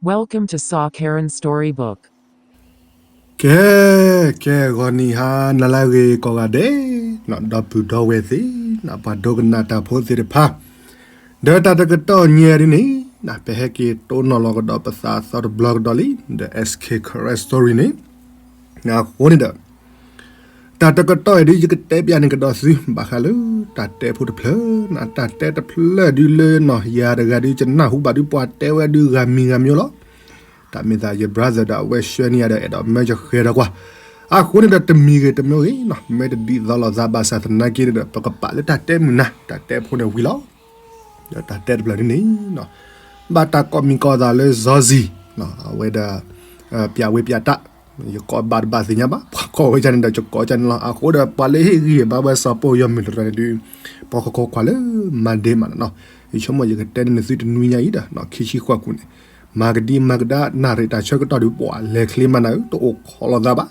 Welcome to Sa Karen Storybook. ကဲ, ကဲ ဂီၤနံၤဟါနၤလၢအဂ့ၤကိးဂၤဒဲး, ဒီပုၢ်ဒီဝဲၢ်သ့ၣ်, ပှၤဒိကနၣ်တၢ်ဖိသ့ၣ်တဖၣ်, ဒီးတၢ်တကတီၢ်ညါဒ်န့ၣ်, ပဟဲက့ၤတိၢ်နီၣ်လီၤကဒီးပသးအသီတဘျီကဒီးလံ, ဒီး S K Karen Story န့ၣ်, အဃိန့ၣ်ဒီး တၢ်တကတီၢ်အံၤဒုး ယကတဲပျးန့ၢ်ကဒီးသု ဘၣ်ဃးလၢတၢ်တဲဖိတဖျၢၣ်, တၢ်တဲတဖျၢၣ်ဒုးလၢနီၢ်ယၤတဂၤဒုး ယနၢ်ဟူဘၣ်ဒုးပှၤတဲဝဲဒုးဂၤမံၤဂၤမံၤလီၤ. တၢ်မ့ၢ်သးယ brother ဒီးအဝဲ share န့ၢ်ယၤဒီး အဲၣ်ဒိးမၢယဃဲၤဒီးကွၢ်, အဃိန့ၣ်ဒီးတမံၤဂ့ၤတမံၤဂ့ၤနီၤ မ့ၢ်တဒ်သိးလိာ်သးဘၣ်ဆၣ်သနာ်က့န့ၣ်ဒီး ပကပာ်လၢတၢ်တဲမုာ်နၤ တၢ်တဲဖိန့ၣ်ဝံၤလီၤ. ဒီးတၢ်တဲတဖျၢၣ်ဒ်န့ၣ်, ဘၣ်တၢ်ကိးမံၤကိးသးလၢ စီၤစံၤ, အဝဲဒီး ပျးဝ့ပျးတၢ်, ယကိးဘၣ်တဘၣ်သ့ၣ်ညါဘၣ်, ပှၤကိးဝဲဒ်န့ၣ်ဒီး ယကိးဒ်န့ၣ်လီၤ. အဃိဒီး ပှၤလၢဟ့ၣ်ဂံၢ်ဘါဝဲစီၤပီယီၤမုၢ်တရၢန့ၣ်ဒုး ပှၤခိးခိးကွၢ်လၢ Monday မးနီၤ, ယဆိကမိၣ်ယကတဲန့ၢ်သုတနွံညါအံၤဒီး ခံဆံဃိးကူန့ၣ်, မၤကဒံမၤကဒါနၣ်ရံၣ်တၢ်ဆၢကတီၢ်ဒုး ပှၤလဲၤချ့မးနၤဧၢ တအိၣ်ခိးလိာ်သးဘၣ်.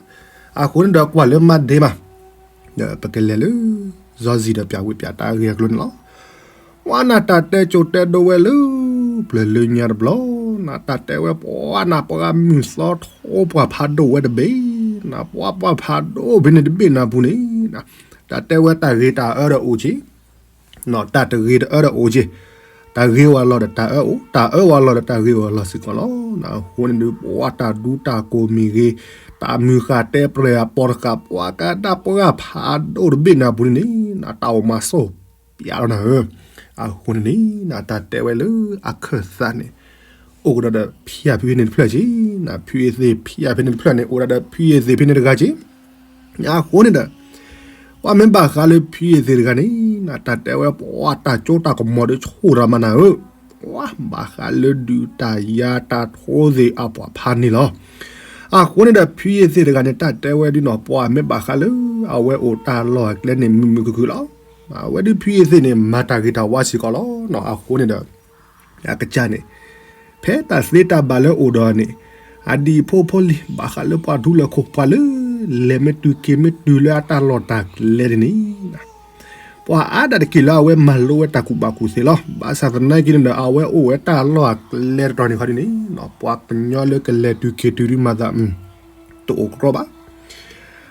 အဃိန့ၣ်ဒီးကွၢ်လၢ Monday မး ဒီးပကလဲၤလၢ စီၤစံၤဒီးပျးဝ့ပျးတၢ်အဂ့ၢ်အကျိၤန့ၣ်လီၤ. ပှၤနၢ်တၢ်တဲကိၤတဲဒိဝဲလၢ ပျၢၤလၢညါတဘျီ, နၢ်တၢ်တဲဝဲပှၤနၢ်ပှၤမုၢ်သီထိပှၢ်ဖးဒိၣ်ဝဲတဘ့ၣ်, နၢ်ပှၤပှၢ်ဖးဒိၣ်ဖဲန့ၣ်တဘ့ၣ်နၢ်ပူၤန့ၣ်, တၢ်တဲဝဲတၢ်ဂ့ၤတၢ်အၢဒီးအိၣ်က့ၤ တၢ်တဂ့ၤတအၢဒီးအိၣ်က့ၤ, တၢ်ဂ့ၤဝဲလီၤဒီးတၢ်အၢအိၣ်, တၢ်အၢဝဲလီၤဒီးတၢ်ဂ့ၤဝဲလီၤစ့ၢ်ကီးလီၤ. အဃိန့ၣ်ဒုး ပှၤတၢ်ဒူတၢ်ကိၢ်မ့ၢ်ဂ့ၤ, တၢ်မုၢ်ဃၢ်တဲပြဲၢ်အပိာ်တဃၢ် ပှၤကနၢ်ပှၢ်ဖးဒိၣ်တဘ့ၣ်နၢ်ပူၤန့ၣ်န့ၣ်, တၢ်အိၣ်မးစိၢ်ပၠးလီၤနၤဧၢ. အဃိန့ၣ်န့ၣ် နတၢ်တဲဝဲလၢအခၢၣ်သးန့ၣ် အိၣ်ကဒီးဒီးဖံးယၤဖဲန့ၣ်တဖျၢၣ်က့ၤ, နဖံးယသ့ၣ်ဖံးယၤဖဲန့ၣ်တဖျၢၣ်န့ၣ် အိၣ်ဒၣ်ဒီးဖံးယသ့ၣ်ဖဲန့ၣ်တဂၤက့ၤ အဃိန့ၣ်ဒီး ပှၤမ့ၢ်ဘၣ်ဃးလၢဖံးယသ့ၣ်တဂၤန့ၣ်, နတၢ်တဲဝဲပှၤတၢ်ကၠိတၢ်ကမီၤဒီးဆိၣ်တၢ်မးနၤဧၢ, ပှၤဘၣ်ဃးလၢဒုးတၢ်ယၤတၢ်ထိသ့ၣ်အပှၤဖးန့ၣ်လီၤ. အဃိန့ၣ်ဒီးဖံးယသ့ၣ်တဂၤန့ၣ် တၢ်တဲဝဲဒ်နီၤ ပှၤမ့ၢ်ဘၣ်ဃးလၢအဝဲအိၣ်တၢ်လီၢ်အကျဲန့ၣ် မုာ်မုာ်ခုၣ်ခုၣ်လီၤ. အဝဲဒုးဖံးယသ့ၣ်န့ၣ် မၤတၢ်ဂ့ၤတၢ်ဝါစ့ၢ်ကီးလီၤ. အဃိန့ၣ်ဒီး အကစၢ်န့ၣ် ဖဲတၢ်သ့တၢ်ဘၣ်လၢအိၣ်ဒီးန့ၣ်, အဒံၣ်ဖိဖိလံၤ ဘၣ်ဃးလၢပှၤထူလၢခိၣ် ပှၤလၢ လဲၤမ့ၢ်တုၤက့ၤမ့ၢ်တုၤလၢအတၢ်လီၢ်တၢ်ကျဲဒ်န့ၣ်, ပှၤအါဒၣ်တက့ၢ်လၢအဝဲမၤလိဝဲတၢ်ကူၣ်ဘၣ်ကူၣ်သ့လီၤ. ဘၣ်ဆၣ်သနာ်က့န့ၣ်ဒီး အဝဲအိၣ်ဝဲတၢ်လီၢ်အကျဲတတီၤန့ၣ်ခီဒ်န့ၣ်, ပှၤကညီလၢကလဲၤတုၤက့ၤတုၤဒုးမၤသး တအိၣ်ကြီဘၣ်.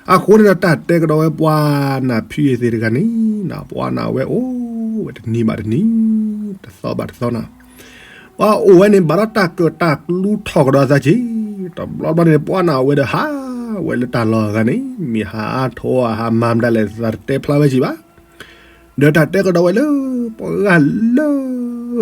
အဃိန့ၣ်ဒီးတၢ်တဲကဒီးဝဲပှၤနၢ်ဖံးယသ့ၣ်တဂၤန့ၣ်, ပှၤနၢ်ဝဲအိၣ်ဝဲတနံၤဘၣ်တနံၤ, တသီဘၣ်တသီနၤ, ပှၤအိၣ်ဝဲန့ၣ် ဘၣ်ဒီးတၢ်ကၢၣ်တၢ်ကျူထီၣ်ကဒီးအသးက့ၤ, တဘျီဘျီန့ၣ် ပှၤနၢ်ဝဲဒီးဟးဝဲလၢတၢ်လီၢ်အဂၤန့ၣ်, မ့ၢ်ဟးအါထိးအဟးမၤမတၤလဲၣ် သးတတဲဖျါဝဲက့ၤဘၣ်. ဒီးတၢ်တဲကဒီးဝဲလၢ ပှၤဂၤလၢ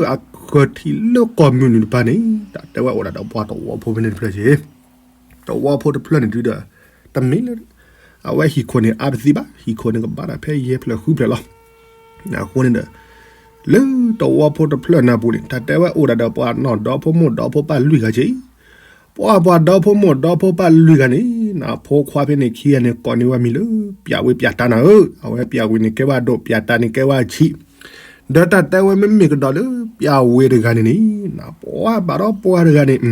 အဃၢၤထံးလၢကီၢ်မုၢ်နုာ်တပၤန့ၣ်, တၢ်တဲဝဲအိၣ်ဒၣ်ဒီးပှၤတဝီဖိဖဲန့ၣ်တဖျၢၣ်က့ၤ တဝီဖိတဖျၢၣ်န့ၣ်ဒုးဒီး တမ့ၢ်လၢ အဝဲဟံၣ်ခိၣ်န့ၣ်အါပသံဘၣ်, ဟံၣ်ခိၣ်န့ၣ်ကဘၣ်တၢ်ဖဲယဲၢ်ဖျၢၣ်ဃုဖျၢၣ်လီၤ. အဃိန့ၣ်ဒီး လၢတဝီဖိတဖျၢၣ်နၢ်ပူၤန့ၣ် တၢ်တဲဝဲအိၣ်ဒၣ်ဒီးပှၤနီၢ်ဒီဖိမိၢ်ဒီဖိပၢ်လွံၢ်ဂၤက့ၤ, ပှၤပှၤဒီဖိမိၢ်ဒီဖိပၢ်လွံၢ်ဂၤန့ၣ် နဖိခွါဖဲန့ၣ်ခံဂၤန့ၣ် ကိးန့ၢ်ဝဲမံၤလၢ ပျးဝ့ပျးတၢ်နၤဧၢ, အဝဲပျးဝ့န့ၣ်ကဲဝဲအဒိၣ် ပျးတၢ်န့ၣ်ကဲဝဲအဆံး ဒီးတၢ်တဲဝဲမ့မ့ၢ်ကဒီးလၢပျးဝ့တဂၤန့ၣ်န့ၣ်, ပှၤဘၣ်ဒီးပှၤတဂၤန့ၣ်,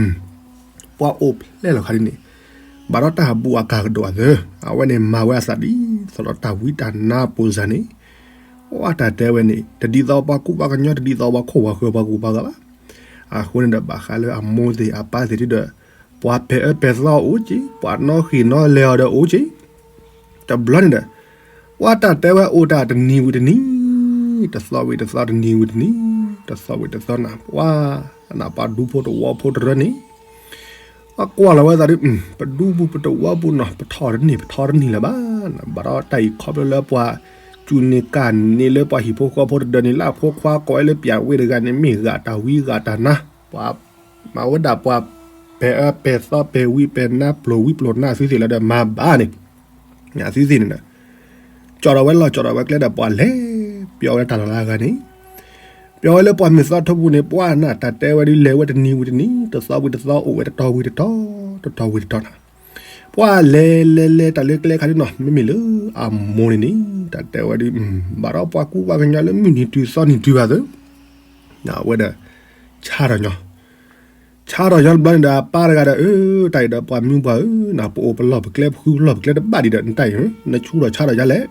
ပှၤအိၣ်ဖျဲၣ်လီၤခါဒ်န့ၣ်, ဘၣ်ဒီးတၢ်ဘူးအကၤကဒီးအသး, အဝဲန့ၣ်မၤဝဲအသးဒ်သိးဒီးတၢ်ဝံတၢ်နါအပူၤစ့ၢ်န့ၣ်, ပှၤတၢ်တဲဝဲန့ၣ် တဒ်သိးပှၤကူပှၤကညီ တဒ်သိးပှၤခိၣ်ပှၤဃၢၤပှၤကူပှၤဂၤဘၣ်. အဃိန့ၣ်ဒီးဘၣ်ဃးလၢအမိၢ်သ့ၣ်အပၢ်သ့ၣ်ဒုးဒီး, ပှၤပဲာ်အၢပဲာ်သီအိၣ်က့ၤ, ပှၤနီၣ်ဃ့ၢ်နီၣ်လဲၤအီၤဒီးအိၣ်က့ၤ တဘျီန့ၣ်ဒီး, ပှၤတၢ်တဲဝဲအိၣ်တၢ်တနံၤဝံၤတနံၤ, တသီဝံၤတသီ တနံၤဝံၤတနံၤ, တသီဝံၤတသီနၤ, ပှၤနၢ်ပှၤဒူဖိတဝီဖိတရၢန့ၣ်, ပှၤကွၢ်လီၤဝဲသးဒီး, ပဒူပူၤပတဝီပူၤနီၤ ပထီၣ်တန့ၢ် ပထီၣ်တန့ၢ်လၢၤဘၣ်, ဘၣ်ဒီးတၢ်အံၤခီဖျိလၢပှၤစူၢ်န့ၢ်ကၢ်န့ၢ်လၢပှၤဟံၣ်ဖိဃီဖိတဒၢးန့ၣ် လၢအဖိခွါကိးဝဲလၢပျးဝ့တဂၤန့ၣ် မ့ၢ်ဂၤတၢ်ဝံဂၤတၢ်နါ, ပှၤမၤဝဲဒၣ်ပှၤပဲာ်အၢပဲာ်သီ ပဲာ်ဝံပဲာ်နါ ပျိာ်ဝံပျိာ်နါ အသုသ့ၣ်လီၤဒီးမၤဘၣ်န့ၣ်, အသုသ့ၣ်န့ၣ်ဒီး, ကၠီၣ်ထီၣ်ဝဲလီၢ်ကၠီၣ်ထီၣ်ဝဲကျဲဒီးပှၤလဲၤ, ပျီဝဲတၢ်လီၢ်လၢအဂၤန့ၣ်, ပျီဝဲလၢပှၤမုၢ်သီထိပူၤန့ၣ် ပှၤနၢ်တၢ်တဲဝဲဒုးလဲၤဝဲတနံၤဝံၤတနံၤ တသီဝံၤတသီ အိၣ်ဝဲတတီၤဝံၤတတီၤ, တတီၤဝံၤတတီၤနၤ, ပှၤလဲၤလဲၤလဲၤတၢ်လၢကျဲခါဒ်နီၤ မ့မ့ၢ်လၢအမိၢ်န့ၣ်န့ၣ် တၢ်တဲဝဲဒုး, ဘၣ်ဒီးပှၤကူပှၤကညီလၢမုၢ်နံၤတုၤသီနံၤတုၤဘၣ်သ့, အဝဲဒီး, ဆါထီၣ်ညီ ဆါထီၣ်ညီတဘျီန့ၣ်ဒီး အပၢ်တဂၤဒီး အၢ တၢ်အံၤဒီးပှၤမုၢ်ပှၢ်ဧၢ, နပအိၣ်ပလီၢ်ပကျဲ ပဃုပလီၢ်ပကျဲတဘၣ်ဒံးဒီး နတၢ်အံၤ နဆူထီၣ်ဆါထီၣ်ယၤလဲၣ်,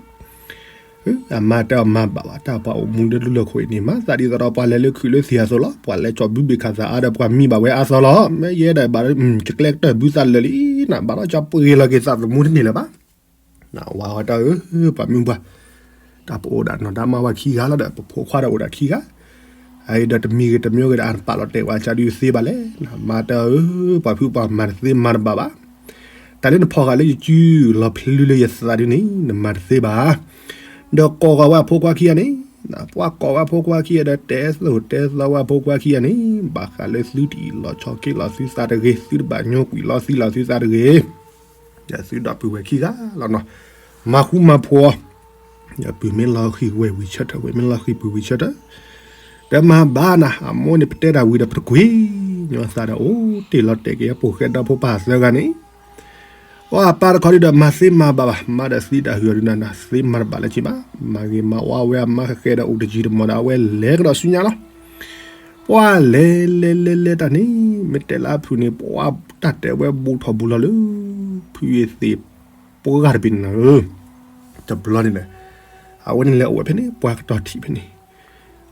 အမါတဲအီၤမၤဘၣ်ဘၣ် တၢ်ပှၤအိၣ်မူလၢဒူလၢၢ်ခိၣ်အံၤန့ၣ် မၤသးဒ်သိးဒီးပှၤလဲၤလၢခုးလၢသံၣ်အသိးလီၤ. ပှၤလဲၤကၠီၣ်ဘုဘ့ၣ်ခးသးအါဒီးပှၤမံဘၣ်ဝဲအါသီလီၤ. မ့ၢ်ယဲဒၣ်ဘၣ် ကကျဲကတၢၢ်ဘုသးလၢာ်လံ နဘၣ်ဒီးကၠီပှ့ၤလီၤက့ၤသးသမူတန့ၢ်လၢၤဘၣ်. နဝၤဝဲတၢ်ဧၢ, ပှၤမုၢ်ပှၢ်, တၢ်ပအိၣ်ဒၣ်နီၢ်ဒါမါဝၤခံဂၤလီၤဒီး ပဖိခွါဒီးအိၣ်ဒၣ်ခံဂၤ, အအံၤဒီးတမံၤဂ့ၤတမံၤဂ့ၤဒီး အပာ်လီၤတဲာ်ဝဲကၢ်ဒုးသ့ဘၣ်လဲၣ်. နမါတဲအီၤဧၢ, ပှၤဖုပှၤမၤတသ့မၤတဘၣ်ဘၣ်. တၢ်လၢနဖီၣ်ဃာ်လၢယစုလီၤဖျုလၢယသးဒုးန့ၣ် နမၤတသ့ဘၣ်. ဒီးကိးဂၤဝဲအဖိခွါခံဂၤန့ၣ်, ပှၤကိးဝဲအဖိခွါခံဂၤဒီး တဲသိၣ်တဲသီဝဲအဖိခွါခံဂၤန့ၣ်, ဘၣ်ဃးလၢသုတအံးလီၤဆီခ့လီၤသုသးတဂ့ၤ, သုတဘၣ်ညိကွံာ်လီၤသံလီၤသုသးတဂ့ၤ, ဒီးသုဒီပုၢ်ဝဲၢ်ခံဂၤလီၤနီၤ, မၤဃူမၤဖိးအီၤ, ဒီးပုၢ်မ့ၢ်လီၤဃံၤဝဲၢ်ဝံၤဆၢထၢၣ် ဝဲၢ်မ့ၢ်လီၤဃံၤပုၢ်ဝံၤဆၢထၢၣ်, ဒီးမၤဘၣ်နၤ အမိၢ်န့ၣ် ပတဲတၢ်ဝံၤဒီးပတကွံာ်ညီသးဒီး အိၣ်တ့ၢ်လီၤတဲာ်က့ၤအပိာ်ဃဲဒီဖိပၢ်သၢဂၤန့ၣ် ပှၤအပၢ်တခီဒုဒီး မၤသ့မၤဘၣ်ဘၣ်, မၤဒီးသံတၢ်ဟုၣ်အီၤဒုနၤ သ့မၤတဘၣ်လၢၤဘၣ်, မၤဂ့ၤမၤဝါဝဲအမါဃဲဃဲဒီး အိၣ်တယံၤတမီၢ်ဒီး အဝဲလဲၤကဒီးဆူညါလီၤ. ပှၤလဲၤလဲၤလဲၤလဲၤတၢ်န့ၣ် မ့ၢ်တဲလၢအဖုၣ်န့ၣ်ပှၤတၢ်တဲဝဲဘူးထီၣ်ဘူးလီၤလၢ ဖုအ့သ့ၣ်ပှၢ်တဘ့ၣ်န့ၣ်လီၤ. တဘျီန့ၣ်ဒီး အဝဲန့ၣ်လဲၤအိၣ်ဝဲဖဲန့ၣ် ပှၤကတီၢ်ထံၣ်ဖဲန့ၣ်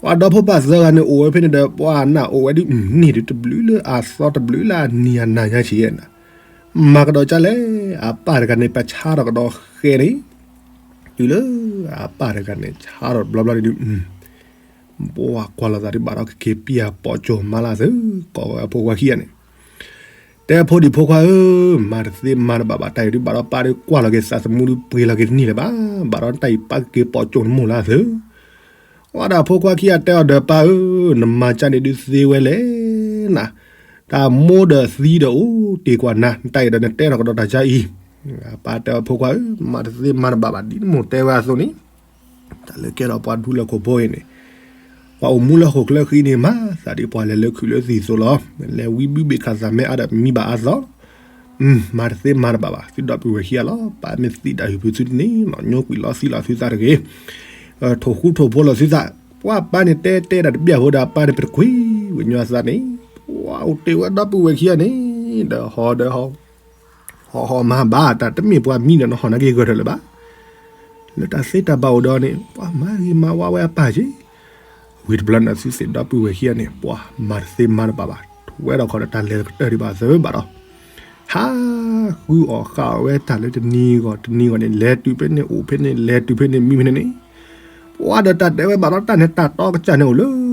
ပှၤဒီဖိပၢ်သၢဂၤန့ၣ်အိၣ်ဝဲဖဲန့ၣ်ဒီး ပှၤနၢ်အိၣ်ဝဲဒ်န့ၣ်ဒုး တဘျုးလၢအသီတဘျုးလၢအနံၤအနၤညါဆံးယဲၢ်နၤ, မၤကဒီးကၢ်လဲၣ်, အပၢ်တဂၤန့ၣ် ပဆါထီၣ်ကဒီးဃဲန့ၣ်, တုၤလၢအပၢ်တဂၤန့ၣ် ဆါထီၣ်တဘျီဘျီန့ၣ်ဒုး ပှၤကွၢ်လိာ်သးဒုးဘၣ်ဒီးကက့ၤပျၢ်ပိာ်ကၠိမါလၢ်သၢ, ကိးဝဲအဖိခွါခံဂၤန့ၣ် တဲဖိဒံဖိခွါဧၢ, မၤတသ့မၤတဘၣ်ဘၣ်, တၢ်အံၤဒုးဘၣ်ဒီးပၢ်ဒုးကွၢ်လီၤက့ၤသးသမူဒုးပှ့ၤလီၤက့ၤတန့ၢ်လၢၤဘၣ်, ဘၣ်ဒီးတၢ်အံၤပၢ်ကက့ၤပိာ်ကၠိနမိၢ်လၢ်သၢ. ဝဲဒီးအဖိခွါခံဂၤတဲအီၤဒီး ပၢ်ဧၢ, နမၤကၢ်န့ၣ်ဒုးသ့ဝဲလဲၣ်နၤ, တၢ်မိၢ်ဒီးသံဒီးအိၣ်တ့ၢ်ကွၢ်နၤ, နတၢ်အံၤဒီးနတဲထီၣ်ကဒီးတၢ်ကၢ်အံၤ, ပၢ်တဲအီၤဖိခွါဧၢ, မၤတသ့မၤတဘၣ်ဘၣ် ဒ်နမိၢ်တဲဝဲအသိးန့ၣ် တၢ်လၢကဲထီၣ်ပှၤဒူလၢခိၣ်ဖိအံၤန့ၣ်, ပှၤအိၣ်မူလၢဟီၣ်ခိၣ်ချၢဃံန့ၣ် မၤသးဒ်ပှၤလဲၤလၢခုးလၢသံၣ်သိးလီၤ. လဲၤဝံဘုဘ့ၣ်ခးသးမဲအါဒီးမံဘၣ်အါသီ, မၤတသ့မၤတဘၣ်ဘၣ်, သုဒီပုၢ်ဝဲၢ်ခံဂၤလီၤ. ပၢ်မ့ၢ်သံတၢ်ဟုၣ်ဖုသုတန့ၢ်နီၤ, ညိကွံာ်လီၤသံလီၤသုသးတဂ့ၤ, ထိၣ်ဃူထိၣ်ဖိးလီၤသုသး, ပှၤပၢ်န့ၣ်တဲတဲဒၣ်တဘျၢၣ်ဖိဒီး အပၢ်န့ၣ်ပတကွံာ်ဝဲညီအသးန့ၣ်, ပှၤအိၣ်တ့ၢ်ဝဲဒီပုၢ်ဝဲၢ်ခံဂၤန့ၣ်, ဒီးဟီဒီးဟီ ဟီၣ်ဟီၣ်မၤဘၣ် တၢ်တမ့ၢ်ပှၤမံဒီးနဟီၣ်နာ်က့ၤဂၢၢ်ထၢၣ်လၢၤဘၣ်. လၢတၢ်သ့တၢ်ဘၣ်အိၣ်ဒီးန့ၣ် ပှၤမၤဂ့ၤမၤဝါဝဲအပၢ်က့ၤ, ဝံၤတဘျီန့ၣ်သုသ့ၣ်ဒီပုၢ်ဝဲၢ်ခံဂၤန့ၣ် ပှၤမၤတသ့မၤတဘၣ်ဘၣ်, ထူဝဲဒီးခီဒီးတၢ်လဲၤကတၢၢ်ဒံးဘၣ်သၢဘၣ်ဒီး, ဟးဃုအီၣ်ဃာ်အီၣ်ဝဲတၢ်လၢတနံၤဂီၢ်တနံၤဂီၢ်န့ၣ် လဲၤတုၤဖဲန့ၣ်အိၣ်ဖဲန့ၣ် လဲၤတုၤဖဲန့ၣ်မံဖဲန့ၣ်န့ၣ် ပှၤဒီးတၢ်တဲဝဲဘၣ်ဒီးတၢ်န့ၣ် တၢ်တီကစၢ်န့ၣ်အိၣ်လၢ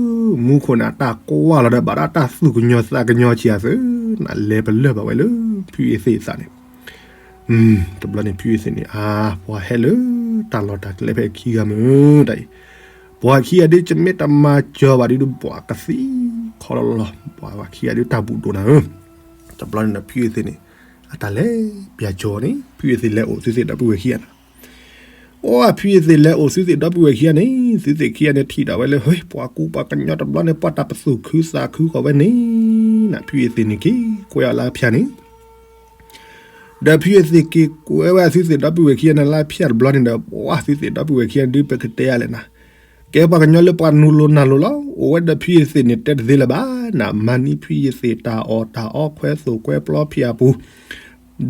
မူခိၣ်န့ၣ် တၢ်ကွၢ်လီၤဒီးဘၣ်ဒီးတၢ်သူၣ်ကညီၤသးကညီၤဆံးအသၢ, နလဲၤပလၢၢ်ဘၣ်ဝဲလၢ ဖုအ့သ့ၣ်အသးန့ၣ်, တဘျီန့ၣ် ဖုအ့သ့ၣ်န့ၣ် အါ ပှၤဟဲလၢတၢ်လီၢ်တၢ်ကျဲဖဲခံဂၤမုၢ်တၢ်အံၤ, ပှၤခံဂၤဒ်ကမ့ၢ်တမၤစၢၤဘၣ်ဒ်ဒီး ပှၤကသံခီလီၤလီၤ, ပှၤခံဂၤဒ်တၢ်ဘူၣ်ဒိၣ်နၤဧၢ, တဘျီန့ၣ်ဒီး ဖုအ့သ့ၣ်န့ၣ် အတၢ်လဲၤပျၢ်ကၠိန့ၣ် ဖုအ့သ့ၣ်လဲၤအိၣ်သုသ့ၣ်ဒီပုၢ်ဝဲၢ်ခံဂၤန့ၣ် အိၣ်ဖုအ့သ့ၣ်လဲၤအိၣ်သုသ့ၣ်ဒီပုၢ်ဝဲၢ်ခံဂၤန့ၣ် သုသ့ၣ်ခံဂၤန့ၣ်ထံၣ်ဒၣ်ဝဲလၢ ဟ့ ပှၤကူပှၤကညီတဘျီန့ၣ် ပှၤတၢ်ပသူၣ်ခုသးခုဃီၤဝဲန့ၣ်, နဖုအ့သ့ၣ်န့ၣ်က့ၤကွဲအီၤလၢဖၠၣ်န့ၣ်, ဒီးဖုအ့သ့ၣ်က့ၤကွဲဝဲသုသ့ၣ်ဒီပုၢ်ဝဲၢ်ခံဂၤန့ၣ်လၢဖၠၣ်တဘျီန့ၣ်ဒီး ပှၤသုသ့ၣ်ဒီပုၢ်ဝဲၢ်ခံဂၤဒုးပကတဲယၤလဲၣ်နၤ, ကဲပှၤကညီလၢပှၤနူၤလိၤနၤလိၤလီၤ, အိၣ်ဝဲဒီးဖုအ့သ့ၣ်န့ၣ်တဲတသ့လၢၤဘၣ်, နမၤန့ၢ်ဖုအ့သ့ၣ်တၢ်အီၣ်တၢ်အီခွဲသိၣ်ခွဲပျီဖၠၣ်အပူၤ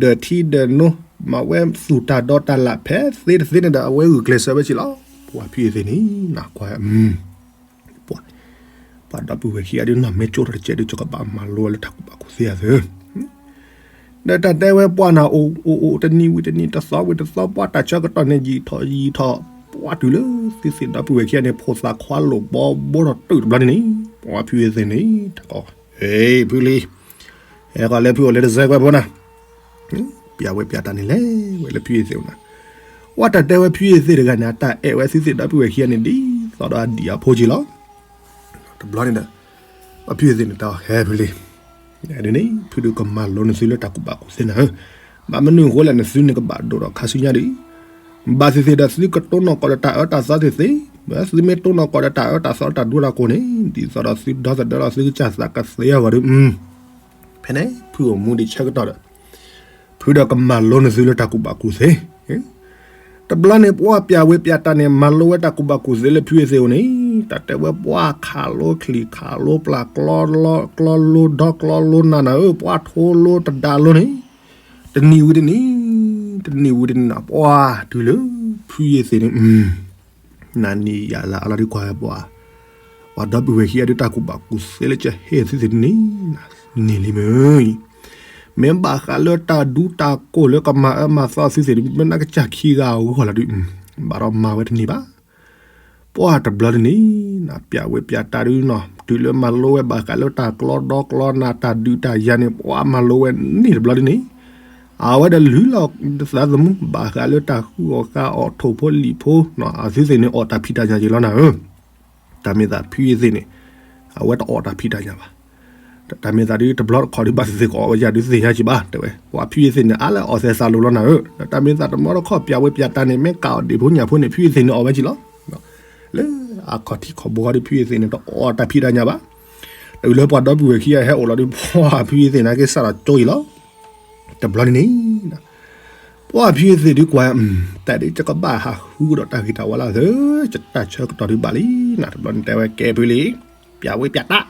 ဒီးထံဒီးနိ, မၤဝဲသူၣ်တၢ်ဒီတၢ်လၢ်ဖဲသ့တသ့န့ၣ်ဒီး အဝဲဂုာ်ကျဲးစၢးဝဲက့ၤလီၤ. ပှၤဖုအ့သ့ၣ်န့ၣ် နကွၢ်, ပှၤ, ပှၤဒီပုၢ်ဝဲၢ်ခံဂၤဒုးနီၢ်မ့ၢ်ကၠိထီၣ်တစဲးဒုး ကဘၣ်မၤလိဝဲလၢတၢ်ကူၣ်ဘၣ်ကူၣ်သ့အသၢ ဒီးတၢ်တဲဝဲပှၤနၤအိၣ်အိၣ်အိၣ်တနံၤဝံၤတနံၤ တသီဝံၤတသီ ပှၤတၢ်ဆၢကတီၢ်န့ၣ်ယံာ်ထီၣ်ယံာ်ထီၣ်, ပှၤတုၤလၢသုသ့ၣ်ဒီပုၢ်ဝဲၢ်ခံဂၤန့ၣ် ဖိသၣ်ခွါလိာ်ဘီဘိထီၣ်တုာ်တဘျီန့ၣ်န့ၣ်, ပှၤဖုအ့သ့ၣ်န့ၣ် တၢ်ကီ, ဟ့ ဖုလံ, ဟဲဃီၤလၢဖုအိၣ်လၢတစဲးကွဲးဖိနၤ, ပျၢ်ဝဲပျၢ်တၢ်န့ၣ်လဲၤဝဲလၢဖုအ့သ့ၣ်အိၣ်နၤ, ပှၤတၢ်တဲဝဲဖုအ့သ့ၣ်တဂၤန့ၣ် အတၢ်အဲၣ်ဝဲသုသ့ၣ်ဒီပုၢ်ဝဲၢ်ခံဂၤန့ၣ် ဒ်သိးဒီးအဒံၣ်အဖိက့ၤလီၤ. တဘျီန့ၣ်ဒီး ပှၤဖုအ့သ့ၣ်န့ၣ် တၢ်ဟဲဖုလံ, ဒ်န့ၣ် ဖုဒုးကမၤလိနသုလၢတၢ်ကူၣ်ဘၣ်ကူၣ်သ့နၤဧၢ, ဘၣ်မနုၤအဃိလဲၣ် နသုန့ၣ်ကဘၣ်ဒိၣ်ထီၣ်ခါဆူညါဒ်အံၤ, ဘၣ်သ့ၣ်သ့ၣ်ဒီးသုကတိၢ်နီၣ်ကီၢ်ဒီးတၢ်အၢတၢ်သီသ့ၣ်သ့ၣ်, သုမ့ၢ်တိၢ်နီၣ်ကီၢ်ဒီးတၢ်အၢတၢ်သီတၢ်ဒူတၢ်ကိးန့ၣ် ဒ်သိးဒီးသုဒီသဒၢလီၤသုကစၢ်သးကသ့အဂီၢ်ဒီး ဖဲန့ၣ် ဖုအိၣ်မူဒံးဆၢကတီၢ်ဒီး ဖုဒီးကမၤလိနသုလၢတၢ်ကူၣ်ဘၣ်ကူၣ်သ့, တဘျီန့ၣ် ပှၤပျၢ်ဝဲပျၢ်တၢ်န့ၣ် မၤလိဝဲတၢ်ကူၣ်ဘၣ်ကူၣ်သ့လၢဖုအ့သ့ၣ်အိၣ်န့ၣ်, တၢ်တဲဝဲပှၤခးလိချံၣ်ခးလိပျၢ် ကျီလိဒီကျီလိနးနးဧၢ, ပှၤထိလိတဒါလိန့ၣ်, တနံၤဝံၤတနံၤ, တနံၤဝံၤတနံၤနၤ ပှၤတုၤလၢ ဖုအ့သ့ၣ်န့ၣ် နၤနံၤယၤလၢ်အလီၤဒုးကွၢ်ဝဲပှၤ, ပှၤဒီပုၢ်ဝဲၢ်ခံဂၤဒုးတၢ်ကူၣ်ဘၣ်ကူၣ်သ့လၢကဟ့ၣ်သုသ့ၣ်န့ၣ်, နံၤလံမ့ၢ်အံၤ, မ့ၢ်ဘၣ်ဃးလၢတၢ်ဒူတၢ်ကိၢ်လၢကမၤအၢမၤသီသုသ့ၣ်န့ၣ် မ့ၢ်နကစၢ်ခံဂၤအဂီၢ်လီၤဒုး, ဘၣ်ဒီးမၤဝဲတန့ၢ်ဘၣ်. ပှၢ်တဘျီတန့ၣ်, ပၠးဝဲပၠးတၢ်ဒုးနီၤ တုၤလၢမၤလိဝဲဘၣ်ဃးလၢတၢ်ကျီဒီကျီနၤတၢ်ဒုးတၢ်ယၤန့ၣ် ပှၢ်မၤလိဝဲန့ၢ်တဘျီဒ်န့ၣ်, အဝဲဒီးလုၢ်လီၤသးသမူ ဘၣ်ဃးလၢတၢ်ဃုအီၣ်ဃုအီၣ်ထိၣ်ဖိလံာ်ဖိနီၤ အသုသ့ၣ်န့ၣ်အီၣ်တၢ်ဖံးတၢ်ညၣ်က့ၤလီၤနၤဧၢ, တၢ်မ့ၢ်သးဖုယသ့ၣ်န့ၣ်, အဝဲတအီၣ်တၢ်ဖံးတၢ်ညၣ်ဘၣ်. တၢ်မ့ၢ်သးဒုးတဘျီတခီၣ်ဒုးဘၣ်သ့ၣ်သ့ၣ်ကအီၣ်ဝဲယၤဒုးသ့ၣ်ညါက့ၤဘၣ် တဲဝဲ, ပှၢ်ဖုယသ့ၣ်န့ၣ် အါလၢအီၣ်သဲးသးလိၤလီၤနၤဧၢ, တၢ်မ့ၢ်သးတဘျီတခီၣ်ပၠးဝဲပၠးတၢ်န့ၣ် မ့ၢ်ကးအီၣ်ဒံးဖိညၣ်ဖိန့ၣ် ဖုယသ့ၣ်န့ၣ်အီၣ်ဝဲက့ၤလီၤ လၢအခီၣ်ထံးခီၣ်ဘိဃီဒီး ဖုယသ့ၣ်န့ၣ် တအီၣ်တၢ်ဖံးတၢ်ညၣ်ဘၣ်. တုၤလၢပှၤဒီပုၢ်ဝဲၢ်ခံဂၤဟဲအိၣ်လီၤဒုး ပှၢ်ဖုယသ့ၣ်န့ၣ်က့ၤစးထီၣ်ကၠိအံၤလီၤ. တဘျီန့ၣ်န့ၣ်, ပှၢ်ဖုယသ့ၣ်ဒုးကွၢ်, တၢ်ဒ်ကကဘၣ်ဟးဃုကဒီးတၢ်ဂ့ၤတၢ်ဝါလၢအသၢ, တၢ်ဆၢကတီၢ်ဒုးဘၣ်လံနၤ, တဘျီန့ၣ်တဲဝဲကဲဖုလံ, ပၠးဝဲပၠးတၢ်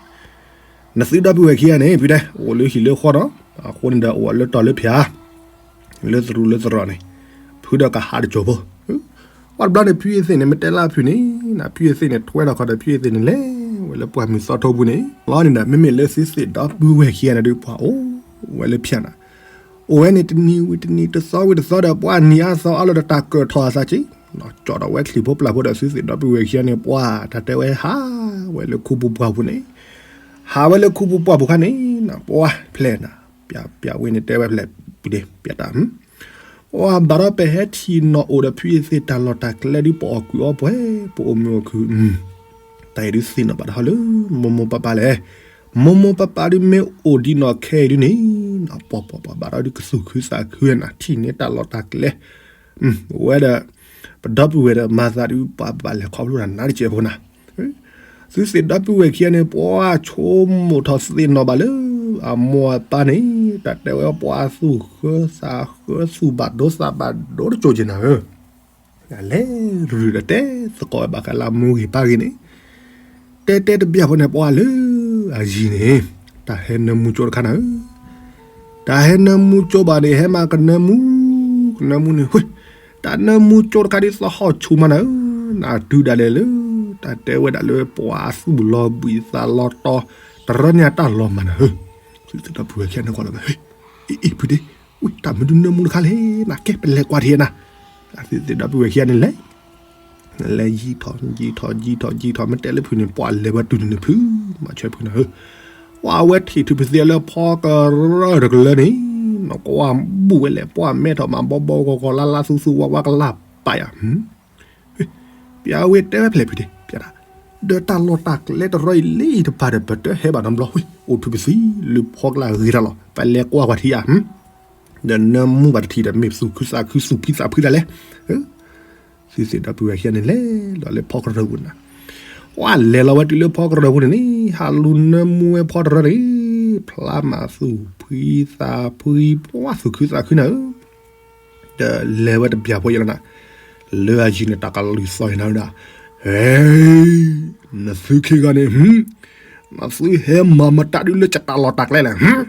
နသုဒီပုၢ်ဝဲၢ်ခံဂၤန့ၣ် ဖုတဲ, အိၣ်လၢဟံၣ်လၢဃီဒီး, အဃိန့ၣ်ဒီးအိၣ်လၢတီၤလၢဖၠၣ်, လၢသရူးလၢသရိာ်န့ၣ်, ဖုဒီးကဟးတစိၢ်ဖိ. ပှၢ်တဘျီန့ၣ် ဖုယသ့ၣ်န့ၣ် မ့ၢ်တဲလၢဖုန့ၣ်, ဖုယသ့ၣ်န့ၣ် ထွဲထီၣ်ခီဒီး ဖုယသ့ၣ်န့ၣ် လဲၤဝဲလၢပှၢ်မုၢ်သီထိပူၤန့ၣ်, လီၤန့ၣ်ဒီး မ့မ့ၢ်လၢသုသ့ၣ်ဒီပုၢ်ဝဲၢ်ခံဂၤန့ၣ်ဒုး ပှၢ်အိၣ်ဝဲလၢဖၠၣ်နၤ အိၣ်ဝဲန့ၣ်တနံၤဝံၤတနံၤ တသီဝံၤတသီဒီး ပှၢ်နံၤအါသီအါလီၤဒီး တၢ်ကၢၣ်ထီၣ်အသးက့ၤ, ကၠီၣ်ဒီးဝဲချံၣ်ဖိပျၢ်ဖိဒီး သုသ့ၣ်ဒီပုၢ်ဝဲၢ်ခံဂၤန့ၣ် ပှၢ်တၢ်တဲဝဲဟးဝဲလၢခူပူၤပှၢ်ပူၤန့ၣ်, ဟးဝဲလၢခူပူၤပှၢ်ပူၤခါန့ၣ်, ပှၢ်ဖျဲၣ်နၤ, ပၠးဝဲန့ၣ်တဲဝဲဖျဲၣ်ပူၤဒ့ ပၠးတၢ် ပှၢ်ဘၣ်ဒီးပဟဲထံၣ်နီၣ်အိၣ်ဒီး ဖုယသ့ၣ်တၢ်လီၢ်တၢ်ကျဲဒုး ပအီၣ်ကုၢ်အီပှဲၤ ပအိၣ်မုာ်အိၣ်ခုၣ်, တၢ်အံၤဒုးသ့ၣ်နီၣ်ဘၣ်တဟီလၢ မိၢ်မိၢ်ပၢ်ပၢ်လဲၣ်, မိၢ်မိၢ်ပၢ်ပၢ်ဒုးမ့ၢ်အိၣ်ဒံးနီၣ်ခဲအံၤဒုးန့ၣ်, ပှၢ်ပှၢ်ပှၢ်ဘၣ်ဒီးဒုးကသူၣ်ခုသးခုနၤ ထံၣ်န့ၢ်တၢ်လီၢ်တၢ်ကျဲ, ဝဲဒီး ပဒီပုၢ်ဝဲၢ်ဒီးမၤသးဒုး ပှၢ်ဘၣ်လဲၤခီဖျိတၢ်နါတစဲးဖိနၤ သုသ့ၣ်ဒီပုၢ်ဝဲၢ်ခံဂၤန့ၣ် ပှၢ်ဆိကမိၣ်ထီၣ်သ့ၣ်နီၣ်ဘၣ်လၢ အမိၢ်အပၢ်န့ၣ် တၢ်တဲဝဲ ပှၢ်သူၣ်ဃၢသးဃၢသူၣ်ဘၣ်ဒိသးဘၣ်ဒိတစိၤက့ၤနၤဧၢ, လဲၤရူၤဒီးတဲသကိးဝဲဘၣ်ဃးလၢအမိၢ်ဂ့ၤပၢ်ဂ့ၤန့ၣ်, တဲတဲတဘျီဖိန့ၣ် ပှၢ်လၢအယံၤန့ၣ် တၢ်ဟဲနၢမူကၠိတခါနၤဧၢ တၢ်ဟဲနၢမူကၠိဘၣ်န့ၣ် ဟဲမၤကနၢမူ, ကနၢမူန့ၣ် တၢ်နၢမူကၠိတခါဒ်သဟီၣ်ဆူၣ်မးနၤဧၢ, နတုၤဒၣ်လဲာ်လၢ တၢ်တဲဝဲဒၣ်လၢပှၤသူၣ်လီၤဘှံးသးလီၤတီၤ တရၢန့ၢ်အတၢ်လီၤမၢ်နၤဧၢ, သုသ့ၣ်ဒီပုၢ်ဝဲၢ်ခံဂၤန့ၣ်ကွၢ်လီၤဝဲ, အ့ အ့ ဖုဒ့, တၢ်မနုၤနၢမူတခါလဲၣ် နကဲပလဲၤကွၢ်ထံၣ်နၤ, သုသ့ၣ်ဒီပုၢ်ဝဲၢ်ခံဂၤန့ၣ်လဲၤ လဲၤယံၤထီၣ်ယံၤထီၣ်ယံၤထီၣ်ယံၤထီၣ် မ့ၢ်တဲလၢဖုန့ၣ် ပှၢ်လဲၤဝဲတုၤန့ၣ်ဖု, မၤဆၢဖုနၤဧၢ, ပှၢ်ဝဲထံၣ်ထူၣ်ပသံးလၢဖီကရၢတကလၢန့ၣ်, နကွၢ်ဘူၣ်ဝဲလဲၣ် ပှၢ်မဲထီၣ်မၤဘီဘီဂီၤဂီၤလါလါသူသူဝါဝါကလၢ်ပာ်ယၤ, ပၠးဝဲတဲဝဲဖျဲၣ်ဖုဒ့ ပၠးတၢ်, ဒီးတၢ်လီၢ်တၢ်ကျဲတရၢအံၤလံတဖၣ်ဒီး ပတဟဲဘၣ်နီတဘျီ, အိၣ်ထူၣ်ပသံးလၢဖီကလၢ်ဂ့ၤတၢ်လီၤ ပလဲၤကွၢ်ကွၢ်ထံဧါ ဒီးနၢမူဘၣ်တထံၣ်ဒီး မ့ၢ်သူၣ်ခုသးခုသူၣ်ဖှံသးဖှံတၢ်လဲၣ်, သုသ့ၣ်ဒီပုၢ်ဝဲၢ်ခံဂၤန့ၣ်လဲၤလီၤလၢဖီကရၢပူၤနၤ, ပှၢ်လဲၤလီၤဝဲတုၤလၢဖီကရၢပူၤန့ၣ်န့ၣ် ဟးလူၤနၢမူဝဲဖီတရၢန့ၣ်, ဖျါမးသူၣ်ဖှံသးဖှံ ပှၢ်သူၣ်ခုသးခုနၤဧၢ, ဒီးလဲၤဝဲတဘျီဖိယဲလီၤနၤ, လၢအယံၤန့ၣ် တၢ်ကလုၢ်သီၣ်ယနၤဝဲဒၣ်, ဟဲ, နသုခံဂၤန့ၣ်, နသုဟဲမၤမတၤဒုလၢယတၢ်လီၢ်တၢ်ကျဲလဲၣ်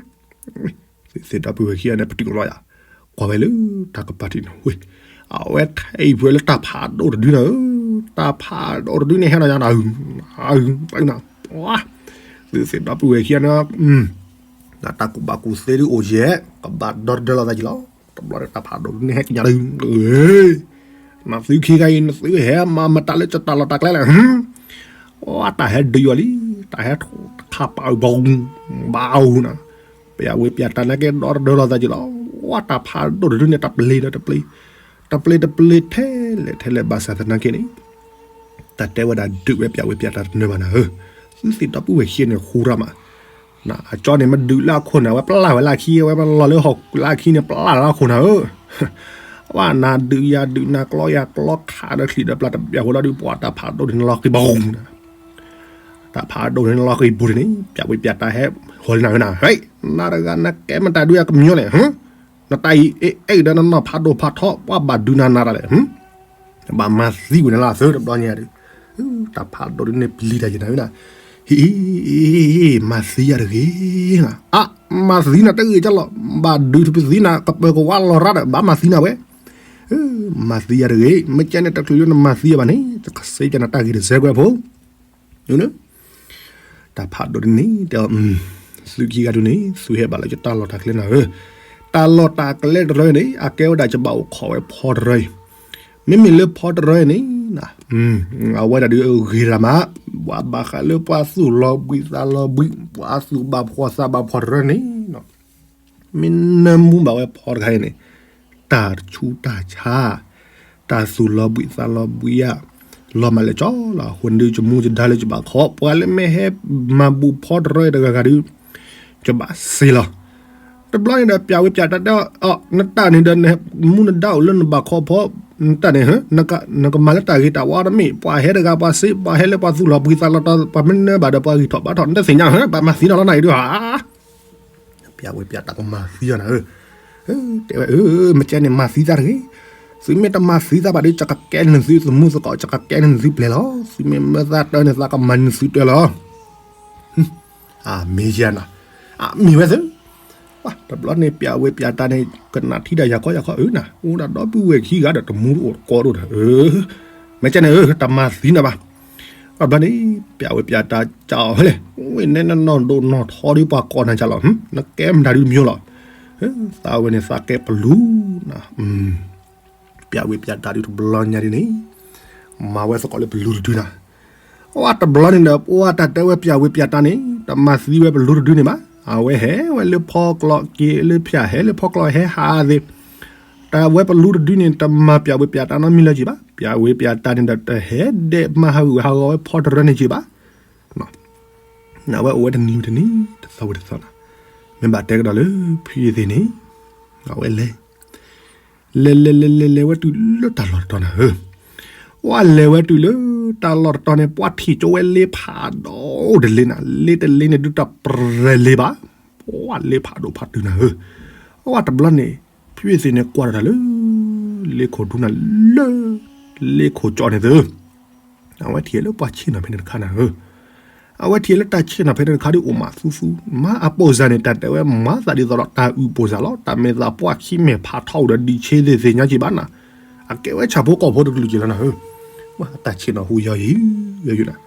သုသ့ၣ်ဒီပုၢ်ဝဲၢ်ခံဂၤန့ၣ် ပတုာ်လီၤယၤ, ကွၢ်ဝဲလၢတၢ်ကပၤထံးန့ၣ်ဝဲ, အဝဲထဲအံၤပှဲၤလၢတၢ်ဖးဒိၣ်တဒုနၤဧၢ, တၢ်ဖးဒိၣ်တဒုန့ၣ်ဟဲဒီးယၤနၤ, သုသ့ၣ်ဒီပုၢ်ဝဲၢ်ခံဂၤန့ၣ်, တၢ်ကူၣ်ဘၣ်ကူၣ်သ့ဒုအိၣ်ယဲၢ်, ကဘၣ်ဒီတဒၢလီၤသးက့ၤလီၤ, တဘျီတၢ်ဖးဒိၣ်တဒုန့ၣ်ဟဲကညးလၢ နသုခံဂၤအံၤ နသုဟဲမၤမတၤလၢယတၢ်လီၢ်တၢ်ကျဲလဲၣ်, အတၢ်ဟဲဒုးယီၤလံ, တၢ်ဟဲခးပာ်အုၣ်ဘီ, ဘၣ်အုၣ်နၤ, ပယဝ့ပယတၢ်နာ်က့ဒီတဒၢလီၤသးက့ၤလီၤ, တၢ်ဖးဒိၣ်တဒုန့ၣ် တပျ့ၤဒီးတပျ့ၤ, တပျ့ၤတပျ့ၤထဲလဲၣ်ထဲလဲၣ်ဘၣ်ဆၣ်သနာ်က့န့ၣ် တၢ်တဲဝဲဒၣ်ဒုးဝဲပယဝ့ပယတၢ်တနၢၤဘၣ်နၤဧၢ, သုသ့ၣ်ဒီပုၢ်ဝဲၢ်ခံဂၤန့ၣ်ဃူရၢ်မး, အကၠီန့ၣ် မဒုးလၢအခိၣ်နၤ ဝဲပျၢ်ဝဲလၢအခံ ဝဲပလီၤလၢဟီၣ်လၢအခံန့ၣ် ပျၢ်လၢအခိၣ်နၤဧၢ, ဝဲနၤဒုးယၤဒုးနၤကျီယၤကျီခးဒီးချံးဒီးပျၢ်တဘၣ်ဃိလီၤဒုး ပှၤတၢ်ဖးဒိၣ်န့ၣ်လီၤဃံၤဘီ, တၢ်ဖးဒိၣ်န့ၣ်လီၤဃံၤဘိန့ၣ်န့ၣ် ပယဝ့ပယတၢ်ဟဲဟီၣ်လံနၤဧၢနၤ, နၤတဂၤနကဲမတၤဒုးအကမၠိလဲၣ်, နတၢ်အံၤအဲၣ်အဲၣ်ဒီးနနီၢ်ဖးဒိၣ်ဖးထီ ပှၤဘၣ်ဒုးနၤနၤတၢ်လဲၣ် ဘၣ်မၤသံကွံာ်နၤလၢအသၢတဘျီညါဒီး, တၢ်ဖးဒိၣ်ဒုန့ၣ်ပျံၤတၢ်ယနၤဧၢနၤ, ဟ့ၣ်, မၤသံယၤတဂ့ၤ, အါ, မၤသံနၤတဂ့ၤကလီၤ, ဘၣ်ဒုးထူၣ်ပသံနၤ ကပၢၤကဝါလီၤရၢ်ဒီး ဘၣ်မၤသံနၤဝဲ, မၤသံယၤတဂ့ၤ, မ့ၢ်ကဲန့ၣ်တချုးလၢနမၤသံယၤဘၣ်န့ၣ် ကစ့ကနတၢ်ဂ့ၤတစဲးကွဲးဖိ တၢ်ဖးဒိၣ်တန့ၣ်တဲအီၤ, သုခံဂၤဒုန့ၣ် သုဟဲဘၣ်လၢယတၢ်လီၢ်တၢ်ကျဲနၤဧၢ, တၢ်လီၢ်တၢ်ကျဲတရၢန့ၣ် အကဲဝဲဒၣ်ယဘၣ်အိၣ်ခိးဝဲဖီတရၢအံၤ, မ့မ့ၢ်လၢဖီတရၢန့ၣ် အဝဲဒၣ်ဒုးဂ့ၤတၢ်မး, ပှၤဘၣ်ဃးလၢပှၤသူၣ်လီၤဘှံးသးလီၤဘှံး ပှၤသူၣ်ဘၣ်ဖှီၣ်သးဘၣ်ဖှီၣ်တရၢန့ၣ် မ့ၢ်နၢမူဘၣ်ဝဲဖီတခါအံၤန့ၣ်, တၢ်တဆူးတၢ်ဆါ, တၢ်သူၣ်လီၤဘှံးသးလီၤဘှံးဧါ, လီၤမးလၢကၠီလီၤ, အဃိန့ၣ်ဒုး ယမူယဒါလၢယဘၣ်ခိး, ပှၤလၢမ့ၢ်ဟဲမၤဘူးဖီတရၢတဂၤဂၤဒုး ယဘၣ်စ့လီၤ. တဘျီန့ၣ်ဒီး ပျးဝ့ပျးတၢ်တဲအီၤ, နတၢ်န့ၣ်ဒီး နမူနဒါအိၣ်လၢနဘၣ်ခိးဖီ, နတၢ်န့ၣ် နကမၤလၢတၢ်ဂ့ၤတၢ်ဝါတမ့ၢ်, ပှၤဟဲတဂၤပှၤစ့, ပှၤဟဲလၢပှၤသူၣ်လီၤဘှံးသးလီၤတီၤ, ပှၤမ့ၢ်နၢဘၣ်ဒီးပှၤဂံၢ်ထီၣ်ဘါထီၣ်, နတသ့ၣ်ညါ, ပှၤမၤသံနၤလီၤနၤအံၤဒုးဧါ. ပျးဝ့ပျးတၢ်ကမၤသံအီၤနၤဧၢ, တဲဝဲ မ့ၢ်ကဲန့ၣ်မၤသံတၢ်တဂ့ၤ, သုမ့ၢ်တမၤသံတၢ်ဘၣ်ဒီး ယကကဲနသုသမူသကိး, ယကကဲနသုပျဲၤလီၤ, သုမ့ၢ်မၢသးတၢ်န့ၣ် သးကမၤနသုတၢ်လီၤ. အမ့ၢ်ယဲနီၤ, အမ့ၢ်ဝဲသု, တဘျီန့ၣ် ပျးဝ့ပျးတၢ်န့ၣ် ကနၣ်ထံၣ်ဒၣ်ယၤခီယၤခီအၢနၤ, အိၣ်ဒၣ်ဒီပုၢ်ဝဲၢ်ခံဂၤဒီး တမူတအိၣ်တကိးဒိၣ်ဒီး, မ့ၢ်ကဲန့ၣ်ဧၢ တမၤသံနၤဘၣ်. တဘျီန့ၣ် ပျးဝ့ပျးတၢ်ကၠီဝဲလဲၣ်, ဝ့ၢ်နဲနနီၢ်ဒိၣ်နီၢ်ထီဒုးပှၤကိးနၤကၠီလီၤ, နကဲမတၤဒုးမၠိလီၤ, သးဝဲန့ၣ်သးကဲပလူၤနၤ ပျးဝ့ပျးတၢ်ဒုးတဘျီညါဒ်န့ၣ်, မၤဝဲသကိးလၢပလူၤတဒုနၤ, အဝဲတဘျီန့ၣ်ဒီး ပှၤတၢ်တဲဝဲပျးဝ့ပျးတၢ်န့ၣ် တမၤသံဝဲပလူၤတဒုန့ၣ်ဘၣ်, အဝဲဟဲဝဲလၢဖီကျိးက့ၤလၢဖၠၣ် ဟဲလၢဖီကျိးဟဲဟးသ့ၣ်, တၢ်ဝဲပလူၤတဒုန့ၣ် တမၤပျးဝ့ပျးတၢ်နီတမံၤလၢၤက့ၤဘၣ်, ပျးဝ့ပျးတၢ်န့ၣ်ဒီး တဟဲဒဲးမၤဟးဂူာ်ဟးဂီၤဝဲဖီတရၢန့ၣ်က့ၤဘၣ် အဝဲအိၣ်ဝဲတနံၤဝံၤတနံၤ တသီဝံၤတသီနၤ, မ့ၢ်ဘၣ်တဲကဒီးလၢဖုယသ့ၣ်န့ၣ်, အဝဲလဲၤ, လဲၤလဲၤလဲၤလဲၤလဲၤဝဲတုၤလၢတၢ်လီၢ်တတီၤနၤဧၢ, ပှၤလဲၤဝဲတုၤလၢတၢ်လီၢ်တတီၤန့ၣ် ပှၤထံၣ်ကၠိဝဲလ့ဖးဒိၣ်တလ့နၤ, လ့တလ့န့ၣ်ဒုးတၢ်ပြဲၤလ့ဘၣ်, ပှၤလ့ဖးဒိၣ်ဖးတုၤနၤဧၢ, အဝဲတဘျီန့ၣ် ဖုယသ့ၣ်န့ၣ်ကွၢ်ဒီးတၢ်လၢ လ့ခိၣ်ဒူနၤလၢ လ့ခိၣ်ကၠီန့ၣ်သု အဝဲထံၣ်လၢပှၤဆ့ၣ်နီၤဖဲန့ၣ်တခါနၤဧၢ, အဝဲထံၣ်လၢတၢ်ဆ့ၣ်နီၤဖဲန့ၣ်တခါဒုးအိၣ်မးသူသူ, မၤအပိၢ်စၢ်န့ၣ် တၢ်တဲဝဲမၤသးဒ်သိးဒီးတၢ်အုၣ်ပိၢ်စၢ်လီၤ, တၢ်မဲာ်သးပှၢ်ခံမဲာ်ဖးထီအိၣ်ဒီးဒံးဆ့သ့ၣ်သ့ၣ်ညါက့ၤဘၣ်နၤ, အကဲဝဲဆၣ်ဖိကီၢ်ဖိတကလုာ်က့ၤလီၤနၤဧၢ, ဝဲတၢ်ဆ့ၣ်နီၤဟူယီၤယံၤယီၤယုာ်နၤ,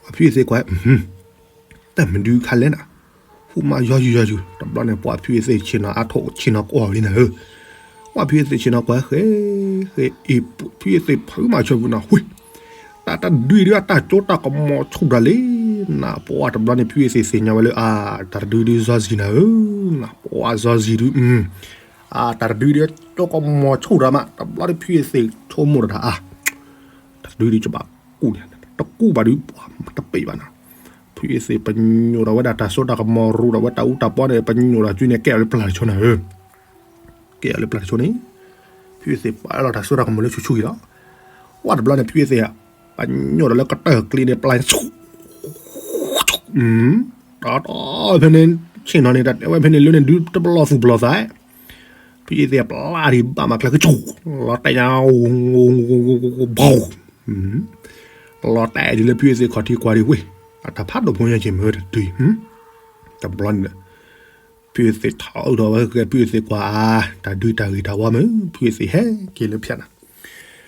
ပှၤဖုယသ့ၣ်ကွၢ် တၢ်မနုၤခါလဲၣ်နၤ, ဟူမးယီၤယုာ်ယီၤယုာ်, တဘျီန့ၣ် ပှၤဖုယသ့ၣ်ဆ့ၣ်နီၤအါထီၣ်ဆ့ၣ်နီၤကအီၣ်လံနၤဧၢ, ပှၤဖုယသ့ၣ်ဆ့ၣ်နီၤကွၢ်ဃဲ, ဃဲအံၤ ဖုယသ့ၣ်ဖုမၤဆိပူၤနၤ ဝ့ၢ်, တၢ်တဒုဒုးအတၢ်ကၠိတၢ်ကမီၤဆူၣ်တၢ်လံနၤ, ပှၤတဘျီန့ၣ် ဖုယသ့ၣ်သ့ၣ်ညါဝဲလၢ အါ တၢ်တဒုဒုးစီၤစံၤနၤဧၢ, ပှၤစီၤစံၤဒုး အါ တၢ်တဒုဒုးကၠိကမီၤဆူၣ်တၢ်မး, တဘျီန့ၣ် ဖုယသ့ၣ်ဆိကမိၣ်ဒီးတၢ်အါ တၢ်တဒုဒုးကဘၣ်ကူၣ်န့ၣ်, တကူၣ်ဘၣ်ဒုး ပှၤတပ့ၢ်ဘၣ်နၤ, ဖုယသ့ၣ်ပညိၣ်ဒီးဝဲဒၣ်တၢ်စိတၢ်ကမီၤရူဒီးဝဲတၢ်အူတၢ်ပီန့ၣ် ပညိၣ်ဒီးစုန့ၣ် ကဲအီၤလၢပျၢ်တဆိနၤဧၢ, ကဲအီၤလၢပျၢ်တဆိန့ၣ်, ဖုယသ့ၣ်ပာ်လီၤတၢ်စိတၢ်ကမီၤလၢဆူၣ်ဆူၣ်ဂ့ၤလီၤ, ဝဲတဘျီန့ၣ် ဖုယသ့ၣ် ပညိၣ်ဒီးလၢကတၢၢ်ကျ့န့ၣ် ပျၢ်န့ၣ် တီတီဖဲန့ၣ် ဆ့ၣ်နီၤန့ၣ် တၢ်တဲဝဲဖဲန့ၣ်လၢန့ၣ် ဒုးတပလီၢ်သူၣ်ပလီၢ်သး, ဖုယသ့ၣ်ပျၢ်ဒံးဘၣ်မးကျဲကဆူၣ်, လီၤတဲာ်ညါ, ဘီ, လီၤတဲာ်ဒ်လၢဖုယသ့ၣ်ခီၣ်ထံးကွၢ်ဒံးဝ့ၢ်, အတၢ်ဖးဒိၣ်ဖိညါက့ၤမ့ၢ်တတုၤ, တဘျီန့ၣ်ဒီး ဖုယသ့ၣ်ထီၣ်အုးထီၣ်ဝဲဃဲ ဖုယသ့ၣ်ကွၢ်အါ, တၢ်ဒုးတၢ်ဂ့ၤတၢ်ဝါမ့ၢ် ဖုယသ့ၣ်ဟဲက့ၤလၢဖၠၣ်နၤ,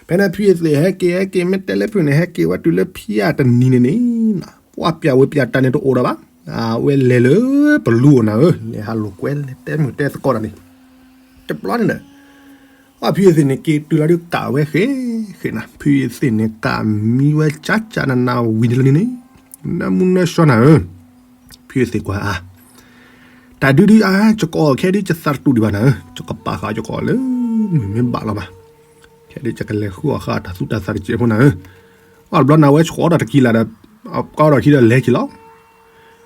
ဖဲန့ၣ်ဖုယသ့ၣ်ဟဲက့ၤဟဲက့ၤ မ့ၢ်တဲလၢဖုန့ၣ် ဟဲက့ၤဝဲတုၤလၢဖၠၣ်တနံၤန့ၣ်န့ၣ်, ပှၤပျးဝ့ပျးတၢ်န့ၣ်တအိၣ်ဒီးဘၣ်, အဝဲလဲၤလၢပလူၤအိၣ်နၤဧၢ, လဲၤဟးလိာ်ကွဲ လဲၤတဲမုာ်တဲသကိးတၢ်န့ၣ်, တဘျီန့ၣ်ဒီး ပှၤဖုယသ့ၣ်န့ၣ်က့ၤတုၤလီၤဒုးကးဝဲဃဲ, ဃဲနၤ ဖုယသ့ၣ်န့ၣ်ကးမံဝဲကၠးကၠးနးနးဝံၤန့ၣ်လၢန့ၣ်န့ၣ်, နၢမူနၢဆှီနၤဧၢ, ဖုယသ့ၣ်ကွၢ်အါ, တၢ်ဒုးဒုးအါ ယကအီၣ်ခဲဒုးယသးတတူာ်ဒံးဘၣ်နၤဧၢ, ယကပာ်ဃာ်ယကအီၣ်လၢ မုၢ်မ့ၢ်ဘၣ်လီၤဘၣ်, ခဲဒုးယကလဲၤဃုအီၣ်ဃာ်တၢ်သူတၢ်သးတစဲးဖိနၤဧၢ, အဘျီနၤဝဲဆှီတၢ်တကံလၤဒီး အကီဒီးခံဒီးလဲၤက့ၤလီၤ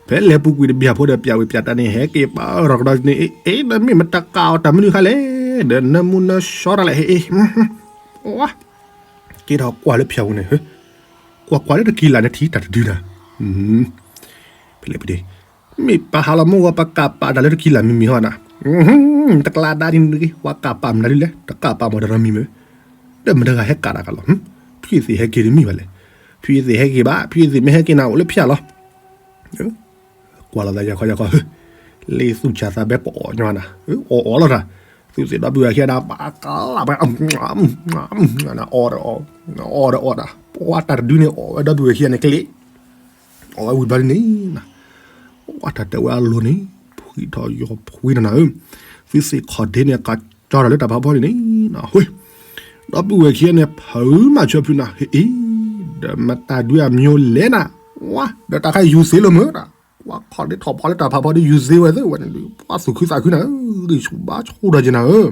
ဖဲလဲၤပူၤကွံာ်တဘျီဖိဒီး ပျးဝ့ပျးတၢ်န့ၣ် ဟဲက့ၤပာ်အၢၣ်ထီၣ်ကဒီးန့ၣ် အ့ ဒီးမ့ၢ်မတၤကးအီၤတၢ်မနုၤခါလဲၣ်, ဒီးနၢမူနၢဆှီတၢ်လဲၣ် ဟ့ၣ်အ့ၣ်, က့ၤထီၣ်ကွၢ်လၢဖၠၣ်ပူၤန့ၣ်, ကွၢ်ကွၢ်လၢတကံလၤန့ၣ်ထံၣ်တၢ်တဒုနၤ, ဖဲလဲၣ်ပဒ့ မ့ၢ်ပဟးလီၤမုၢ်ဂီၤ ပကးပာ်တၢ်လၢတကံလၤမံၤမံၤဟီနၤ, တကျါဒါဒ်န့ၣ်တဂ့ၤ ပှၤကးပာ်မနုၤဒ်လဲၣ် တကးပာ်မီၢ်တၢ်တမံၤမ့ၢ်, ဒီးမတၤဂၤဟဲကးတၢ်ကလီၤ, ဖုယသ့ၣ်ဟဲက့ၤတမံၤဘၣ်လဲၣ်, ဖုယသ့ၣ်ဟဲက့ၤဘၣ် ဖုယသ့ၣ်မ့ၢ်ဟဲက့ၤနၤအိၣ်လၢဖၠၣ်လီၤ ကွၢ်လီၤသးယၤခီယၤခီ, လ့သူၣ်ဆးသးဘဲပအီၣ်ညီနၤ, အီၣ်အီၣ်လီၤတၢ်, သုးသ့ၣ်ဒီပုၢ်ဝဲၢ်ခံဂၤဒၣ် ပာ်ကလးပှဲၤ အီၣ်ဒီးအီၣ်, အီၣ်ဒီးအီၣ်ဒၣ်, ပှၤတၢ်တဒုန့ၣ် အီၣ်ဝဲဒီပုၢ်ဝဲၢ်ခံဂၤန့ၣ်ကျ့, အီၣ်ဝဲဝံၤဘျီဒ်န့ၣ်, ပှၤတၢ်တဲဝဲအလိၤန့ၣ် ဖှံထီၣ်ယီၤဖှံထီၣ်နၤဧၢ, သုးသ့ၣ်ခီၣ်ဒ့န့ၣ် ကကၠီထီၣ်လၢတၢ်ဖးဖီန့ၣ်န့ၣ်, ဒီပုၢ်ဝဲၢ်ခံဂၤန့ၣ် ဖုးမၤဆၢဖုးနၤ ဟ့ၣ်အံၤ, ဒီးမတၤဒုအမံၤလဲၣ်နၤ, ဝါ ဒီးတၢ်ခါယူၤသ့လိာ်မုာ်ဒၣ်, ပှၤခီၣ်ဒ့ထီၣ်ဖီလၢတၢ်ဖးဖီဒီးယူၤသ့ဝဲသ့ဝဲန့ၣ်ဒုး ပှၤသူၣ်ခုသးခုနၤဧၢ, ဂံၢ်ဆူၣ်ဘါဆူၣ်ဒီးက့ၤနၤဧၢ,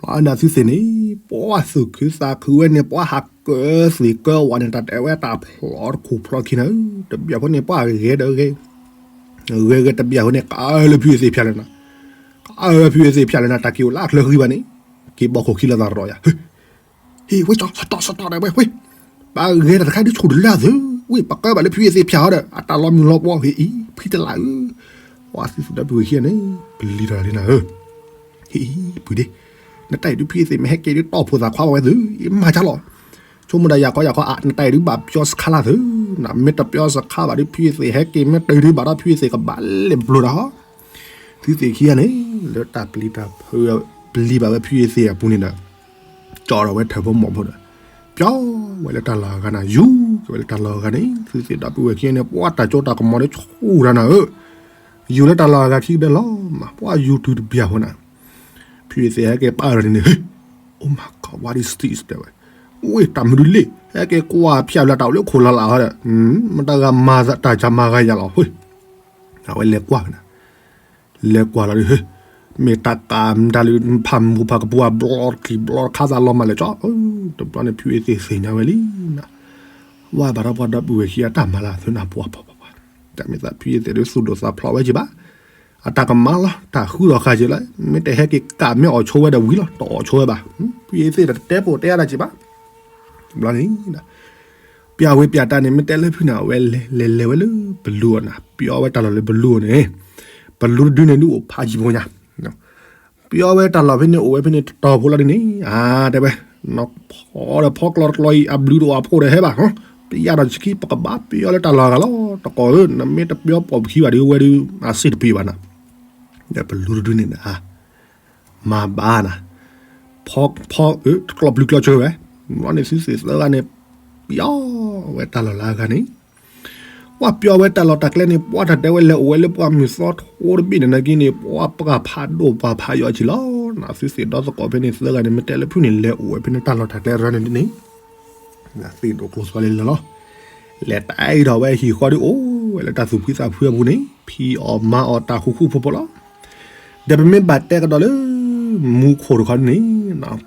ပှၤနၤသုးသ့ၣ်န့ၣ် ပှၤသူၣ်ခုသးခုဝဲန့ၣ် ပှၤဟးကၢသ့ၣ်ကၢဝဲန့ၣ် တၢ်တဲဝဲတၢ်ဖျီတခိၣ်ဖျီခံနၤဧၢ, တဘျီဖိန့ၣ် ပှၤဂဲၤဒီးဂဲၤ, ဂဲၤဂဲၤတဘျီဖိန့ၣ် ကးလၢဖုအသ့ၣ်ဖၠၣ်လၢနၤ, ကးလၢဖုအသ့ၣ်ဖၠၣ်လၢနၤ တၢ်က့ၤအိၣ်လၢအချၢဃံဘၣ်န့ၣ်, က့ၤဘီခိၣ်ခံလီၤသးရီယၤ ဟ့ၣ် ဝဲကၠီ စတီၣ် စတီၣ်ဒီးဝဲ ဝ့ၢ်, ပဂဲၤတၢ်တခါဒ်ဆူၣ်တလၢအသုး, ဝ့ၢ် ပကၢဘၣ်လၢဖုအသ့ၣ်ဖၠၣ်အီၤဒီး အတၢ်လီၤမုၢ်လီၤပှီၢ် ဟ့ၣ်အံၤ ဖံတလးဧၢ, ပှၤသုးသ့ၣ်ဒီပုၢ်ဝဲၢ်ခံဂၤန့ၣ် ပလံၤထီၣ်လံနၤဧၢ, ဟ့ၣ်အံၤ ဖုဒ့, နတၢ်အံၤဒုးဖုအသ့ၣ်မ့ၢ်ဟဲက့ၤဒုးတီၢ်ဖိသၣ်ခွါဘၣ်ဝဲသုး, မၤကၢလီၤ, ဆိကမိၣ်ဒၣ်ယၤခီယၤခီ နတၢ်အံၤဒုးဘၣ်ပၠီစခါလၢသုး, နမ့ၢ်တပၠီစခါဘၣ်ဒုး ဖုအသ့ၣ်ဟဲက့ၤမ့ၢ်တုၤဒုးဘၣ်ဒီး ဖုအသ့ၣ်ကဘၣ်လဲၤဘျိးတၢ်ဟီ သုးသ့ၣ်ခံဂၤန့ၣ် လၢတၢ်ပျံၤတၢ်ဖုး ပျံၤဘၣ်ဝဲဖုအသ့ၣ်အပူၤန့ၣ်ဒီး ကၠီထီၣ်ဝဲထၢၣ်ဖိမီၢ်ဖိဒီး ပၠီဝဲလၢတၢ်လီၢ်အဂၤနၤ, ယူၤက့ၤဝဲလၢတၢ်လီၢ်အဂၤန့ၣ် သုးသ့ၣ်ဒီပုၢ်ဝဲၢ်ခံဂၤန့ၣ် ပှၤတၢ်စိတၢ်ကမီၤဒီးဆူၣ်တၢ်နၤဧၢ, ယူၤလၢတၢ်လီၢ်အဂၤခံကဒီးလီၤမး ပှၤယူၤတုၤတဘျီဖိနၤ, ဖုအသ့ၣ်ဟဲက့ၤပာ်လီၤန့ၣ်န့ၣ် ဟ့ၣ်, Oh my God, what is this တဲဝဲ, ဝ့ၢ် တၢ်မနုၤလဲၣ်, ဟဲက့ၤကွၢ်ဖၠၣ်လၢတၢ်အိၣ်လၢခိၣ်လၢ်လၢ်ဟီဒီး မတၤဂၤမၤတၢ်ကမၤဂၤယၤလီၤ ဟ့ၣ်, အဝဲလဲၤကွၢ်ကနၤ, လဲၤကွၢ်လီၤဒီး ဟ့ၣ်, မ့ၢ်တၢ်ကးမတၤလၢ ဖးမူဖးကပူၤအဘျီတကံၢ်ဘျီတခါသးလီၤမးလဲၣ်ကၠီ, တဘျီန့ၣ် ဖုအသ့ၣ်သ့ၣ်ညါဝဲလံနၤ, ဝဲဘၣ်ဒီးပှၤဒီပုၢ်ဝဲၢ်ခံဂၤတၢ်မၤလၢသုနၢ်ပှၤပှၤပှၤပှၤ, တၢ်မ့ၢ်သးဖုအသ့ၣ်ဒုးသူၣ်ဒိၣ်သးဖျိးဝဲက့ၤဘၣ်, အတၢ်ကမၤလီၤ တၢ်ဃုထီၣ်ဃာ်က့ၤလၢ မ့ၢ်တဟဲက့ၤကးမ့ၢ်အီၣ်ဆိဝဲဒီးဝံၤလီၤ တအီၣ်ဆိဝဲဘၣ်, ဖုအသ့ၣ်ဒီးတတဲပိာ်တဲအါဒၣ်က့ၤဘၣ်, တဘျီန့ၣ် ပျၢ်ဝ့ပျၢ်တၢ်န့ၣ် မ့ၢ်တဲလၢဖုန့ၣ် အဝဲလဲၤလဲၤလဲၤဝဲလၢပလူၤအီၤနၤ, ပျီဝဲတၢ်လီၢ်လၢပလူၤအီၤန့ၣ်, ပလူၤတဒုန့ၣ်ဒုးအိၣ်ဖးယံၤဖိညါ, ပျီဝဲတၢ်လီၢ်ဖဲန့ၣ် အိၣ်ဝဲဖဲန့ၣ်တတီၤဖိလီၤဒ်န့ၣ်, အါ တဲဝဲ, နီၢ်ဖီဒီးဖီကျီတကျီအံၤ အဘျုးတအိၣ်အဖှိၣ်ဒီးဟဲဘၣ်, ပယၢ်ဒီးဆခံ ပကဘၣ်ပျီလၢတၢ်လီၢ်အဂၤလီၤ တကိးဧၢ, နမ့ၢ်တပျီပိာ်ပခံဘၣ်ဒီးဝဲဒုး အစ့ၣ်တပ့ၤဘၣ်နၤ, ဒီးပလူၤတဒုန့ၣ်နၤ မၤဘၣ်နၤ, ဖီ ဖီ တကျီပျုၤကျီဆၢဝဲ, ဘျီန့ၣ်သုးသ့ၣ်သၢဂၤန့ၣ် ပျီဝဲတၢ်လီၢ်လၢအဂၤန့ၣ်, ပှၤပျီဝဲတၢ်လီၢ်တၢ်ကျဲန့ၣ် ပှၤတၢ်တဲဝဲလဲၤအိၣ်ဝဲလၢပှၤမုၢ်သီထိတဘ့ၣ်န့ၣ်နာ်က့န့ၣ် ပှၤပှၤဖးဒိၣ်ပှၤဖးယိာ်က့ၤလီၤ, သုးသ့ၣ်ဒီသကိးဖဲန့ၣ်သၢဂၤန့ၣ် မ့ၢ်တဲလၢဖုန့ၣ် လဲၤအိၣ်ဝဲဖဲန့ၣ်တၢ်လီၢ်တၢ်ကျဲရၢန့ၣ်န့ၣ် သ့ၣ်ဒိၣ်ကျိၤသွါလံလၢလီၤ, လဲၤတၢ်အံၤဒီးဝဲဟံၣ်ဃီဒုးအိၣ်ဝဲလၢတၢ်သူၣ်ဖှံသးဖှံအပူၤန့ၣ် ဖံးအီၣ်မၤအီၣ်တၢ်ဃူဃူဖိးဖိးလီၤ, ဒီးပမ့ၢ်ဘၣ်တဲကဒီးလၢ မူခိၣ်တခီန့ၣ်,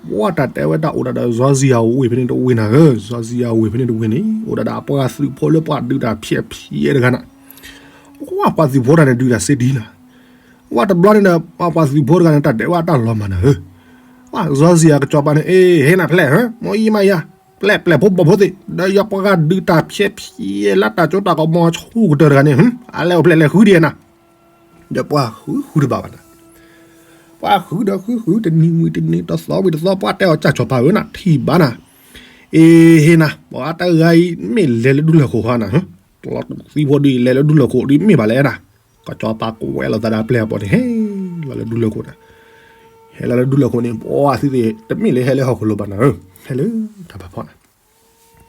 ပှၤတၢ်တဲဝဲတၢ်အိၣ်ဒၣ်ဒီး စီၤစံယၤဝ့ၢ်ဖဲန့ၣ်တဝ့ၢ်နၤဧၢ, စီၤစံယၤဝ့ၢ်ဖဲန့ၣ်တဝ့ၢ်န့ၣ် အိၣ်ဒၣ်ဒီးအပှၤသုးဖိလၢပှၤဒုးတၢ်ဖျဲးဖျဲးတဂၤနၤ, ပှၤသုးဖိတဂၤန့ၣ်ဒုးတၢ်စ့ဒံနၤ, ပှၤတဘျီန့ၣ်ဒီး ပှၤသုးဖိတဂၤန့ၣ် တၢ်တဲဝဲအတၢ်လီၤမၢ်နၤဧၢ, ပှၤစီၤစံယၤကစီၤပၤန့ၣ် အ့ ဟ့ၣ်နၤဖျဲးဧၢ, မ့ၢ်အံၤမးယၤ, ပျဲၢ်ပျဲၢ်ဖိဘီၣ်ဖိသ့ၣ် ဒီးယပှၤဒုးတၢ်ဖျဲးဖျဲးလၢတၢ်စိတၢ်ကမီၤဆူၣ်ကတၢၢ်တဂၤန့ၣ် အလဲၤအိၣ်ဖျဲးလဲၤဃုဒံးနၤ ဒီးပှၤဃုဃုတဘၣ်ဘၣ်နၤ, ပှၤဃုဒီးဃုဃုတနံၤဝံၤတနံၤတသီဝံၤတသီ ပှၤတဲအီၤ ကၢ်စီၤပၤဧၢနၤ ထံၣ်ဘၣ်နၤ, အ့ ဟ့ၣ်နၤ ပှၤတဂၤအံၤ မ့ၢ်လဲၤလၢဒူလၢၢ်ခိၣ်ဃီနၤ, ကျီသံဖိဒုးလဲၤလၢဒူလၢၢ်ခိၣ်ဒုးမ့ၢ်ဘၣ်လဲၣ်နၤ, ကၢ်စီၤပၤကွဲးလီၤသးဒီးအပျဲၢ်အဘီၣ်န့ၣ် ဟဲလီၤလၢဒူလၢၢ်ခိၣ်နၤ, ဟဲလီၤလၢဒူလၢၢ်ခိၣ်န့ၣ် ပှၤသုးသ့ၣ် တမ့ၢ်လၢဟဲလၢဟီၣ်ခိၣ်လိၤဘၣ်နၤဧၢ, ဟဲလၢတၢ်ဖးဖီနၤ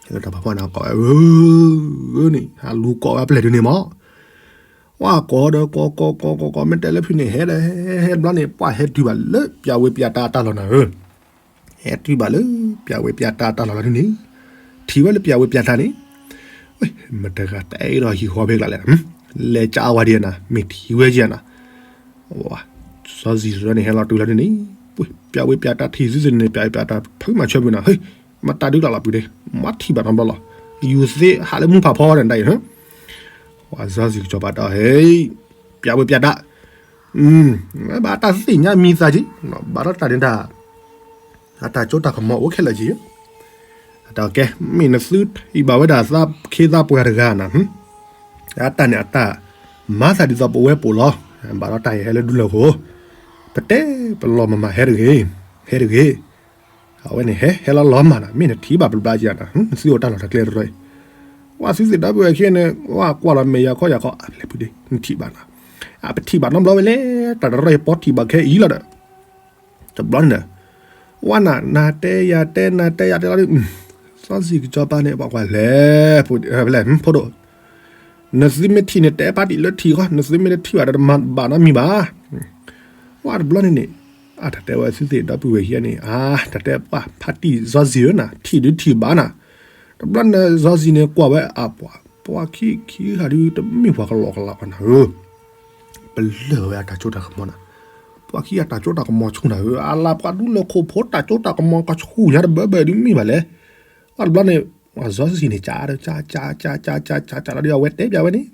ဟဲလၢတၢ်ဖးဖီန့ၣ် ကိးဝဲဧၢ, န့ၣ် ဟးလူၤကိးဝဲအပျဲၢ်ဒုးန့ၣ်မး, ပှၤကိးဒီးကိးကိးကိးကိးကိး မ့ၢ်တဲလၢဖုန့ၣ် ဟဲဒီးဟဲဟဲဘျီန့ၣ် ပှၤဟဲတုၤဘၣ်လၢပျၢ်ဝ့ပျၢ်တၢ်အတၢ်လီၢ်နၤဧၢ, ဟဲတုၤဘၣ်လၢပျၢ်ဝ့ပျၢ်တၢ်အတၢ်လီၢ်လီၤဒ်န့ၣ်, ထံၣ်ဝဲလၢပျၢ်ဝ့ပျၢ်တၢ်န့ၣ်, မတဂၤတအဲၣ်ဒိးဟံၣ်ဃီဖဲကျါလဲၣ်, လဲၤကးဝဲဒံးနၤ မ့ၢ်ထံၣ်ဝဲက့ၤနၤ စီၤစံယၤန့ၣ် ဟဲလီၤတုၤလီၤဒ်န့ၣ်, ပျၢ်ဝ့ပျၢ်တၢ်ထံၣ်သုသ့ၣ်န့ၣ် ပျၢ်ဝ့ပျၢ်တၢ်ဖုမၤဆၢပူၤနၤ, ဟ့ၣ် မတၤဒုးကျါလီၤပူၤန့ၣ် မၤထံၣ်ဘၣ်နီတဘျီလီၤ, ယူၤသ့ဟးလၢမူဖးဖီန့ၣ်ဒ်အံၤ, ပှၤစီၤစံကစီၤပၤတဲအီၤ ဟ့ၣ် ပျၢ်ဝ့ပျၢ်တၢ်, ဘၣ်တၢ်သ့ၣ်ညါမံၤသးက့ၤ, ဘၣ်ဒီးတၢ်န့ၣ်တၢ် အတၢ်စိတၢ်ကမီၤအိၣ်ခဲလၢာ်က့ၤ, အတၢ်ကဲ မ့ၢ်နသုထံၣ်ဘၣ်ဝဲဒၣ်သးခ့သးပှၢ်တဂၤနၤ, အတၢ်န့ၣ်အတၢ် မၤသးဒ်သိးပဝဲပိာ်လီၤ, ဘၣ်ဒီးတၢ်အံၤဟဲလၢဒူလၢၢ်ခိၣ်, ပတဲပလီၢ်မၤမၤဟဲတဂ့ၤ, ဟဲတဂ့ၤ, အဝဲန့ၣ်ဟဲ ဟဲလီၤလီၤမၢ်နၤ, မ့ၢ်နထံၣ်ဘၣ်ပျၢ်ဘျါက့ၤနၤ, နသုအိၣ်တၢ်လီၢ်တၢ်ကျဲတရၢအံၤ, ပှၤသုးသ့ၣ်ဒီပုၢ်ဝဲၢ်ခံဂၤန့ၣ် ပှၤကွၢ်လီၤမဲာ်ယၤခီယၤခီ အလဲၤဖုဒ့ နထံၣ်ဘၣ်နၤ, အပထံၣ်ဘၣ်နီတဘျီဝဲလဲၣ်, တၢ်တရၢအံၤပီထံၣ်ဘၣ်ခဲအံၤလီၤဒီး တ တဘျီန့ၣ်ဒီး ဝဲနၤ နၤတဲယၤတဲ နၤတဲယၤတဲလီၤဒုး စီဆှံကစီၤပၤန့ၣ် ပှၤကွၢ်လဲၣ် လဲၣ် ဖိဒိၣ် နသုမ့ၢ်ထံၣ်န့ၣ်တဲဖါတံၢ်လၢထံၣ်ဃီ နသုမ့ၢ်တထံၣ်ဘၣ်ဒီးတမၤဘၣ်နီတမံၤဘၣ်. ဝဲတဘျီန့ၣ်န့ၣ် အတၢ်တဲဝဲသုသ့ၣ်ဒီပုၢ်ဝဲၢ်ခံဂၤန့ၣ် အတၢ်တဲပှၤဖါတံၢ်စီဆှံဧၢနၤ ထံၣ်ဒုးထံၣ်ဘၣ်နၤ တဘျီန့ၣ်စီဆှံန့ၣ်ကွၢ်ဝဲအပှၤ ပှၤခံခံဂၤဒုးတမ့ၢ်ပှၤကလီကလီဘၣ်နၤဧၢ ပလၢၢ်ဝဲအတၢ်စိတၢ်ကမီၤနၤ ပှၤခံဂၤတၢ်စိတၢ်ကမီၤဆူၣ်နၤဧၢ အလၤပှၤဒူလၢၢ်ခိၣ်ဖိတၢ်စိတၢ်ကမီၤကဆူၣ်ညါတဘၢဘၢဒုးမ့ၢ်ဘၣ်လဲၣ်. အတဘျီန့ၣ် စီဆှံန့ၣ် ကၢ်ကၢ်ကၢ်ကၢ်ကၢ်ကၢ်လီၤဒုး အဝဲတဲပျးဝဲန့ၣ်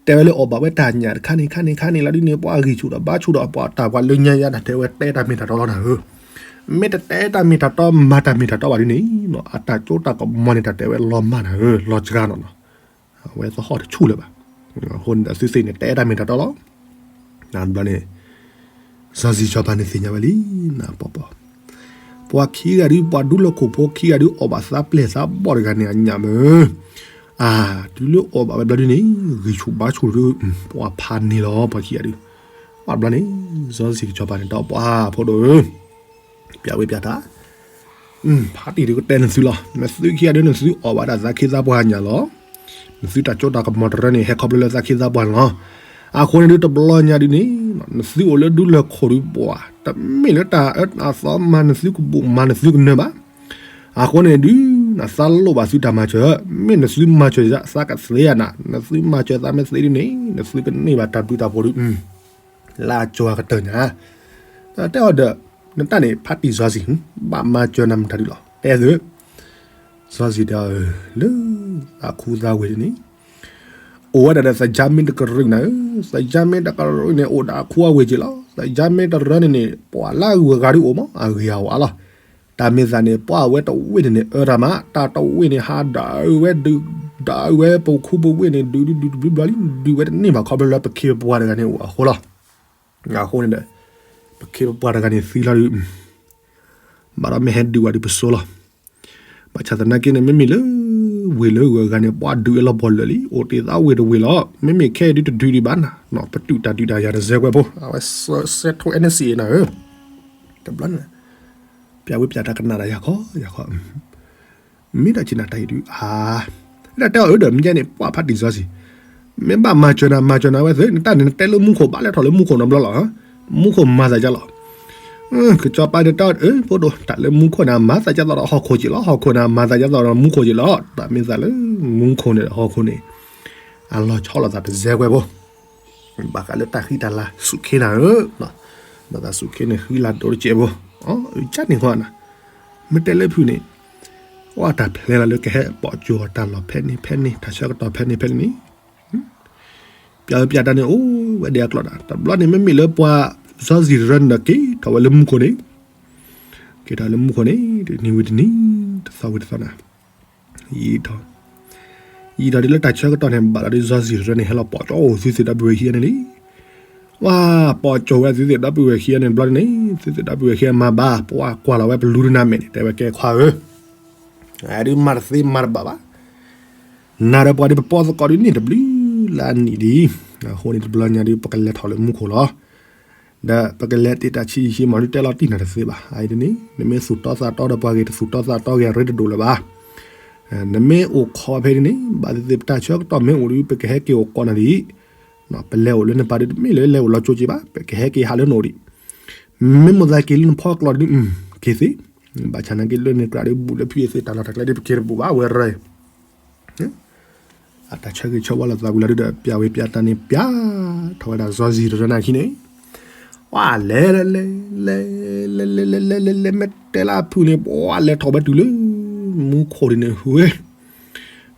တဲဝဲလၢအီၣ်ဘၣ်ဝဲတၢ်ညၣ်တခါန့ၣ်ခါန့ၣ်ခါန့ၣ်လီၤဒုးန့ၣ် ပှၤဂံၢ်ဆူၣ်ဒီးဘါဆူၣ်ဒီးပှၤတၢ်ပှၤလၢညါယါတၢ်တဲဝဲတဲတၢ်မ့ၢ်တၢ်တီလီၤနၤဧၢ မ့ၢ်တတဲတၢ်မ့ၢ်တၢ်တီ မၤတၢ်မ့ၢ်တၢ်တီဘၣ်ဒုးန့ၣ် အတၢ်စိတၢ်ကမီၤန့ၣ် တၢ်တဲဝဲလီၤမၢ်နၤဧၢ လီၤစှၤနီၤနီၤ အဝဲသဟီၣ်တဆူၣ်လၢၤဘၣ်. အဃိန့ၣ်ဒီးသုသ့ၣ်န့ၣ် တဲတၢ်မ့ၢ်တၢ်တီလီၤ. ဘျီန့ၣ် စီဆှံစီၤပၤန့ၣ်သ့ၣ်ညါဝဲလံ နပီပီ ပှၤခံဂၤဒုး ပှၤဒူလၢၢ်ခိၣ်ဖိခံဂၤဒုး အီၣ်ဘၣ်သးပျဲၢ်သးဘီၣ်တဂၤန့ၣ် အညၣ်မ့ၢ် အါ တုၤလၢအီၣ်ဘၣ်ဝဲဘျီဒုးန့ၣ် ဂံၢ်ဆူၣ်ဘါဆူၣ်ဒုး ပှၤဖးန့ၢ်လီၤ ပှၤခံဂၤဒုး. အဘျီန့ၣ် စီဆှံစီၤပၤန့ၣ် ဒီးပှၤဖိဒိၣ်ဧၢ ပျးဝဲပျးတၢ် ဖါတံၢ်ဒုးကတဲနသုလီၤ နသုခံဂၤဒုး နသုအီၣ်ဘၣ်ဒၣ်သးခ့သးပှၢ်ညၣ်လီၤ. နသုတၢ်စိတၢ်ကမီၤတရၢန့ၣ် ဟဲခီဖျိလၢသးခ့သးပှၢ်န့ၣ်လီၤ. အဃိန့ၣ်ဒုး တဘျီညါဒုးန့ၣ် နသုအိၣ်လၢဒူလၢၢ်ခိၣ်ဒုးပှၤ တမ့ၢ်လၢတၢ်အၢတၢ်သီမၤနသုကဘူးမၤနသုကနၢၤဘၣ်. အဃိန့ၣ်ဒုး နသးလိၣ်ဘၣ်သုတၢ်မၤစၢၤ မ့ၢ်နသုမၤစၢၤသးကသ့ဧါနၤ နသုမၤစၢၤသးမ့ၢ်သ့ဒုးန့ၣ် နသုကန့ၢ်ဘၣ်တၢ်ဘျုးတၢ်ဖှိၣ်ဒုး လၢအကၠီၤကတၢၢ်ညါ တဲအီၤဒီး နတၢ်န့ၣ် ဖါတံၢ်စီဆှံ ဘၣ်မၤစၢၤနၤမတၤဒုးလီၤ တဲသု စီဆှံတဲအီၤ လၢ သးခူသးဝ့ၢ်ဒ်န့ၣ် အိၣ်ဝဲဒၣ်ဒီး သယါမ့ၢ်တကရူၢ်နၤဧၢ, သယါမ့ၢ်တကရူၢ်န့ၣ် အိၣ်ဒီးအခူအဝ့ၢ်က့ၤလီၤ. သယါမ့ၢ်တရၢန့ၣ်န့ၣ် ပှၤလၢအဂုၤအဂၤဒုးအိၣ်မး အဂ့ၤအဝါလီၤ. တၢ်မ့ၢ်သးန့ၣ် ပှၤအဝဲတဝ့ၢ်န့ၣ်န့ၣ် အၢတၢ်မး, တၢ်တဝ့ၢ်န့ၣ် ဟးဒၣ်ဝဲဒုး ဒၣ်ဝဲပခိၣ်ပဝ့ၢ်န့ၣ် ဒုးဒုးဒုးတဘျုးဘျီလံ, ဒုးဝဲတန့ၢ်ဘၣ် ခီဖျိလၢပခ့ပပှၢ်တဂၤန့ၣ်အိၣ်အဃိလီၤ. အဃိန့ၣ်ဒီး ပခ့ပပှၢ်တဂၤန့ၣ်သံလီၤဒုး ဘၣ်ဒီးမ့ၢ်ဟဲဒုးဝဲဒုးပစိလီၤ. ဘၣ်ဆၣ်သနာ်က့န့ၣ် မ့မ့ၢ်လၢ ဝ့ၢ်လၢဂုၤအဂၤန့ၣ် ပှၤဒုးဝဲလီၤပှီၢ်လၢာ်လံ, အိၣ်တ့ၢ်သးဝ့ၢ်တဝ့ၢ်လီၤ. မ့မ့ၢ်ခဲအံၤဒုးတဒုးဒံးဘၣ်နၤ, ပတုာ်တၢ်ဒုးတၢ်ယၤတစဲးကွဲးဖိ, အဝဲစဲးထိ N C A နၤဧၢ, တဘျီန့ၣ် ပျးဝဲပျးတၢ်ကနၣ်တၢ်ယၤခီယၤခီ မ့ၢ်တၢ်ဆ့ၣ်နၤတၢ်အံၤဒုး အါ, ဒ်တဲအီၤအၢဒီး မ့ၢ်န့ၣ် ပှၤဖါတံၢ်စီဆှံ, မ့ၢ်ဘၣ်မၤစၢၤနၤ မၤစၢၤနၤဝဲသ့ၣ် နတၢ်န့ၣ် နတဲလၢမူခိၣ် ဘၣ်လဲၤထီၣ်လၢမူခိၣ်နီတဘျီလီၤ. မူခိၣ်မၤသးဒ်လီၤ. ကစီၤပၤန့ၣ်တဲအီၤ ဖိဒိၣ် တၢ်လၢမူခိၣ်န့ၣ် မၤသးဒ်သိးဒီးဟီၣ်ခိၣ်က့ၤလီၤ, ဟီၣ်ခိၣ်န့ၣ် မၤသးဒ်သိးဒီးမူခိၣ်က့ၤလီၤ. တၢ်မ့ၢ်သးလၢ မူခိၣ်န့ၣ်ဒီးဟီၣ်ခိၣ်န့ၣ် အလီၤဆီလိာ်သးတစဲးကွဲးဖိ ဘၣ်ဃးလၢတၢ်ဃံတၢ်လၤဆူၣ်ခ့နၤဧၢ, ဘၣ်သးဆူၣ်ခ့န့ၣ် ဃံလၤဒိၣ်တစဲးဖိ, ကန့ၣ်ဃီနၤ, မ့ၢ်တဲလၢဖုၣ်န့ၣ်, ဝဲတၢ်ဖျဲလီၤလၢကဟဲပိာ်ကၠိၤတၢ်လီၢ်ဖဲန့ၣ်ဖဲန့ၣ် တၢ်ဆၢကတီၢ်ဖဲန့ၣ်ဖဲန့ၣ်န့ၣ်, ပျးဝဲပျးတၢ်န့ၣ် အိၣ်ဝဲဒၣ်အကျိာ်နၤ, တဘျီန့ၣ် မ့မ့ၢ်လၢပှၤစီဆှံတရၢန့ၣ်ဒီး က့ၤထီၣ်ဝဲလၢမူခိၣ်န့ၣ်, က့ၤထီၣ်လၢမူခိၣ်န့ၣ် တနံၤဝံၤတနံၤ တသီဝံၤတသီနၤ ယံာ်ထီၣ်, ယံာ်ထီၣ်ဒ်လၢတၢ်ဆၢကတီၢ်န့ၣ် ဘၣ်လီၤဒ်စီဆှံတရၢန့ၣ် ဟဲလီၤပိာ်ကၠိအိၣ်သုသ့ၣ်ဒီပုၢ်ဝဲၢ်ခံဂၤန့ၣ်လံ. ဝဲ ပိာ်ကၠိဝဲသုသ့ၣ်ဒီပုၢ်ဝဲၢ်ခံဂၤန့ၣ်တဘျီန့ၣ် သုသ့ၣ်ဒီပုၢ်ဝဲၢ်ခံဂၤမၤဘၣ် ပှၤကွၢ်လီၤဝဲပလူတနၤမဲာ်န့ၣ် တဲဝဲကဲခွါဧၢ, ဒုးမၤတသ့မၤတဘၣ်ဘၣ်, နၤဒီးပှၤဒုးပပီသကိးဒုးန့ၢ်တဘျုးလၢအနံၣ်ဒံး, အဃိန့ၣ်တဘျီညါဒုး ပကလဲၤထီၣ်လၢမူခိၣ်လီၤ. ဒီးပကလဲၤတ့ၢ်တၢ်ဆံးယံာ်ဟံးမးဒုးတဲလီၤတံၢ်နၤတသ့ဘၣ်. အအံၤဒ်န့ၣ် နမ့ၢ်သူၣ်တီသးတီဒီးပှၤဂ့ၤ တသူၣ်တီသးတီဂ့ၤ အရ့တဒိၣ်လၢၤဘၣ်. နမ့ၢ်အိၣ်ခိးဖဲဒ်န့ၣ် ဘၣ်သ့ၣ်သ့ၣ်ပတၢ်ဆၢကတီၢ်မ့ၢ်အိၣ်ဒုး ပကဟဲက့ၤအိၣ်ကိးနၤဒ်အံၤ, ပလဲၤအိၣ်လၢနပၤဒုး တမ့ၢ်လၢလဲၤအိၣ်လီၤကၠိက့ၤဘၣ် ပကဟဲက့ၤဟးလၢနအိၣ်ဒံး, မ့ၢ်မိၣ်သးက့ၤလၢနဖီကျိာ်ဒုး က့ၤသ့, ဘၣ်ဆၣ်နာ်က့လၢန့ၣ်ကြၢးဒုးဘူးလၢဖုအသ့ၣ်တၢ်လီၢ်တၢ်ကျဲဒုး ပက့ၤတဘူးဘၣ်ဝဲရၢ အတၢ်ဆၢဂ့ၤဆၢဝါလိာ်သးဝံၤလီၤဒုးဒီး ပျးဝဲပျးတၢ်န့ၣ် ပျးထီၣ်ဝဲဒၣ်စီဆှံတရၢနၤခံန့ၣ်, ဝဲလဲၤ လဲၤ လဲၤ လဲၤ လဲၤ လဲၤ လဲၤ လဲၤ မ့ၢ်တဲလၢအဖုၣ်န့ၣ် ပှၤလဲၤထီၣ်ဝဲတုၤလၢ မူခိၣ်ဒ်န့ၣ် ဟူဝဲ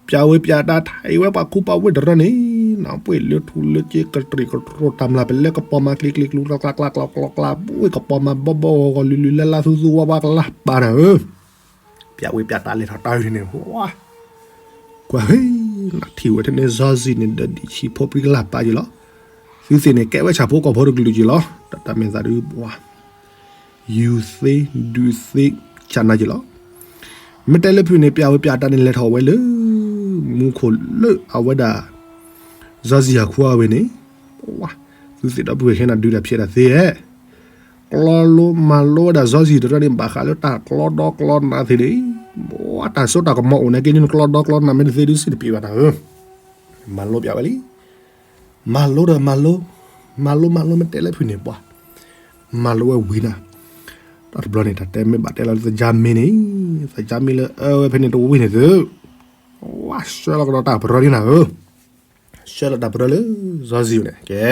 ပျးဝဲပျးတၢ်ထံၣ်ဝဲပှၤခူပှၤဝ့ၢ်တရၢန့ၣ် ပှ့ၤလၢထူလၢက့ ကတြံၣ်ကတြိၣ်တၢ်မျၢ် ပလဲကပီၤမၤကျံကျံကျူကျါကျါကျါကျါကျါ ပှ့ၤကပီၤမၤဘီဘီဂီၤဂီၤ လုၢ်လုၢ်လၢ်လၢ်သူသူဝါဝါကလါပာ်နၤဧၢ, ပျးဝဲပျးတၢ်လဲၤထီၣ်တၢ်န့ၣ် ကွၢ်ဟ့ၣ် နထံၣ်ဝဲထဲန့ၣ် စီဆှံန့ၣ် ဒီးဒံၣ်ဆံးဖိပြံကလါပာ်က့ၤလီၤ, သုသ့ၣ်န့ၣ် ကဲဝဲဆၣ်ဖိကီၢ်ဖိတကလုာ်က့ၤလီၤ, တၢ်မ့ၢ်သးဒုး ယူၤသ့ ဒုးသ့ ဆၣ်နၤက့ၤလီၤ, မ့ၢ်တဲလၢဖုၣ်န့ၣ် ပျးဝဲပျးတၢ်န့ၣ် လဲၤထီၣ်ဝဲလၢ မူခိၣ်လၢအဝဲဒၣ် စီဆှံဟီၣ်ခိၣ်အဝ့ၢ်န့ၣ်, သုသ့ၣ်ဒီပုၢ်ဝဲၢ်ခဲနၤဒုးတၢ်ဖျဲးတၢ်သ့ဧဲ ကျီလိမၤလိဝဲဒၣ်စီၤစံၤတရၢန့ၣ် ဘၣ်ဃးလၢတၢ်ကျီဒီကျီနးသ့န့ၣ်, တၢ်စိတၢ်ကမီၤအိၣ်နာ်က့န့ၣ် နကျီဒီကျီနးမ့ၢ်တသ့ဒုးစံးတပ့ၤဘၣ်နၤဧၢ, မၤလိပျးဝဲလံ. မၤလိဒီးမၤလိ, မၤလိမၤလိမ့ၢ်တဲလၢဖုၣ်န့ၣ်ပှၤ, မၤလိဝဲဝံၤနၤ, တၢ်တဘျီန့ၣ် တၢ်တဲမ့ၢ်ဘၣ်တဲလီၤလၢသကြားမင်းန့ၣ်, သကြားမင်းလၢအၢဝဲဖဲန့ၣ်တဝ့ၢ်န့ၣ်သု, ဝါဆှၢလီၤကဒီးတၢ်ပရၢလံနၤဧၢ, ဆှၢလီၤတၢ်ပရၢလၢစီၤစံၤန့ၣ် ကဲ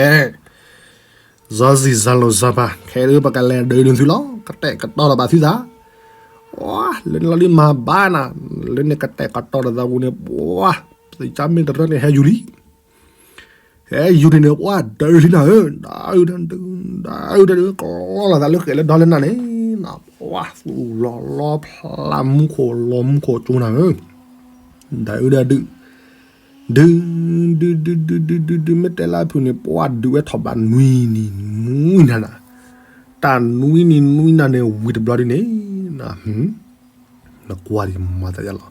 စီၤစံၤစီၤလိၤစီၤပၤ ခဲအံၤပကလဲၤဒုးနသုလီၤ, ကတဲာ်ကတီၤလီၤဘၣ်သုသး, လၢန့ၣ်လီၤလံမၤဘၣ်နၤ, လၢန့ၣ်ကတဲာ်ကတီၤဒီးသးပူၤန့ၣ် ပှၤ သကြားမင်းတရၢန့ၣ် ဟဲယူၤလံ, ဟဲယူၤန့ၣ်န့ၣ် ပှၤဒုးလံနၤဧၢ, ဒုးဒုးဒုး ဒုးဒုးဒုး ကျီလီၤသးလၢဃဲးလၢဒီလၢနၤန့ၣ်, ပှၤသူၣ်လီၤလီဖျါမူခိၣ်လီၤမူခိၣ်ကၠိနၤဧၢ, ဒုးဒုးဒုး ဒုး ဒုး ဒုး ဒုး ဒုး မ့ၢ်တဲလၢအဖုၣ်န့ၣ် ပှၤဒုးဝဲထီၣ်ဘးနွံနံၤနွံနၤနၤ, တၢ်နွံနံၤနွံနၤန့ၣ် ဝံၤတဘျီဒ်န့ၣ်, နကွၢ်ဒံးမၤသးယါလီၤ,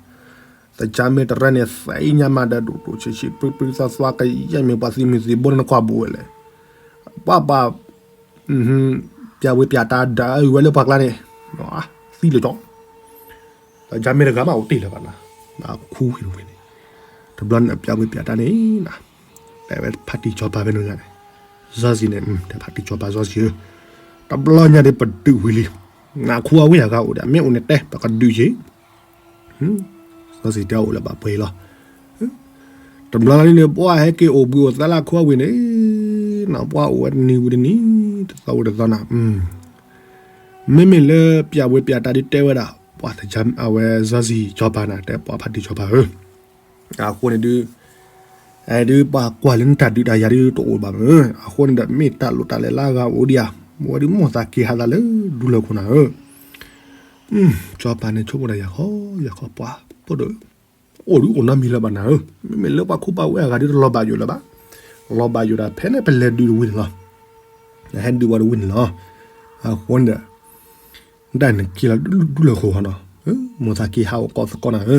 သကြားမင်းတရၢန့ၣ် သဲညါမးဒီး ဒိၣ်ဒိၣ်ဆံးဆံး ပြံပြံသွါသွါ ကယဲၢ်မ့ၢ်ပှၤသုးမုၢ်သံၣ်ဘိန့ၣ် နကွၢ်ဘူးဝဲလဲၣ်, ပှၤပှၤ ပျးဝ့ၤပျးတၢ်ဒုးဝဲလၢပှၤကျါန့ၣ်, သံလၢာ်ကၠီ သကြားမင်းတဂၤမးအိၣ်တ့ၢ်လၢၤဘၣ်နၤ, နခူဝံၤတဝံၤန့ၣ်, တဘျီန့ၣ် ပျးဝ့ၤပျးတၢ်န့ၣ်နၤ, တဲဝဲဖါတံၢ်စီၤပၤဖဲန့ၣ်န့ၣ်, စီၤစံၤန့ၣ် တဲဖါတံၢ်စီၤပၤစီၤစံၤဧၢ, တဘျီညါဒ်ပဒုးဝံၤလံ, နခူအဝ့ၢ်အဂၤအိၣ်ဒီး မ့ၢ်အိၣ်န့ၣ်တဲ ပကဒုးက့ၤ စီၤစံၤတဲအိၣ်လၢၤဘၣ်ပှဲၤလီၤ, တဘျီလၢ်လံန့ၣ် ပှၤဟဲက့ၤအိၣ်ဘှံးအိၣ်သါလၢခူအဝ့ၢ်န့ၣ်, နပှၤအိၣ်ဝဲတနံၤဝံၤတနံၤ, တသီဝံၤတသီနၤ, မ့မ့ၢ်လၢပျးဝ့ၤပျးတၢ်ဒ်တဲဝဲဒၣ်, ပှၤသကြားအဝဲစီၤစံၤစီၤပၤနၤ တဲပှၤဖါတံၢ်စီၤပၤဧၢ, အဃိန့ၣ်ဒုး ဒုးပှၤကွၢ်လၢနတၢ်ဒုးတၢ်ယၤဒုးတအိၣ်ဘၣ်မး, အဃိန့ၣ်ဒီး မ့ၢ်တၢ်လိၣ်တၢ်လဲၤလၢအဂၤအိၣ်ဒံးဧါ, မ့ၢ်ဝဲဒုးမိၢ်သးက့ၤဟးသးလၢဒူလၢၢ်ခိၣ်နၤဧၢ, စီၤပၤန့ၣ်ဆိကမိၣ်တၢ်ယၤဃီယၤဃီ ပှၤဖိဒိၣ် အိၣ်ဒုးအိၣ်နီတမံၤလၢၤဘၣ်နၤဧၢ, မ့မ့ၢ်လၢပှၤခိၣ်ပှၤဝဲအဂၤဒုးတလီၤဘၣ်ယိၣ်လၢၤဘၣ်, လီၤဘၣ်ယိၣ်ဒၣ်ဖဲန့ၣ်ပလဲၤဒုးတဝံၤန့ၣ်လီၤ, ဟဲဒုးဝဲတဝံၤန့ၣ်လီၤ, အဃိန့ၣ်ဒီး ဒ်နက့ၤလီၤဒူလၢၢ်ခိၣ်ဃီနီၤ, မိၢ်သးက့ၤဟးအိၣ်ကိးသကိးနၤဧၢ,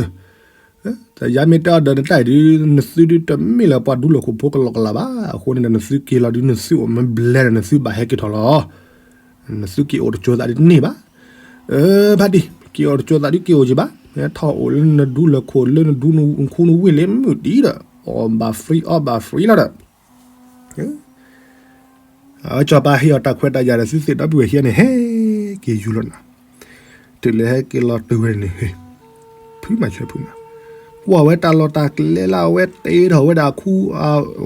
တယါမ့ၢ်တဲအီၤဒီးနတၢ်အံၤဒုး နသုဒုးတမ့ၢ်လၢပှၤဒူလၢၢ်ခိၣ်ဖိကလီကလီဘၣ်, အဃိန့ၣ်ဒီးနသုက့ၤလီၤဒုး နသုအိၣ်မ့ၢ်ဘျဲၣ်ဒီး နသုဘၣ်ဟဲက့ၤထီၣ်လီၤ, နသုက့ၤအိၣ်တကၠိသးဒုးတန့ၢ်ဘၣ်, ဖါတံၢ် က့ၤအိၣ်တကၠိသးဒုးက့ၤအိၣ်က့ၤဘၣ်, ဟဲထီၣ်အိၣ်လၢနဒူလၢၢ်ခိၣ်လၢနဒူနခူနဝ့ၢ်လၢမုၢ်တံၢ်ဒီး အီၣ်ဘၣ် free အီၣ်ဘၣ် free လီၤဒီး စီၤပၤဟ့ၣ်အီၤတၢ်ခွဲးတၢ်ယာ်ဒီး သုသ့ၣ်ဒီပုၢ်ဝဲၢ်ခံဂၤန့ၣ် ဟဲက့ၤယူၤလီၤနၤ, တုၤလၢဟဲက့ၤလီၤတုၤဝဲန့ၣ် ဖုမၤဆၢဖုမၤ, ကွၢ်ဝဲတၢ်လီၢ်တၢ်ကျဲလၢအဝဲတ့ထီၣ်ဝဲဒၣ်ခူ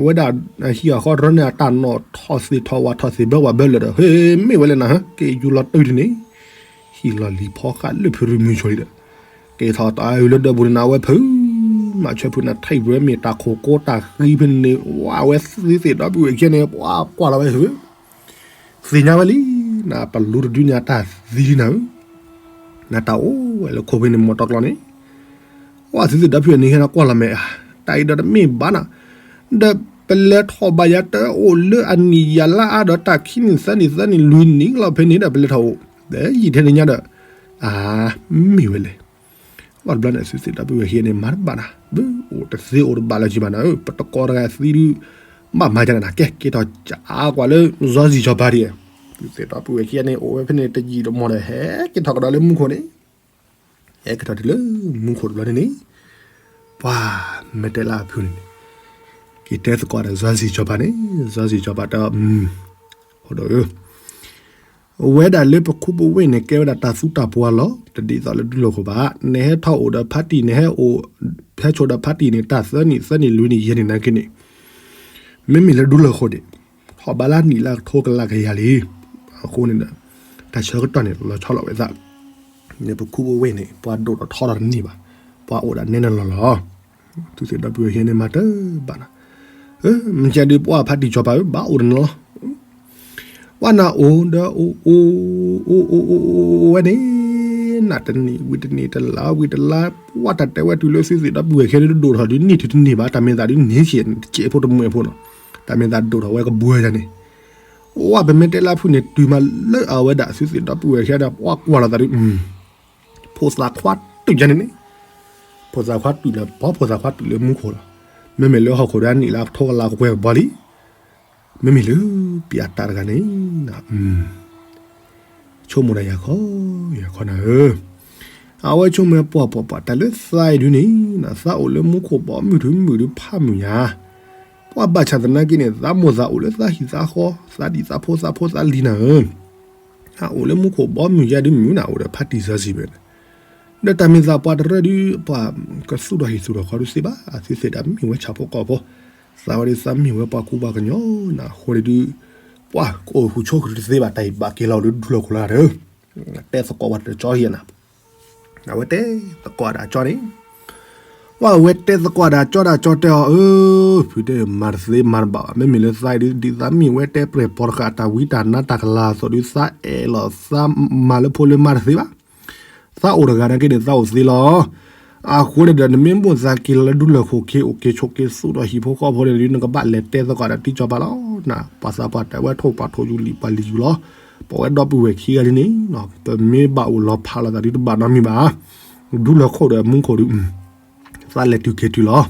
ဝဲဒၣ်ဟံၣ်အဃီတရၢန့ၣ် အတၢ်နီၣ်ထီၣ်သ့ၣ်ထီၣ်ဝၣ်ထီၣ်သ့ၣ်ဘၢဝၣ်ဘၢလၢာ်ဒီး ဟ့ၣ်မ့ၢ်ဝဲလဲၣ်နၤဧၢ က့ၤယူၤလီၤတုၤဒ်န့ၣ်, ဟံၣ်လီၤလံၤဖီဃာ်လၢဖုရူမုၢ်ဆိလံဒီး က့ၤထီၣ်တၢ်အုၣ်လၢဒၢးပူၤန့ၣ်နၤ အဝဲဖုမၤဆၢဖုနၤ ထံၣ်ဝဲမ့ၢ်တၢ်ခိၣ်ကိတၢ်ဃံဖဲန့ၣ် ဝဲအဝဲသုသ့ၣ်ဒီပုၢ်ဝဲၢ်ခံဂၤန့ၣ် ပှၤကွၢ်လီၤဝဲ သ့ၣ်ညါဝဲလံ, နပလူတဒုန့ၣ် အတၢ်သံလံနၤဧၢ, နတၢ်အိၣ်ဝဲလၢခိၣ်ဖဲန့ၣ်မီၢ်တီကျီန့ၣ်, ဝဲသုသ့ၣ်ဒီပုၢ်ဝဲၢ်န့ၣ် ဟဲနကွၢ်လီၤမဲာ်ဧါ, တၢ်အံၤဒီးတမ့ၢ်ဘၣ်နၤ, ဒီးပလဲၤထီၣ်ဘၣ်ယၤတအိၣ်လၢအနံၣ်ယၤလၢအါဒီး တၢ်ခံနံၣ်သၢနံၣ်သၢနံၣ်လွံၢ်နံၣ်လီၤဖဲန့ၣ်ဒီး ပလဲၤထီၣ်အိၣ်, ဒီးယံာ်ထဲန့ၣ်ညါဒီး, အါ, မ့ၢ်ဝဲလဲၣ် ဘၣ်တဘျီန့ၣ် သုသ့ၣ်ဒီပုၢ်ဝဲၢ်ခံဂၤန့ၣ် မၤတဘၣ်နၤ, ဘၣ်အိၣ်တသ့အိၣ်တဘၣ်လၢၤက့ၤဘၣ်နၤဧၢ, ပတကိးတဂၤသံဒုး, ဘၣ်မၤဒ်န့ၣ်နၤ ကဲက့ၤထီၣ်ကကွၢ်လၢ စီၤစံၤစီၤပၤဒံး, သုသ့ၣ်ဒီပုၢ်ဝဲၢ်ခံဂၤန့ၣ် အိၣ်ဝဲဖဲန့ၣ်တယံာ်တမီၢ်ဒီး ဟဲက့ၤထီၣ်ကဒီးလၢမူခိၣ်န့ၣ်, ဟဲက့ၤထီၣ်တုၤလၢမူခိၣ်တဘျီန့ၣ်န့ၣ်, ပှၤမဲာ်တဲးလၢအဖုန့ၣ်န့ၣ်, က့ၤတဲသကိးဒီးစီၤစံၤစီၤပၤန့ၣ်, စီၤစံၤစီၤပၤတဲအီၤ, ဖိဒိၣ်ဧၢ အဝဲဒၣ်လၢပခူပဝ့ၢ်န့ၣ် ကဲဝဲဒၣ်တၢ်သူတၢ်ပှၢ်လီၤ. တဒ်သိးလၢဒူလၢၢ်ခိၣ်ဘၣ်. နဟဲထီၣ်အိၣ်ဒီးဖါတံၢ်, နဟဲအိၣ်, ဟဲဆိးဒီးဖါတံၢ်န့ၣ် တၢ်သၢနံၣ်သၢနံၣ်လွံၢ်နံၣ်ယဲၢ်နံၣ်နာ်က့န့ၣ်, မ့မ့ၢ်လၢဒူလၢၢ်ခိၣ်န့ၣ်, ထီၣ်ဘးလၢနံၣ်လၢကထိကလးကယၤလံ. အဃိန့ၣ်ဒီး, တၢ်ဆၢကတီၢ်န့ၣ် လီၤဆီလီၤဝဲသး, န့ၣ်ပခူပဝ့ၢ်န့ၣ် ပှၤဒိၣ်ထီၣ်ထီထီၣ်တန့ၢ်ဘၣ်. ပှၤအိၣ်ဒၣ်နဲနလီၢ်လီၤ. သုသ့ၣ်ဒီပုၢ်ဝဲၢ်ခံဂၤန့ၣ်မၤတဘၣ်နၤ. မ့ၢ်ကဲဒုးပှၤဖါတံၢ်စီၤပၤဧၢ ဘၣ်အိၣ်တနီၤလီၤ. ပှၤနၢ်အိၣ်ဒီးအိၣ်, အိၣ်အိၣ်အိၣ်အိၣ်အိၣ်ဝဲန့ၣ်, နတနံၣ်ဝံၤတနံၣ် တလါဝံၤတလါ, ပှၤတၢ်တဲဝဲတုၤလၢသုသ့ၣ်ဒီပုၢ်ဝဲၢ်ခံဂၤဒုးဒိၣ်ထီၣ်ဒုးန့ၢ်တုၤတန့ၢ်ဘၣ်. တၢ်မ့ၢ်သးဒုးန့ၢ်ဆံး တကဲးဖိတမှဲးဖိနီၤ. တၢ်မ့ၢ်သးဒိၣ်ထီၣ်ဝဲကဘှၢယၤန့ၣ်, ပှၤပမ့ၢ်တဲလၢဖုၣ်န့ၣ် တုၤမးလၢအဝဲဒၣ်သုသ့ၣ်ဒီပုၢ်ဝဲၢ်ခံဂၤဒီး ပှၤကွၢ်လီၤသးဒုး ဖိသၣ်ခွါတုၤယၤန့ၣ်န့ၣ်, ဖိသၣ်ခွါတုၤလၢ ပှၤဖိသၣ်ခွါတုၤလၢမူခိၣ်လီၤ. မ့မ့ၢ်လၢဟီၣ်ခိၣ်ဒီးနံၣ်လၢအကထိကလးကကွဲၢ်ကဘီလံ. မ့မ့ၢ်လၢပျးတၢ်တဂၤန့ၣ်, ဆိကမိၣ်ဒၣ်ယၤခီ, ယၤခီနၤဧၢ, အဝဲဆိကမိၣ်ပှၤပှၤပှၤ တၢ်လၢသးအံၤဒုန့ၣ် သးအိၣ်လၢမူခိၣ်ဘီမုၢ်တုၤမုၢ်ဒုဖးမုၢ်ယၤ, ပှၤဘၣ်ဆၣ်သနာ်က့န့ၣ် သးမိၢ်သးအိၣ်လၢသးဟံၣ်သးဃီ, သးဒံၣ်သးဖိသးဖိသးလံၤနၤဧၢ, အအိၣ်လၢမူခိၣ်ဘီမုၢ်ယၤဒုမုၢ်နၤ အိၣ်ဒီးဖါတံၢ်စီဆှံဝဲန့ၣ်, ဒီးတၢ်မ့ၢ်သးပှၤတရၢဒု ပှၤကသူၣ်ထီၣ်ဟံၣ်သူၣ်ထီၣ်ဃီဒုသ့ဘၣ်, အသုသ့ၣ်တၢ်မ့ၢ်ဝဲဆၣ်ဖိကီၢ်ဖိ, သးဝဲဒုသးမ့ၢ်ဝဲပှၤကူပှၤကညီနၤ အဃိန့ၣ်ဒု ပှၤကအိၣ်ဃုာ်ဆိးဃုာ်ဒုတသ့ဘၣ်, တၢ်အံၤဘၣ်က့ၤလီၤဒုဒူလၢၢ်ခိၣ်လီၤတၢ်ဧၢ, တဲသကိးဝဲတကၠီဟံၣ်နၤ, အဝဲတဲသကိးဒၣ်ကၠီန့ၣ် ပှၤဝဲတဲသကိးဒၣ်ကၠီဒၣ်ကၠီတဲအီၤ အၢ, ဖုတဲ မၤတသ့မၤတဘၣ်ဘၣ်, မ့မ့ၢ်လၢသးအံၤဒု ဒ်သးမ့ၢ်ဝဲတဲပြဲၢ်ပီၤတဃာ် တၢ်ဝံတၢ်နါတၢ်ကလၤအသိးဒု သးအဲၣ်လီၤသးမၤလၢဖိလၢမါတသ့ဘၣ်, သးအိၣ်တဂၤနာ်က့န့ၣ် သးအိၣ်သ့လီၤ. အဃိန့ၣ်ဒီး နမ့ၢ်မိၣ်သးက့ၤလီၤလၢဒူလၢၢ်ခိၣ် က့ၤအိၣ်က့ၤဆိးက့ၤသူၣ်ထီၣ်ဟံၣ်ဖိဃီဖိန့ၣ်ဒု နကဘၣ်လဲၤတဲသကိးဒီးတံၢ်ကၠီပၤလီၤနၤ, ပှၤသးပှၢ်တဲဝဲထိၣ်ပှၤထိၣ်ယူၤလံာ်ပှၤလံာ်ယူၤလီၤ, ပဝဲဒီပုၢ်ဝဲၢ်ခံဂၤလံန့ၣ် ပမ့ၢ်ဘၣ်အိၣ်လီၤဖးလိာ်သးဒုတဘၣ်နီတမံၤဘၣ်, ဒူလၢၢ်ခိၣ်ဒီးမူခိၣ်ဒု သးလဲၤတုၤက့ၤတုၤလီၤ.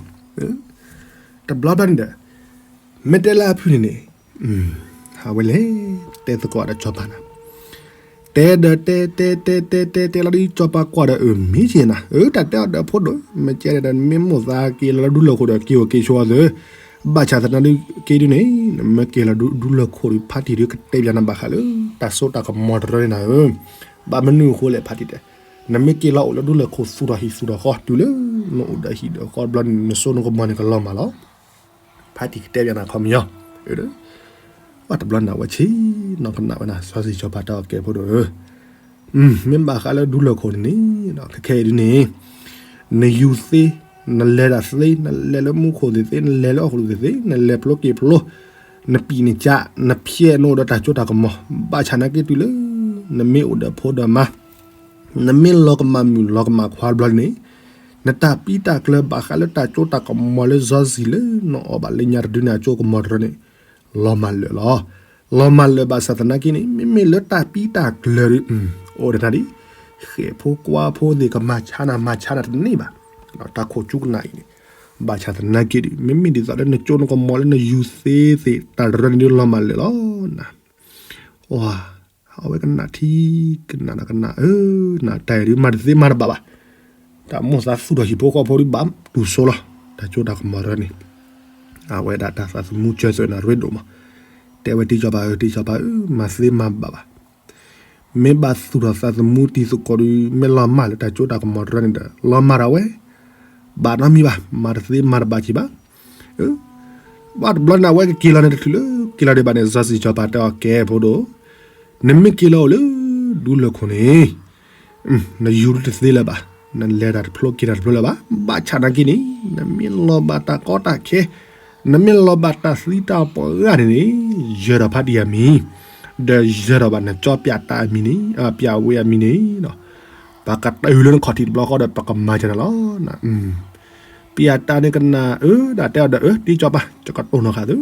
တဘျီဘျီန့ၣ်ဒီး မ့ၢ်တဲလၢအဖုၣ်န့ၣ်န့ၣ် အဝဲလဲၤတဲသကိးဒီးကၠီပၤနၤ, တဲဒီးတဲတဲတဲတဲတဲတဲလီၤဒု ကၠီပၤကွၢ်ဒီး အၢ မ့ၢ်က့ၤနၤ အၢ တၢ်တဲအီၤဒီးဖိဒိၣ် မ့ၢ်ကဲဒီး နမ့ၢ်မိၣ်သးက့ၤလီၤလၢဒူလၢၢ်ခိၣ်ဒီး က့ၤအိၣ်က့ၤဆိးအီၤသ့, ဘၣ်ဆၣ်သနာ်က့ဒုန့ၣ် နမ့ၢ်က့ၤလီၤဒူလၢၢ်ခိၣ်ဒု ဖါတံၢ်ဒုကတဲပၠးနၤဘၣ်ဃးလၢ တၢ်စိတၢ်ကမီၤတရၢန့ၣ်နၤဧၢ, ဘၣ်မနုၤအဃိလဲၣ် ဖါတံၢ်တဲ, နမ့ၢ်က့ၤလီၤအိၣ်လၢဒူလၢၢ်ခိၣ်သူၣ်ထီၣ်ဟံၣ်သူၣ်ထီၣ်ဃီတုၤလၢ နအိၣ်ဒီးဟံၣ်ဒီးဃီတဘျီန့ၣ် နစိနကမီၤန့ၣ်ကလီၤမၢ်လီၤ. ဖါတံၢ်ကတဲပၠးနၤခီပညီ, ပှၤတဘျီန့ၣ် အဝဲဆ့ၣ်နီၤကနၣ်ဝဲနၤ စီၤစံၣ်စီၤပၤတဲအီၤ ကဲဖိဒိၣ်ဧၢ, မ့ၢ်ဘၣ်ဃးလၢဒူလၢၢ်ခိၣ်န့ၣ်န့ၣ် ခဲခဲအံၤဒုန့ၣ် နယူၤသ့, နလဲၤတၢ်သ့, နလဲၤလၢမူခိၣ်သ့ၣ်သ့, နလဲၤလၢဟီၣ်ခိၣ်သ့ၣ်သ့, နလဲၤဖျိက့ၤဖျိ, နပံာ်နကၠး, နဖျဲးနအိၣ်ဒီးတၢ်စိတၢ်ကမီၤ, ဘၣ်ဆၣ်နာ်က့တုၤလၢ နမ့ၢ်အိၣ်ဒီးဖိဒီးမါ နမ့ၢ်လီၤကမၣ်မုၣ်လီၤကမၣ်ခွါတဘျီန့ၣ်, နတၢ်ပံတၢ်ကျၢၤဘၣ်ဃးလၢတၢ်စိတၢ်ကမီၤလၢစီၤစံၣ်လၢ နအီၣ်ဘၣ်လၢညါတဒုန့ၣ်အစိကမီၤတရၢန့ၣ် လီၤမၢ်လၢာ်လီၤ. လီၤမၢ်လၢာ်ဘၣ်ဆၣ်သနာ်က့န့ၣ် မ့မ့ၢ်လၢတၢ်ပံတၢ်ကျၢၤဒု အိၣ်ဒီးနၤဒ် ဃဲၣ်ဖိကွါဖိသ့ၣ်ကမၤဆါနၤမၤဆါနၤတန့ၢ်ဘၣ်. တၢ်ခိၣ်ဆူကနၣ်အံၤန့ၣ် ဘၣ်ဆၣ်သနာ်က့ဒု မ့မ့ၢ်ဒ်သိးလၢနစိနကမီၤလၢနယူၤသ့သ့ၣ် တၢ်တရၢန့ၣ်ဒုလီၤမၢ်လၢာ်လီၤနၤ. အဝဲကနၣ်ထံကနၣ်နကနၣ်ဧၢ, နတၢ်အံၤဒု မၤတသ့မၤတဘၣ်ဘၣ်. တၢ်မိၣ်သးသူၣ်ထီၣ်ဟံၣ်ဖိဃီဖိဒု ဘၣ်တူၢ်စိလီၤ. တၢ်စိတၢ်ကမီၤတရၢန့ၣ် အဝဲဒၣ်တၢ်သးသမူစၢၤသွဲၣ်နၤရ့ဒိၣ်မး, တဲဝဲတံၢ်ကၠီပၤဧၢ, တံၢ်ကၠီပၤဧၢ, မၤသ့မၤဘၣ်ဘၣ်. မ့ၢ်ဘၣ်သူၣ်ထီၣ်သးသမူတံၤသကိးဒု မ့ၢ်လီၤမၢ်လၢတၢ်စိတၢ်ကမီၤတရၢန့ၣ်ဒီး လီၤမၢ်ဒၣ်ဝဲ, ဘၣ်နီတမံၤဘၣ်, မၤတသ့မၤတဘၣ်က့ၤဘၣ်. ဘၣ်တဘျီန့ၣ် အဝဲကက့ၤလီၤန့ၣ်တချုးလၢ က့ၤလီၤဒံးဘၣ်န့ၣ် စီၤစံၣ်စီၤပၤတဲအီၤ ကဲဖိဒိၣ်, နမ့ၢ်က့ၤလီၤအိၣ်လၢ ဒူလၢၢ်ခိၣ်န့ၣ် နယူၤတသ့လၢၤဘၣ်, နလဲၤတၢ်တဖျိက့ၤတၢ်တဖျိလၢၤဘၣ်. ဘၣ်ဆၣ်နာ်က့န့ၣ် နမ့ၢ်လီၤဘၣ်တၢ်ကီတၢ်ခဲ, နမ့ၢ်လီၤဘၣ်တၢ်သံတၢ်ပှၢ်ဂၤန့ၣ်န့ၣ် ယၢၤထီၣ်ဖါတံၢ်အမံၤ, ဒီးယၢၤထီၣ်ဘၣ်နကၠီပၠးတၢ်အမံၤန့ၣ်, ပၠးဝဲအမံၤန့ၣ်, ပကတုၤလၢနခီၣ်ထံးတဘျီဃီဒီး ပကမၤစၢၤနၤလီၤ. ပၠးတၢ်န့ၣ်ကနၣ်အၢဒၣ်တဲအီၤဒီး အၢ တံၢ်ကၠီပၤ ယကတိၢ်နီၣ်ဃာ်သု.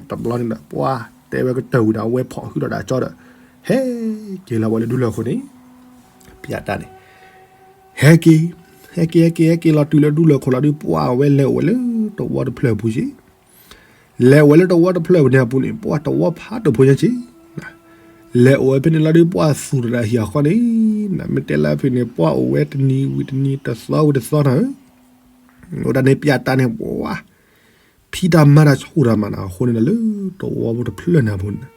တဘျီန့ၣ်ဒီး ပှၤတဲဝဲကတၢၢ်ဝံၤဒီး အဝဲဖီၣ်ဟုၣ်ဒီးဒၣ်ကၠီဒီး ဟဲက့ၤလီၤဝဲလၢဒူလၢၢ်ခိၣ်န့ၣ်, ပၠးတၢ်န့ၣ် ဟဲက့ၤ, ဟဲက့ၤ ဟဲက့ၤ ဟဲက့ၤလီၤတုၤလၢဒူလၢၢ်ခိၣ်လီၤဒုး ပှၤဝဲလဲၤအိၣ်ဝဲလၢတဝီတဖျၢၣ်အပူၤက့ၤ, လဲၤအိၣ်ဝဲလၢတဝီတဖျၢၣ်ပူၤန့ၣ်အပူၤန့ၣ် ပှၤတဝီဖးဒိၣ်ဖိညါက့ၤ, လဲၤအိၣ်ဝဲဖဲန့ၣ်လီၤဒုး ပှၤသူၣ်တရၣ်ဟံၣ်အဃီန့ၣ်, နမ့ၢ်တဲလၢဖဲန့ၣ် ပှၤအိၣ်ဝဲတနံၤဝံၤတနံၤတသီဝံၤတသီနၤဧၢ, အိၣ်ဒၣ်န့ၣ်ပၠးတၢ်န့ၣ် ပှၤ ဖံးတၢ်မၤတၢ်ဆိၣ်တၢ်မၤနၤအဃိန့ၣ်ဒီး လၢတဝီဖိတဖျၢၣ်န့ၣ်အပူၤန့ၣ်,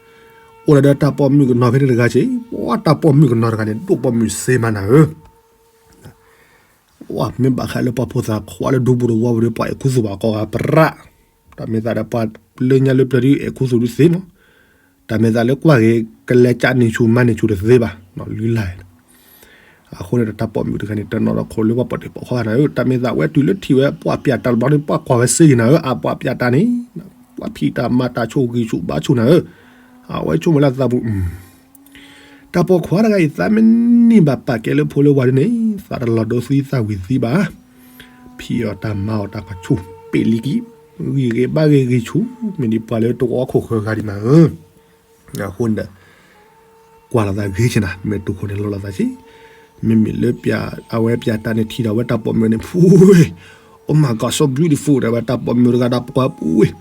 အိၣ်ဒၣ်ဒီးတၢ်ပိာ်မုၣ်ကနီၤဖဲန့ၣ်တဂၤက့ၤ, ပှၤတၢ်ပိာ်မုၣ်ကနီၤတဂၤန့ၣ် ဒိၣ်ပိာ်မုၣ်စ့မးနၤဧၢ ပှၤမ့ၢ်ဘၣ်ဃးလၢပှၤဖိသၣ်ခွါလၢဒူပူၤတဝီပူၤဒီး ပှၤအဲၣ်ခူသူၣ်ဘၣ်ကိးဂၤပြး, တၢ်မ့ၢ်သးဒီးပှၤလၢညါလၢပျၢၤဒုးအဲၣ်ခူသူၣ်ဒုးသ့မး, တၢ်မ့ၢ်သးလၢကွၢ်ဂ့ၤ ကလဲၤကၠးန့ၢ်ဆူၣ်မၤန့ၢ်ဆူၣ်တသ့ဘၣ်, လုၢ်လၢ် အဃိန့ၣ်ဒီးတၢ်ပိာ်မုၣ်တဂၤန့ၣ် တနီၤဒီးခိၣ်လၢပှၤပိာ်တ့ၢ်ပိာ်ခီဂၤနၤဧၢ, တၢ်မ့ၢ်သးဝဲတုၤလၢထံၣ်ဝဲပှၤပၠးတၢ်တဘျီန့ၣ် ပှၤကွၢ်ဝဲစ့ဂ့ၤနၤဧၢ, အပှၤပၠးတၢ်န့ၣ် ပှၤဖံးတၢ်မၤတၢ်ဆိၣ်ဂံၢ်ဆူၣ်ဘါဆူၣ်နၤဧၢ, အဝဲဆိကမိၣ်လၢသးပူၤ တၢ်ပိာ်ခွါတဂၤအံၤ သးမ့ၢ်န့ၢ်ဘၣ်ပာ်ကဲလၢဖိလၢဝၤဒ်န့ၣ် သးတလီၤဒိသံသးဝံၤသံဘၣ်, ဖံးအီၣ်တၢ်မၤအီၣ်တၢ်ကဆူၣ် ပ့ၢ်လံကံ, ဂံၢ်ဂ့ၤဘါဂ့ၤဂံၢ်ဆူၣ်, မ့ၢ်ဒ်ပှၤလၢတဝီခိၣ်ဃၢၤဂၤဒံးမးဧၢ, အဃိန့ၣ်ဒီး ကွၢ်လိာ်သးဂ့ၤဆ့နၤ, မ့ၢ်တူၢ်ခိၣ်န့ၣ်လီၤလိာ်သးဆ့, မ့မ့ၢ်လၢပၠး အဝဲပၠးတၢ်န့ၣ်ထံၣ်ဒီးဝဲတၢ်ပိာ်မုၣ်န့ၣ် ဖူဝ့ၢ်, Oh my God, so beautiful တဲဝဲတၢ်ပိာ်မုၣ်တဂၤဒီးပှၤဖူဝ့ၢ်,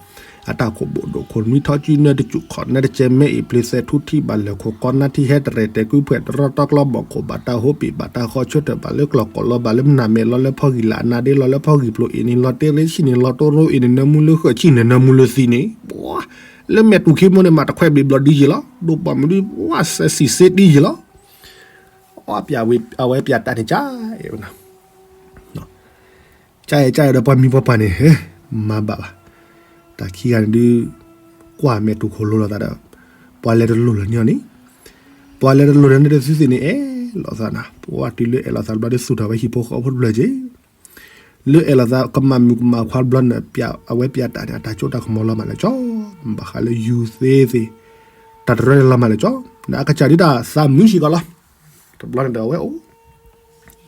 အတၢ်ခိၣ်ဘိၣ်ဒိၣ်ခိၣ်နွံထီၣ်ကုနၢတစူၣ်ခီၣ်နၢတကဲမဲအံၤ ပျ့ၤသဲးထူထံၣ်ဘၣ်လၢၢ်ခိၣ်ကီနၢထံဟဲတရဲၣ်တဲာ်ကုဖှဲးတရီတၢ်ကျီဘီၣ်ခိၣ်ဘၣ်တၢ်ဟိပံာ်ဘၣ်တၢ်ဃီဆၢထၢၣ်ဘၣ်လၢကျီၢ်ကီၢ်လီၤဘၣ်လၢ နၢ်မဲာ်လီၤလၢဖီဂံၢ်လၢ်နၢ်ဒ့လီၤလၢဖီဂံၢ်ဖျိအ့ၣ်န့ၣ် လီၤတဲရ့ဆံၣ်န့ၣ် လီၤတိရိအ့ၣ်န့ၣ် နၢမူလၢဃၢၤဆံၣ်န့ၣ် နၢမူလၢသံန့ၣ် ပှၤ လၢမဲာ်တူၢ်ခံမိၢ်န့ၣ် မၤတခွဲးဘျ့ဘျီဒ်ယံၤလီၤ ဒိၣ်ပှၢ်မုၢ်ဒု ပှၤစဲးစံၣ်စ့ဒ်ယံၤလီၤ အဝဲပျးတၢ်န့ၣ်က ကအဲၣ်ကအဲၣ်ဒီးပှၤမံၤပှၤပှၢ်န့ၣ် မၤဘၣ်ဘၣ်. တၢ်ခံဂၤန့ၣ်ဒုး ကွၢ်မဲာ်တူၢ်ခိၣ်လိၤလိာ်သးဒီး ပှၤလဲၤတလိၣ်လၢၤန့ၣ်အီၤန့ၣ် ပှၤလဲၤတလိၣ်လၢၤန့ၣ်တသုသ့ၣ်န့ၣ် အဲၣ်လိာ်သးနၤ ပှၤတုၤလၢအဲၣ်လိာ်သးတဘျီဒုး သူၣ်ထီၣ်ဝဲဟံၣ်ဖိဃီဖိတဖျၢၣ်က့ၤ လၢအဲၣ်လိာ်သးကမၣ်မုၣ်ကမၣ်ခွါတဘျီန့ၣ် အဝဲပျးတၢ်န့ၣ် အတၢ်စိတၢ်ကမီၤလီၤမးလၢကၠီ ဘၣ်ဃးလၢယူၤသ့သ့ၣ် တၢ်တရၢန့ၣ်လီၤမးလၢကၠီ ဒီးအကစၢ်ဒုးတၢ်သးမုာ်စ့ၢ်ကီးလီၤ. တဘျီန့ၣ်ဒီးအဝဲအိၣ်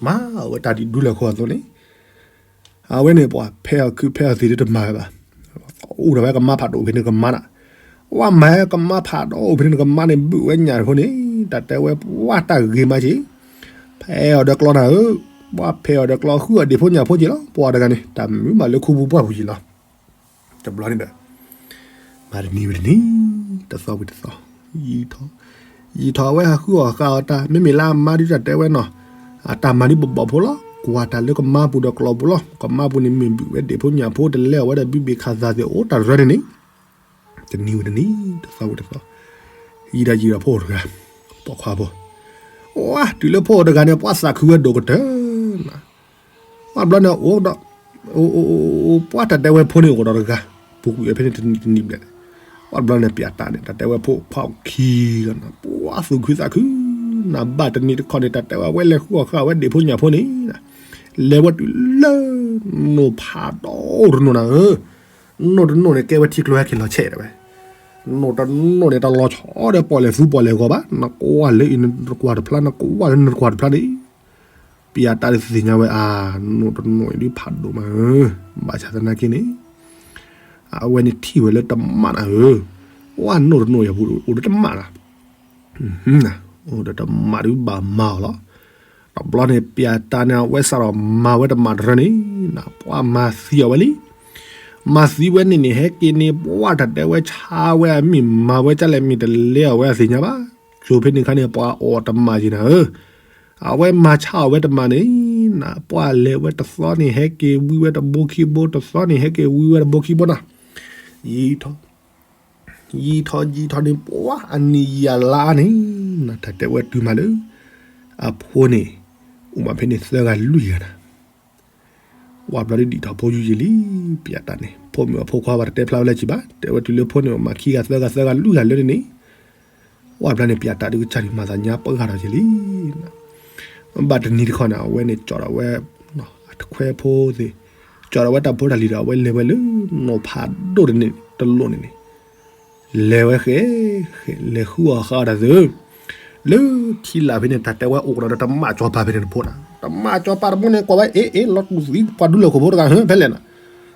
မၤဝဲတၢ်ဒ်ဒူလၢာ်ခိၣ်အသိးန့ၣ် အဝဲန့ၣ်ပှၤဖဲအီၤခုဖဲအီၤသံးဒုးတမၤဝဲဘၣ်. အိၣ်ဒီးဝဲကမါဖးဒိၣ်ဖဲန့ၣ်ကမါနၤ, ပှၤမၤကမါဖးဒိၣ်ဖဲန့ၣ်ကမါန့ၣ် ဘုးဝဲညၣ်ဖိန့ၣ် တၢ်တဲဝဲပှၤတၢ်ဂ့ၤမးက့ၤ, ဖဲအီၤဒီးကျီနၤဧၢ, ပှၤဖဲအီၤဒီးကျီဃုအီၤဒ့ၣ်ဖိညၣ်ဖိက့ၤလီၤ. ပှၤတဂၤန့ၣ် တၢ်မုာ်မးလၢခူပူၤပှၢ်ပူၤက့ၤလီၤ. တဘျီန့ၣ်ဒီး မၤတနံၤဝံၤတနံၤ, တသီဝံၤတသီ, ယံာ်ထီၣ်, ယံာ်ထီၣ်အဝဲဟးဃုအီၣ်ဃာ်အီၤတၢ် မ့မ့ၢ်လၢအမါဒုးတၢ်တဲဝဲနီၤ, အတၢ်မၤဒုးဘီၣ်ဘီၣ်ဖိလီၤ. ကွၢ်တၢ်လၢကမါပူၤဒီးကျီပူၤလီၤ. ကမါပူၤန့ၣ်မ့ၢ်ဘုးဝဲဒ့ၣ်ဖိညၣ်ဖိတလဲအီၣ်ဝဲဒီးဘုးဘ့ၣ်ခးသးသ့ၣ် အိၣ်တၢ်ရၢန့ၣ်န့ၣ်, တနံၤဝံၤတနံၤ, တသီဝံၤတသီ, ယံာ်ဒီးယံာ်ဒီးဖိအိၣ်တဂၤ, ပိာ်ခွါဖိ, ဝါ တုၤလၢဖိအိၣ်တဂၤန့ၣ် ပှၤသးခုဝဲဒိၣ်ကတၢၢ်နၤ ပှၤဘျီန့ၣ်အိၣ်ဒီး, ပှၤတၢ်တဲဝဲဖိန့ၣ်အိၣ်ဒီးတဂၤ, ပူၤကွံာ်ဝဲဖဲန့ၣ်တနံၤဘျဲၣ်, ပှၤဘျီန့ၣ်ပျးတၢ်န့ၣ် တၢ်တဲဝဲဖိခွါအိၣ်ခံဂၤနၤ ပှၤသူၣ်ခုသးခု, နဘၣ်တနံၤတခီန့ၣ် တၢ်တဲဝဲဝဲလဲၤဃုအီၣ်ဃာ်ဝဲဒ့ၣ်ဖိညၣ်ဖိန့ၣ်, လဲၤဝဲတုၤလၢ, နိၣ်ဖးဒိၣ်တနိၣ်နၤဧၢ, နိၣ်တနိၣ်န့ၣ် ကဲဝဲထံကျိဟဲက့ၤလီၤဆဲးတဲဝဲ, နိၣ်တနိၣ်န့ၣ် တလီၤဆီဒီးပီၣ်လဲၣ်သူပီၣ်လဲၣ်ဂီၤဘၣ်, နကွၢ်လၢအံၤနတကွၢ်တဖျါ နကွၢ်လၢနတကွၢ်တဖျါန့ၣ် ပျးတၢ်ဒုးသ့ၣ်ညါဝဲအါ, နိၣ်တနိၣ်အံၤဒုးဖးဒိၣ်မးဧၢ, ဘၣ်ဆၣ်သနာ်က့န့ၣ်, အဝဲန့ၣ်ထံၣ်ဝဲလၢတမၣ်နၤဧၢ, ဝါ နိၣ်တနိၣ်အံၤပူၤအိၣ်လၢတမၣ်နၤ, အိၣ်ဒီးတမၣ်ဒုးဘၣ်မၤအီၤလီၤ. တဘျီန့ၣ်ပျးတၢ်န့ၣ် အဝဲစးထီၣ်မၤဝဲတမၣ်တရၢန့ၣ်, ပှၤမၤသံအီၤဝဲလံ မၤသံဝဲန့ၣ်န့ၣ် ဟဲက့ၤန့ၣ် ပှၤတၢ်တဲဝဲဆါဝဲအမံၤ မၤဝဲကၢ်လဲၣ်မံၤတလဲအီၤဝဲအသ့ၣ်ညါဘၣ်, ကၠိဖဲန့ၣ်ခါန့ၣ် ပှၤအီၣ်တမၣ်က့ၤနၤဧၢ, အဝဲမၤဆါအီၤဝဲတမၣ်န့ၣ်, ပှၤလဲၤဝဲတသီန့ၣ် ဟဲက့ၤဝံဝဲတဘိခံဘိ တသီန့ၣ် ဟဲက့ၤဝံဝဲတဘိခံဘိနၤ, ယံာ်ထီၣ်, ယံာ်ထီၣ်ယံာ်ထီၣ်န့ၣ် ပှၤအနံၣ်ယံာ်အလါန့ၣ်, တၢ်တဲဝဲတုၤမးလၢ, အဖိန့ၣ်, အိၣ်မးဖဲန့ၣ်သၢဂၤလွံၢ်ဂၤနၤ ဝဲဘျီဒုးဒံးထီၣ်ဖိယူၤယံာ်လံ, ပျးတၢ်န့ၣ် ဖိမုၣ်အဖိခွါဘၣ်တတဲဖျါဝဲလၢၤဘၣ်, တဲဝဲတုၤလၢဖိန့ၣ် မၤခံဂၤသၢဂၤသၢဂၤလွံၢ်ဂၤလၢန့ၣ်န့ၣ်, ဝဲဘျီန့ၣ် ပျးတၢ်ဒုးကစၢ်ဒုးမၤသးညါပှၤဂၤထီၣ်ယံာ်လံ, ဘၣ်တနံၤတခီန့ၣ် အဝဲန့ၣ်ကၠီၣ်ဒီးဝဲ, အတခွဲဖိသ့ၣ်, ကၠီၣ်ဒီးဝဲတၢ်ဖိတၢ်လံၤဒီး အဝဲလဲၤဝဲလၢ, နိၣ်ဖးဒိၣ်တန့ၣ်တလိၣ်န့ၣ်န့ၣ် လဲၤဝဲဃဲ, ဃဲလဲၤဃုအီၣ်ဃာ်အီၤတၢ်သ့ၣ်, လၢထံလာ်ဖဲန့ၣ် တၢ်တဲဝဲအိၣ်ကဒီးဒီးတမၣ်ကၠီၤပၤဖဲန့ၣ်တဖိနၤ, တမၣ်ကၠီၤပၤတဖိန့ၣ် ကွၢ်ဝဲအ့ၣ်အ့ၣ် လီၤတူၢ်သံပှၤဒူလၢၢ်ခိၣ်ဖိတဂၤဟၢဖဲလဲၣ်နၤ,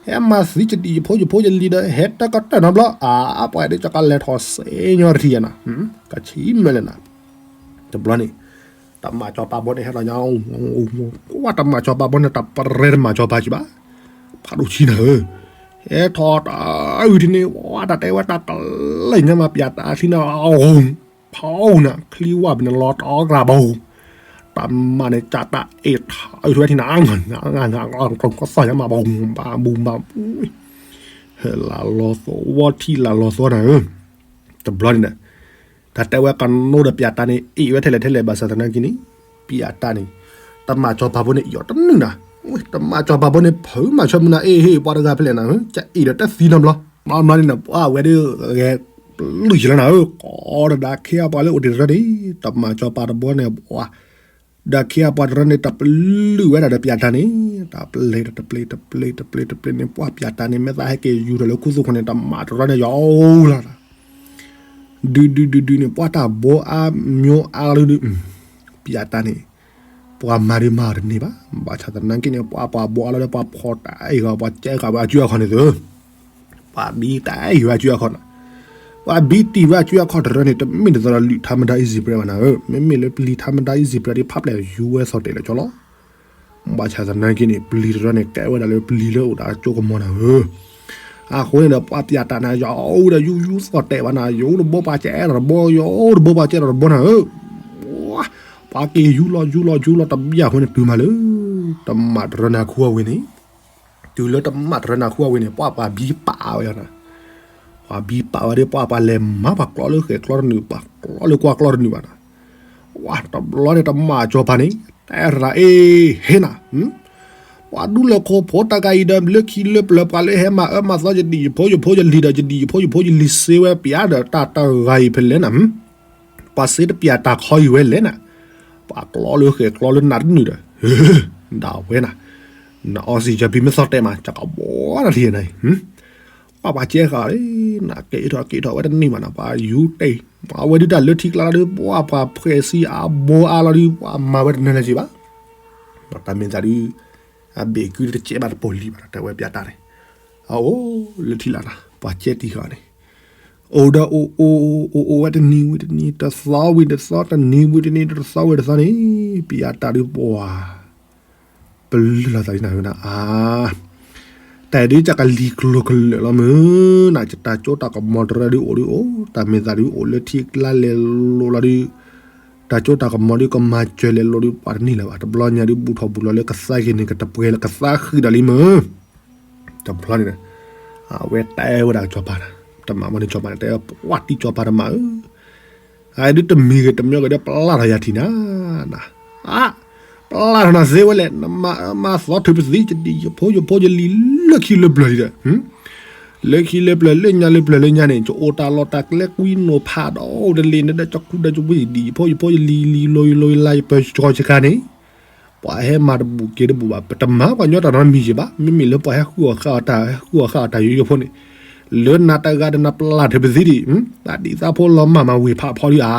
ဟဲမၤသံယဒံၣ်ယဖိယဖိယလံၤဒီး ဟဲတကတၢၢ်နီတဘျီ, အါ ပှၤဒ်ကၠီကလဲၤထီၣ်စ့ညီတထံၣ်ယၤနၤ, ကဆံးမဲာ်လဲၣ်နၤ, တဘျီန့ၣ် တမၣ်ကၠီၤပၤဖိန့ၣ်ဟဲဒီးညါ, ဝဲတမၣ်ကၠီၤပၤဖိန့ၣ် တပရဲတမၣ်ကၠီၤပၤကံဘၣ်, ဖးဒိၣ်ဆံနၤဧၢ, ဟဲထီၣ်တၢ်အုၣ်ထံန့ၣ် ဝဲတၢ်တဲဝဲတၢ်ကလဲၤညါမး ပျးတၢ်အချံနၤ, ဖီနၤ ချံဝါဖဲန့ၣ်လီၤတအီကျါဘၣ်, တမၣ်န့ၣ် ကၢ်တၢ်အ့ၣ်ထီၣ်အုၣ်ထံဝဲထံနၤ, ကသီၣ်ညါမးဘၣ်, ဘၣ်ဘူဘၣ်ဘူ, ဟဲလီၤသီဝီထံလၢလီၤသီနၤဧၢ, တဘျီန့ၣ်ဒီး တၢ်တဲဝဲကနိဒီးပျးတၢ်န့ၣ် အ့ၣ်ဝဲထဲလဲၣ်ထဲလဲၣ်ဘၣ်ဆၣ်သနာ်က့န့ၣ်, ပျးတၢ်န့ၣ်, တမၣ်ကၠီၤပၤဖိန့ၣ် အ့ၣ်အီၤတနုာ်နၤ, တမၣ်ကၠီၤပၤဖိန့ၣ် ဖုးမၤဆၢမုၢ်နၤ အ့ၣ်ဟ့ၣ်ပှၤတဂၤဖဲလဲၣ်နၤ, ကအ့ၣ်ဒီးတသံနီတဘျီ, ဘျီန့ၣ် ပှၤဝဲဒၣ်ဂဲၤပျုၢ်ယံာ်လီၤနၤဧၢ, ကိးဒီးဒၣ်ခ့အပှၤလၢအိၣ်တ့ၢ်တရၢန့ၣ်, တမၣ်ကၠီၤပၤတဘျီန့ၣ် ပှၤ ဒီးခ့အပှၤတရၢန့ၣ် တပျုၢ်ဝဲဒၣ်ဒီးပျးတၢ်န့ၣ်, တပျ့ၤတပျ့ၤတပျ့ၤတပျ့ၤတပျ့ၤန့ၣ် ပှၤပျးတၢ်န့ၣ် မ့ၢ်သးဟဲက့ၤယူၤထီၣ်လၢခူသူၣ်ခိၣ်န့ၣ် တမၣ်တရၢန့ၣ်ယီၤလီၤ, ဒုဒုဒုဒုန့ၣ် ပှၤတၢ်ဘိအါမျိၤအါလၢဒုး, ပျးတၢ်န့ၣ်, ပှၤမၤဒုးမၤအီၤတန့ၢ်ဘၣ်, ဘၣ်ဆၣ်သနာ်က့န့ၣ် ပှၤပှၤဘိအါလီၤဒီး ပှၤဖီၣ်တၢ်အံၤဂီၤ ပှၤကဲဃာ်ဝဲအစုအခီၣ်န့ၣ်သ့ ပှၤဘံတၢ်အံၤဝဲအစုအခီၣ်နၤ, ပှၤဘံတံၢ်ဝဲအစုအခီၣ်တရၢန့ၣ် တမ့ၢ်တသီဒီး လုၢ်ထါမတၤအံၤစံးပြဲးဘၣ်နၤဧၢ, မ့မ့ၢ်လၢပျံၤထါမတၤအံၤစံးပြဲးဒ်ဖးပျဲၢ်ယူၤဝဲသီၣ်တဲာ်လၢကၠီလီၤ, ဘၣ်ဆၣ်သနာ်က့န့ၣ် ပျံၤတရၢန့ၣ် ကဲဝဲဒၣ်လၢပျံၤလၢအိၣ်ဒီးအကၠိကမီၤနၤဧၢ, အဃိန့ၣ်ဒီး ပှၤပၠးတၢ်နၤ ယအိၣ်ဒီးယူယူသီၣ်တဲာ်ဘၣ်နၤ, ယအိၣ်တဘိပှၤကဲအဲၣ်တဘိ, ယအိၣ်တဘိပှၤကဲအဲၣ်တဘိနၤဧၢ, ပှၤက့ၤယူလီၤယူလီၤယူလီၤတဘျီအဃိန့ၣ်တုၤမးလၢ တမးတရၢနၤခူအဝ့ၢ်န့ၣ်, တုၤလၢတမးတရၢနၤခူအဝ့ၢ်န့ၣ် ပှၤပှၤဘံပာ်ဝဲယၤနၤ, ပှၤဘံပာ်ဝဲဒီး ပှၤပှၤလဲၤမၤပှၤကျီလၢဃဲၤကျီတနုာ် ပှၤကျီလၢကွၢ်ကျီတနုာ်ဘၣ်နၤ, ဝဲတဘျီန့ၣ် တမးစီၤပၤန့ၣ် တဲရၤအ့ၣ် ဟ့ၣ်နၤ ပှၤဒူလၢခိဖိတဂၤအံၤဒီး လၢခံလၢပျၢၤပှၤလၢဟဲမၤအၢမၤသီယဒံၣ်ယဖိယဖိယလံၤဒီး ယဒံၣ်ယဖိယဖိယလံၤစ့ဝဲပျးဒီး တၢ်တဂၤအံၤဖဲလဲၣ်နၤ, ပှၤစ့တပျးတၢ်ခီအံၤဝဲလဲၣ်နၤ, ပှၤကျီလၢဃဲၤကျီလၢနၤတနုာ်ဒီး ဒၣ်ဝဲနၤ, နအီစံၣ်ယဘံမ့ၢ်သီၣ်တဲာ်မး ကကဘီနၤထံၣ်နၤအံၤ ပှၤပှၤကဲဃာ်လံ, နက့ၤထီၣ်က့ၤထီၣ်ဝဲတန့ၢ်ဘၣ်နၤ ပှၤယူတ့ၢ်, အဝဲဒုးတၢ်လၢထံကျါလီၤဒုး ပှၤပှၤဖှဲးစံအါဘိအါလီၤဒုး ပှၤမၤဝဲတနၢၤလၢၤက့ၤဘၣ်, တၢ်မ့ၢ်သးဒုး အဘ့ၣ်ကုတကဲဘၣ်တပိာ်လံဘၣ် တဲဝဲပၠးတၢ်န့ၣ်, အအိၣ်လၢထံလၢ်နၤ ပှၤကဲတံၢ်ဃာ်န့ၣ်, အိၣ်ဒီးအိၣ်အိၣ်အိၣ်အိၣ်ဝဲတနံၤဝံၤတနံၤ တသီဝံၤတသီ တနံၤဝံၤတနံၤ တသီဝံၤတသီန့ၣ်, ပၠးတၢ်ဒုးပှၤ ပလုၢ်လီၤသးလံနၤဧၢနၤ, အါ, တၢ်အံၤဒုး ကကလံၤကျိၤကလၢာ်လီၤမုၢ်နၤ, တၢ်စိတၢ်ကမီၤတရၢဒုးအိၣ်ဒုးအိၣ်, တၢ်မ့ၢ်သးဒုးအိၣ်လၢထံကျါလဲၤလိၤလီၤဒုး, တၢ်စိတၢ်ကမီၤဒုး ကမၤစၢၤလဲၤလိၤဒုး ပှၤတန့ၢ်လၢၤဘၣ်, တဘျီညါဒုး ဘူၣ်ထီၣ်ဘူၣ်လီၤလၢကသါက့ၤန့ၣ် ကတပှဲၤလၢကသါဃံဒီးလံမုၢ်, တဘျီန့ၣ်, အဝဲတဲဝဲဒၣ်စီၤပၤနၤ, တမၤမ့ၢ်န့ၣ်စီၤပၤန့ၣ် တဲဝဲပှၤတံၢ်စီၤပၤတမၤဧၢ အဒုးတမံၤဂ့ၤတမံၤဂ့ၤဒီး ပျၢ်ထီၣ်ယၤထံၣ်နၤ, အါ, ပျၢ်ထီၣ်နၤသ့ဝဲလဲၣ်, နမၤအၢမၤသီထုးပသံ ယဒံၣ်ယဖိယဖိယလံၤလၢခံလၢပျၢၤလံဒီး, လၢခံလၢပျၢၤလၢညါလၢပျၢၤလၢညါန့ၣ် ယအိၣ်တၢ်လီၢ်တၢ်ကျဲကွံနိးဖးဒီးတလ့ၤန့ၣ်ဒီး ကကူဒီးကဝံၤဒံၣ်ယဖိယဖိယလံၤလံၤလီၤယလီၤယလၤယပၢၤကီၤယခါန့ၣ် ပှၤဟဲမၤတဘူၣ်က့ၤတဘူၣ်ဘၣ်, ပတမၤပှၤညီတၢ်နီတမံၤယံၤဘၣ်, မ့မ့ၢ်လၢပှၤဟဲဃုအီၣ်ဃုအီတၢ် ဟဲဃုအီၣ်ဃုအီတၢ်ယိယိဖိန့ၣ်, လၢနၤတဂၤဒီးနပျၢ်ထုးပသံဒံး, သးဒံၣ်သးဖိလီၤမၢ်မၤဝ့ၢ်ဖးဖီဒံးဧါ,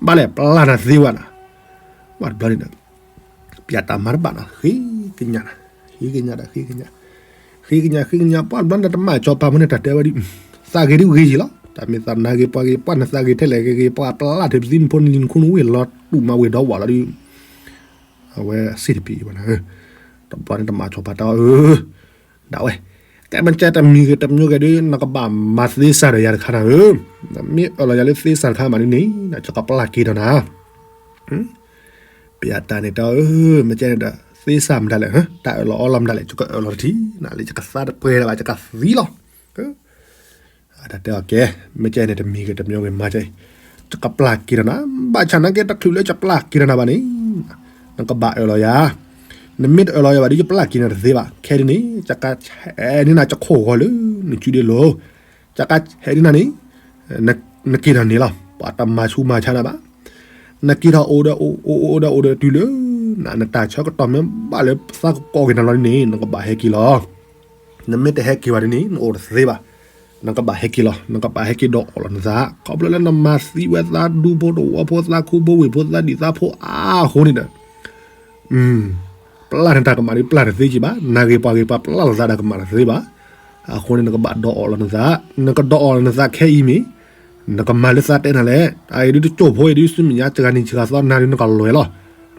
ဘၣ်လဲၣ်ပျၢ်နၤသ့ဝဲနၤ, ဘၣ်တဘျီန့ၣ်ဒီး, ပၠးတၢ်မၤတဘၣ်နၤ ဃ့ကညး, ဃ့ကညးဒီးဃ့ကညး, ဃ့ကညးဃ့ကညး ပှၤတဘျီန့ၣ်တမၤစီၤပၤဖိန့ၣ်တၢ်တဲဝဲဒ်, သးဂ့ၤဒ်ဂ့ၤယံၤလီၤ, တၢ်မ့ၢ်သးနၤဂ့ၤပှၤဂ့ၤပှၤနသးဂ့ၤထဲလဲၣ်ဂ့ၤဂ့ၤ ပှၤပျၢ်ထုးပသံနဖိနလံၤနခိၣ်နဝ့ၢ်လီၤတူၢ်မၤဝ့ၢ်ဒီးဝးလီၤဒ် အဝဲစ့ၣ်တပံၤဘၣ်နၤ, တဘျီန့ၣ်တမၤစီၤပၤတဲအီၤဧၢ, ဒၣ်ဝဲ, ကဲမ့ၢ်ကဲတမံၤဂ့ၤတမံၤဂ့ၤဒ် နကဘၣ်မၤသ့စၢ်ဒီးယၤတခါနၤဧၢ, နမ့ၢ်အၢၣ်လီၤယၤလၢသ့စၢ်တခါမးဒ်န့ၣ် ယကပျၢ်က့ၤဒီးနၤ, ပယၤတၢ်န့ၣ်တဲအီၤဧၢ, မ့ၢ်ကဲန့ၣ်ဒီး သ့စၢ်မတၤလဲၣ်, တၢ်အၢၣ်လီၤအီလီၤမတၤလဲၣ် ယကအၢၣ်လီၤတထံၣ်နၤလၢယကသါတပှဲၤလၢၤဘၣ် ယကသံလီၤ အတၢ်တဲအီၤကဲ, မ့ၢ်ကဲန့ၣ်တမံၤဂ့ၤတမံၤဂ့ၤမၤကဲအံၤ, ယကပျၢ်က့ၤဒီးနၤ, ဘၣ်ဆၣ်နာ်က့တချုးလၢယပျၢ်က့ၤဒီးနၤဘၣ်န့ၣ်, နကဘၣ်အၢၣ်လီၤယၤ, နမ့ၢ်တအၢၣ်လီၤယၤဘၣ်ဒီး ယပျၢ်က့ၤနၤတသ့ဘၣ်, ခဲဒ်န့ၣ်, ယကဟဲဒ်နၤယခိၣ်ဂီၤလၢ နစုဒ့လိၤ, ယကဟဲဒ်နၤန့ၣ်, နက့ၤထီၣ်န့ၣ်လီၤ, ပှၤတမၤဆူးမၤဆါနၤဘၣ်, နက့ၤထီၣ်အိၣ်ဒီးအိၣ်အိၣ်အိၣ်ဒီးအိၣ်ဒီးတုၤလၢ, နတၢ်ဆၢကတီၢ်မ့ၢ်ဘၣ်လၢသးကကိးက့ၤနၤလီၤဒ်န့ၣ် နကဘၣ်ဟဲက့ၤလီၤ နမ့ၢ်တဟဲက့ၤဘၣ်ဒ်န့ၣ် နအိၣ်တသ့ဘၣ်, နကဘၣ်ဟဲက့ၤလီၤ, နကဘၣ်ဟဲက့ၤဒီးအီၣ်လီၤနသး, ခီဖျိလၢနမၤသံဝဲသးဒူဖိတဝီဖိသးခူဖိဝ့ၢ်ဖိသးဒံၣ်သးဖိအါအဃိန့ၣ်ဒီး, ပျၢ်နတၢ်ကမၣ်ဒ်ပျၢ်တသ့က့ၤဘၣ်, နၤဂ့ၤပှၤဂ့ၤပှၤပျၢ်လီၤသးတၢ်ကမၣ်တသ့ဘၣ်, အဃိန့ၣ်နကဘၣ်ဒီးအီၣ်လီၤနသး, နကဒီးအီၣ်လီၤနသးခဲအံၤမ့ၢ်, နကမၤလၢသးတဲနၤလဲၣ်, အအံၤဒ်တကၠိၢ်ဖိအံၤဒ်ဆူမဲာ်ညါစှၤနံၤစှၤသီနၤဒ်နကလွဲၤလီၤ,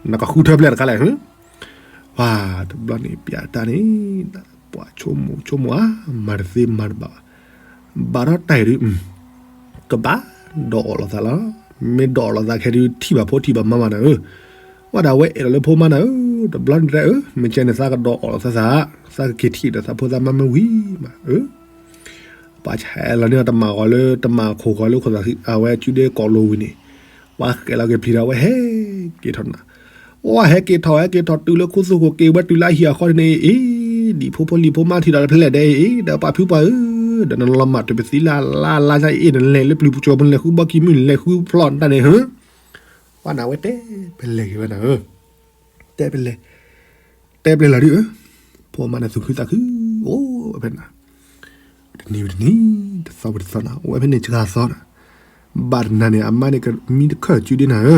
နကဃုထၢဖျဲၣ်တခါလဲၣ် ပှၤတဘျီန့ၣ်ပျးတၢ်န့ၣ်, ပှၤဆိကမိၣ်ဆိကမိၣ်ဧါ, မၤတသ့မၤတဘၣ်ဘၣ်, ဘၣ်ထီၣ်တၢ်အံၤဒုး, ကဘၣ်ဒီးအီၣ်လီၤသးလီၤ, မ့ၢ်ဒီးအီၣ်လီၤသးခဲဒုးထံၣ်ဘၣ်ဖိထံၣ်ဘၣ်မါမးနၤဧၢ, ဝဲဒၣ်ဝဲအဲၣ်လီၤလၢဖိမါနၤဧၢ, တဘျီန့ၣ်တဲအၢ, မ့ၢ်ကဲန့ၣ်သးကဒီးအီၣ်လီၤသးသး, သးကက့ၤထံၣ်ဒီးသးဖိသးမါမ့ၢ်ဝံၤမးဧၢ ပှၤဆဲးလီၤန့ၢ်တမၤဂီၤလၢတမၤခိၣ်ဂီၤလၢခိၣ်သးဃံ အဝဲစုဒ့ကိးလိဝံၤန့ၣ်, ပှၤဃဲးလီၤက့ၤဖျံးဒီးဝဲဟဲက့ၤထီၣ်နၤ, အိၣ်ဟဲက့ၤထီၣ်ဟဲက့ၤထီၣ်တုၤလၢခူသူၣ်ဃိၣ်က့ၤဝဲတုၤလၢအဟံၣ်အဃီန့ၣ်အ့, ဒံၣ်ဖိဖိလံၤဖိမါထံၣ်ဒီးဖဲလဲၣ်ဒဲးအ့, ဒီးပှၤဖုပှၤဧၢ, ဒီးနလီၤမၢ်တုၤပသံလၢအလါလါညါအ့, နလဲၤလၢပျုၤပကၠိပူၤ နလဲၤဃုဘီကံမုၢ် နလဲၤဃုဖျီၣ်နတၢ်န့ၣ်ဧၢ, ပှၤနၤဝဲတဲပလဲၤက့ၤဝဲနၤဧၢ တဲပလဲၤ, တဲပလဲၤလီၤဒုးဧၢ, ဖိမါန့ၣ်သူၣ်ခုသးခု, အိၣ်ဝဲဖဲနၤ, တနံၤဝံၤတနံၤ, တသီဝံၤတသီနၤ, အိၣ်ဝဲဖဲန့ၣ်စှၤသီနၤ, ဘၣ်တနၤန့ၣ် အမါန့ၣ်ကမံတခၢၣ်စုဒ့နၤဧၢ,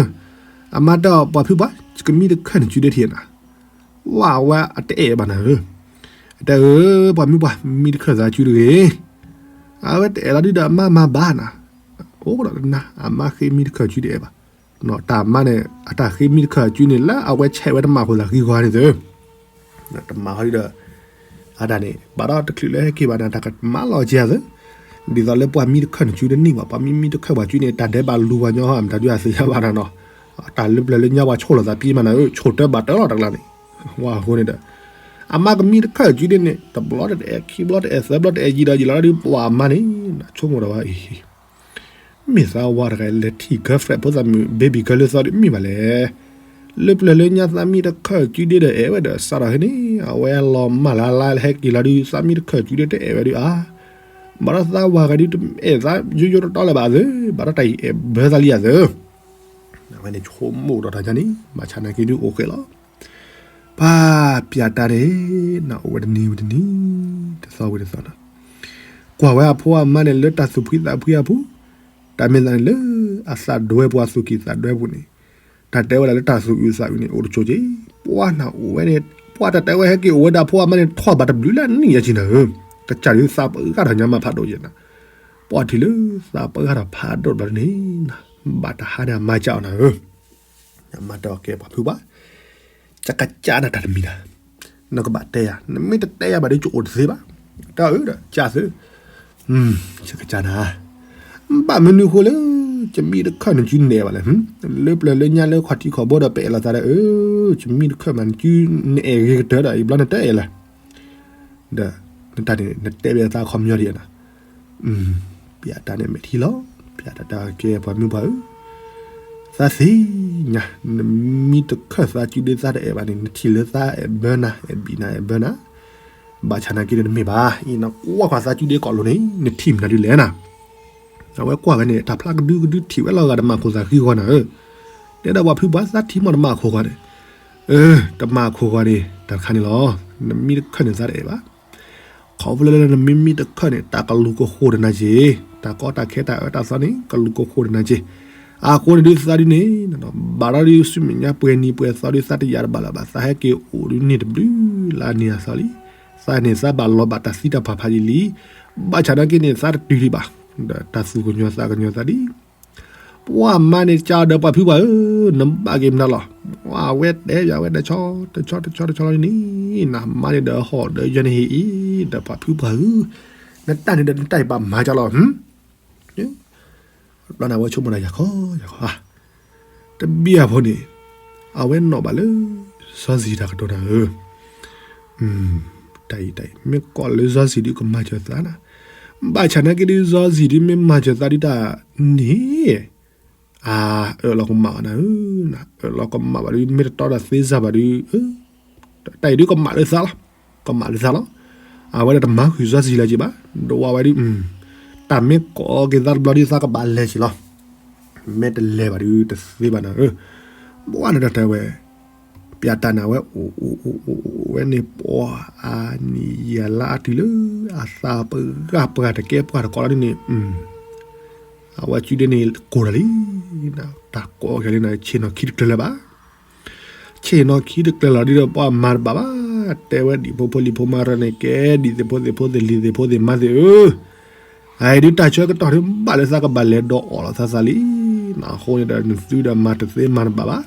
အမါတဲအီၤပှၤဖုပှၤ, ယကမံတခၢၣ်န့ၣ်စုဒ့ထံနၤ, ဝဲအဝဲအတအဲၣ်ဘၣ်နၤဧၢ, အတဲအၢ, ပှၤမုၣ်ပှၤမံတခၢၣ်သးစုတဂ့ၤ, အဝဲတအဲၣ်လီၤဒုးဒီးအမါမၤဘၣ်နၤ, အိၣ်ဒီးတနၤ အမါဃ့မံတခၢၣ်စုတအဲၣ်ဘၣ် တၢ်မါန့ၣ် အတၢ်ဃ့မံတခၢၣ်အစုန့ၣ် လၢအဝဲဆဲးဝဲတမၤဃိသးဃံဃီန့ၣ်သၢ, တမၤဃီဒီး, အတၢ်န့ၣ် ဘၣ်ဒီးတချုးလၢဟဲက့ၤဘၣ်န့ၣ် တၢ်ကမၤလီၤက့ၤအသး, ဒ်သိးလၢပှၤမံတခၢၣ်န့ၣ် စုတန့ၢ်ဘၣ်, ပှၤမံမံတခၢၣ်ပှၤစုန့ၣ် တၢ်ဒဲးဘးလူၤပှၤညီဟီ မတၤဒုးအသ့ၣ်ညါဘၣ်နီၤနီၤ, တၢ်လၢပျၢၤလၢညါပှၤဆိၣ်လီၤသးပံမးနၤဧၢ, ဆိၣ်တၢဘၣ်တၢလီၤတကျါန့ၣ်, ဝဲအဃိန့ၣ်ဒီး အမါကမံတခၢၣ်စုဒ်န့ၣ် တဘျီတအဲၣ် ခံဘျီတအဲၣ် သၢဘျီတအဲၣ် ယံာ်ဒီးယံာ်လီၤဒီး ပှၤအမါန့ၣ် ဆိကမိၣ်ဒီးဝဲအံၤ မ့ၢ်သးဝၤတဂၤလဲၤထံၣ် girlfriend ဖိသၣ်မုၣ် baby girl လၢသီဒ်မ့ၢ်ဘၣ်လဲၣ်. လၢပျၢၤလၢညါသးမံတခၢၣ်စုဒ့ဒီးအဲၣ်ဝဲဒီးစးထီၣ်ဟဲန့ၣ် အဝဲလီၤမၢ်လၢ်လၢ်ဟဲက့ၤလီၤဒုး သးမံတခၢၣ်စုဒ့တအဲၣ်ဝဲဒုးအါ, ဘၣ်ဒီးသးဝၤဂၤဒုးတအဲၣ်သးယိယိတတီလၢၤဘၣ်အသး, ဘၣ်ဒီးတၢ်အံၤအဲၣ်ဘၢသးလံအသး, အဝဲန့ၣ်ဆိကမိၣ်ဒီးတၢ်ညါန့ၣ် ဘၣ်ဆၣ်နာ်က့ဒုးအိၣ်ဃဲလီၤ ပၢ်ပၠးတၢ်န့ၣ် နအိၣ်ဝဲတနံၤဝဲတနံၤ, တသီဝဲတသီနီၤ, ကွၢ်ဝဲအဖိအမါန့ၣ်လၢတၢ်သူၣ်ဖှံသးဖှံအပူၤ, တၢ်မ့ၢ်သးန့ၣ်လၢအသးဒွဲပူၤ အသူၣ်ကံၢ်သးဒွဲပူၤန့ၣ်, တၢ်တဲဝဲဒၣ်လၢတၢ်သူၣ်အုးသးအုးန့ၣ် အိၣ်တကၠိက့ၤ, ပှၢ်နအိၣ်ဝဲန့ၣ် ပှၢ်တၢ်တဲဝဲဟဲက့ၤအိၣ်ဝဲဒၣ်ဖိအမါန့ၣ် ထီၣ်ဘၣ်တဘျုးလၢအနံၣ်ယဲက့ၤနၤဧၢ, ကစၢ်ဒုးသးပဂၢ်ထီၣ်ညါမးဖးဒိၣ်ယဲနၤ, ပှၢ်ထံၣ်လၢသးပဂၢ်ထီၣ်ဖးဒိၣ်တဘျီန့ၣ်, ဘၣ်တဟါန့ၣ်အမါကၠီအီၤနၤဧၢ မၤတၢ်အီၤကဲပှၤဖုပှၢ်, ယကစၢ်နၤတၢ်တမံၤနၤ, နကဘၣ်တဲယၤ, နမ့ၢ်တတဲယၤဘၣ်ဒီး ယအိၣ်တသ့ဘၣ်, တၢ်အၢဒီးကၢ်သု, ယကစၢ်နၤ, ဘၣ်မနုၤဃိလၢ ယမံတခၢၣ်နစုနအဲၣ်ဘၣ်လဲၣ်, လၢပျၢၤလၢညါလၢခီၣ်ထံးခီၣ်ဘိဒီးပအဲၣ်လိာ်သးဒီး အၢ ယမံတခၢၣ်မးနစုနအဲၣ်ဂ့ၤကတၢၢ်ဒီး ယဘျီနတအဲၣ်လၢၤ ဒီး နတၢ်န့ၣ် နတဲဘၣ်သးခီပညီဒ်အံၤနီၤ, ပျးတၢ်န့ၣ်မဲာ်ထံလီၤ, ပျးတၢ်တၢ်ကဲပှၤမုၣ်ပှၢ်ဧၢ, သးသ့ၣ်ညါ နမံတခၢၣ်သးစုဒ့သးတအဲၣ်ဘၣ်န့ၣ် နထံၣ်လၢသးအဲၣ်ဘၢနၤ အဲၣ်ဘံၣ်နၤ အဲၣ်ဘၢနၤ, ဘၣ်ဆၣ်နာ်က့ဒီးတမ့ၢ်ဘၣ်, အံၤနကွၢ်ကွၢ်သးစုဒ့ကိးလိၤန့ၣ် နထံၣ်မနုၤဒ်လဲၣ်နၤ အဝဲကွၢ်ဝဲန့ၣ် တၢ်ဖျါကဒုကဒုထံၣ်ဝဲလီၤဂာ်တမၤခိၣ်သးဃံဂီၤနၤဧၢ, တဲဒၣ်ပှၤဖုပှၢ်သးထံမီၢ်တမၤခိၣ်ဂီၤန့ၣ်, အၢ တမၤခိၣ်ဂီၤန့ၣ် တၢ်တခါန့ၣ်လီၤ, နမံတခၢၣ်န့ၣ်သးတအဲၣ်ဘၣ်, ခီဖျိလၢနမံမံတခၢၣ်န့ၣ် တၢ်ကလူၤကဃိတနၤက့ၤ, တၢ်ကီတၢ်ခဲတၢ်အၢတၢ်သီန့ၣ် ကလူၤကဃိတနၤက့ၤ, အဃိန့ၣ်ဒုးသးဒ်န့ၣ်, ဘၣ်ဒီးဒုးဆူမဲာ်ညါပှဲၤနံၤပှဲၤသီဒုးသးတယာ်တဘၣ်လၢၤဘၣ်, သးဟဲက့ၤအိၣ်ဒုးန့ၢ်တဘျုးလၢအနံၤအသီလံ, သးန့ၣ်သးဘၣ်လီၤဘၣ်တၢ်သံတၢ်ဖးဖးယံာ်လံ, ဘၣ်ဆၣ်နာ်က့န့ၣ် သးတတုၤဒံးဘၣ်, ဒီးတၢ်သူၣ်ကညီၤသးကညီၤသးဒ် ပှၤမါန့ၣ်ကၢ်ဒီးပှၤဖုပှၢ်ဧၢ, နဘၣ်က့ၤမနုၤလီၤ, ပှၤဝဲတဲယၤဝဲတဆီ တဆီတဆီတဆီလီၤန့ၣ်, နမါန့ၣ်ဒီးဟီၣ် ဒီးယဲန့ၣ်ဟ့ၣ်အံၤ ဒီးပှၤဖုပှၢ်ဧၢ, နတၢ်န့ၣ်ဒီးနတၢ်အံၤဘၣ်မၤကၢ်လီၤ, ဘျီန့ၣ်အဝဲဆိကမိၣ်ဒီးယၤခီယၤခီဧါ, တဘံၣ်အဖိန့ၣ်, အဝဲနီၣ်ဘၣ်လၢ စီၤစံၤတၢ်ကတိၤနၤဧၢ, တၢ်အံၤတၢ်အံၤ မ့ၢ်ကိးလၢစီၤစံၤဒုးကမၤစၢၤသးနၤ, ဘၣ်ဆၣ်နာ်က့ဒုးစီၤစံၤဒုးမ့ၢ်မၤစၢၤသးဒုးတၢ်န့ၣ်, အၢၣ်လီၤကမၣ်အီၤနၤဧၢ, အၢၣ်လီၤကမၣ်ဘၣ်ဒုး မ့ၢ်တတီဒီးသ့စၢ်ဘၣ်ဒုး, တၢ်အံၤဒုးကမၣ်လၢသးလီၤ, ကမၣ်လၢသးလီၤ, အဝဲဒၣ်တမၤဃုာ်စီၤစံၤလၢၤက့ၤဘၣ်, ဒိးဝဲဒုး, တၢ်မ့ၢ်ကိးက့ၤသးတဘျီဒုးသးကဘၣ်လဲၤက့ၤလီၤ, မ့ၢ်တလဲၤဘၣ်ဒုးတသ့ဘၣ်နၤဧၢ, ဘၣ်နတၢ်တဲဝဲ ပျးတၢ်န့ၣ်ဝဲအိၣ်အိၣ်အိၣ်အိၣ်ဝဲန့ၣ် ပှၤအနံၣ်ယၤလါအတုၤလၢ အသးပဂၢ်ပှၤတကဲပှၤတကိးလီၤဒ်န့ၣ်, အဝဲစုဒ့န့ၣ်ကိၢ်ဒီးလံ, တၢ်ကိးက့ၤလံန့ၣ် ဆ့ၣ်နီၤခံတကျၢၤလၢၤဘၣ်, ဆ့ၣ်နီၤခံတကျၢၤလီၤဒ်ဒီးပှၤမၤတဘၣ်ဘၣ်, တဲဝဲဒံၣ်ဖိဖိလံၤဖိမါရၢန့ၣ် ကဲဒံၣ်သ့ၣ်ဖိသ့ၣ်ဖိသ့ၣ်လံၤသ့ၣ်ဖိသ့ၣ်မါသ့ၣ်ဧၢ အအံၤဒုးတၢ်ဆၢကတီၢ်ဒုးဘၣ်လၢသးကဘၣ်လဲၤဒိးအီၣ်လီၤသးသးလံ, အဃိန့ၣ်ဒီးနသုဒီးမၤတသ့မၤတဘၣ်ဘၣ်,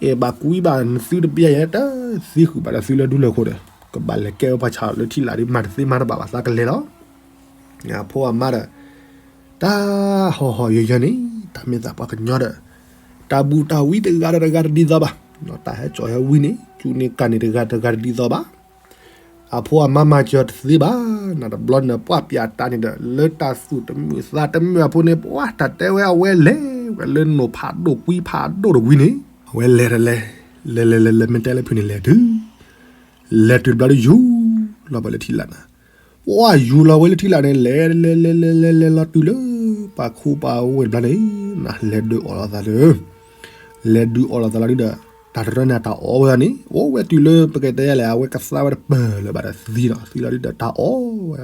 အဲၣ်ဘၣ်ကွံဘၣ်နသုတပျဲယဲတသံဃုာ်ဘၣ်ဒီးသုလၢဒူလၢၢ်ခိၣ်ဒီး ကဘၣ်လဲၤကဲဝဲပှၤဆၣ်လၢထံလာ်ဒုးမၤတသ့မၤတဘၣ်ဘၣ်သးကလဲၤလီၤ, အဖိအမါဒီး တၢ်ဟီၣ်ဟီၣ်ယၢၤယၢၤန့ၣ် တၢ်မ့ၢ်သးပှၤကညီဒီး တၢ်ဘူၣ်တၢ်ဝံတဂၤဒီးတဂၤတဒ်သိးဘၣ်, တၢ်ဟဲစိာ်ဟဲဝံန့ၣ် ကၠူန့ၢ်ကၢ်န့ၢ်တဂၤတဂၤတဒ်သိးဘၣ်, အဖိအမါမၤစၢၤတသ့ဘၣ်, နတဘျီန့ၣ်ပှၤပျးတၢ်န့ၣ်ဒီး လၢတၢ်သူၣ်တမုာ်သးတမုာ်အဖိန့ၣ် ပှၤတၢ်တဲဝဲအဝဲလဲၤဝဲလၢနိၣ်ဖးဒိၣ်ကွံဖးဒိၣ်တဝံၤန့ၣ် အဝဲလဲၤတလဲၤ, လဲၤလဲၤလဲၤလဲၤမ့ၢ်တဲလၢဖုန့ၣ်လဲၤတုၤ, လဲၤတုၤတဘျီဒီးယူၤလီၤဝဲလၢထံလာ်နၤ, ပှၤယူၤလီၤဝဲလၢထံလာ်န့ၣ် လဲၤလဲၤလဲၤလဲၤလဲၤလဲၤလီၤတုၤလၢ ပှၤခူပှၤဝ့ၢ်တဘျီန့ၣ် လဲၤဒုးအီၣ်လီၤသးလၢ လဲၤဒုးအီၣ်လီၤသးလီၤဒုးဒီး တၢ်တရၢန့ၣ်တၢ်အီၣ်ဝဲန့ၣ် အိၣ်ဝဲတုၤလၢပကတဲယလဲၣ် အဝဲကသါဝဲတပၢၢ်လၢၤဘၣ်ဒီးသံလီၤ သံလီၤဒုးဒီးတၢ်အီၣ်ဝဲ,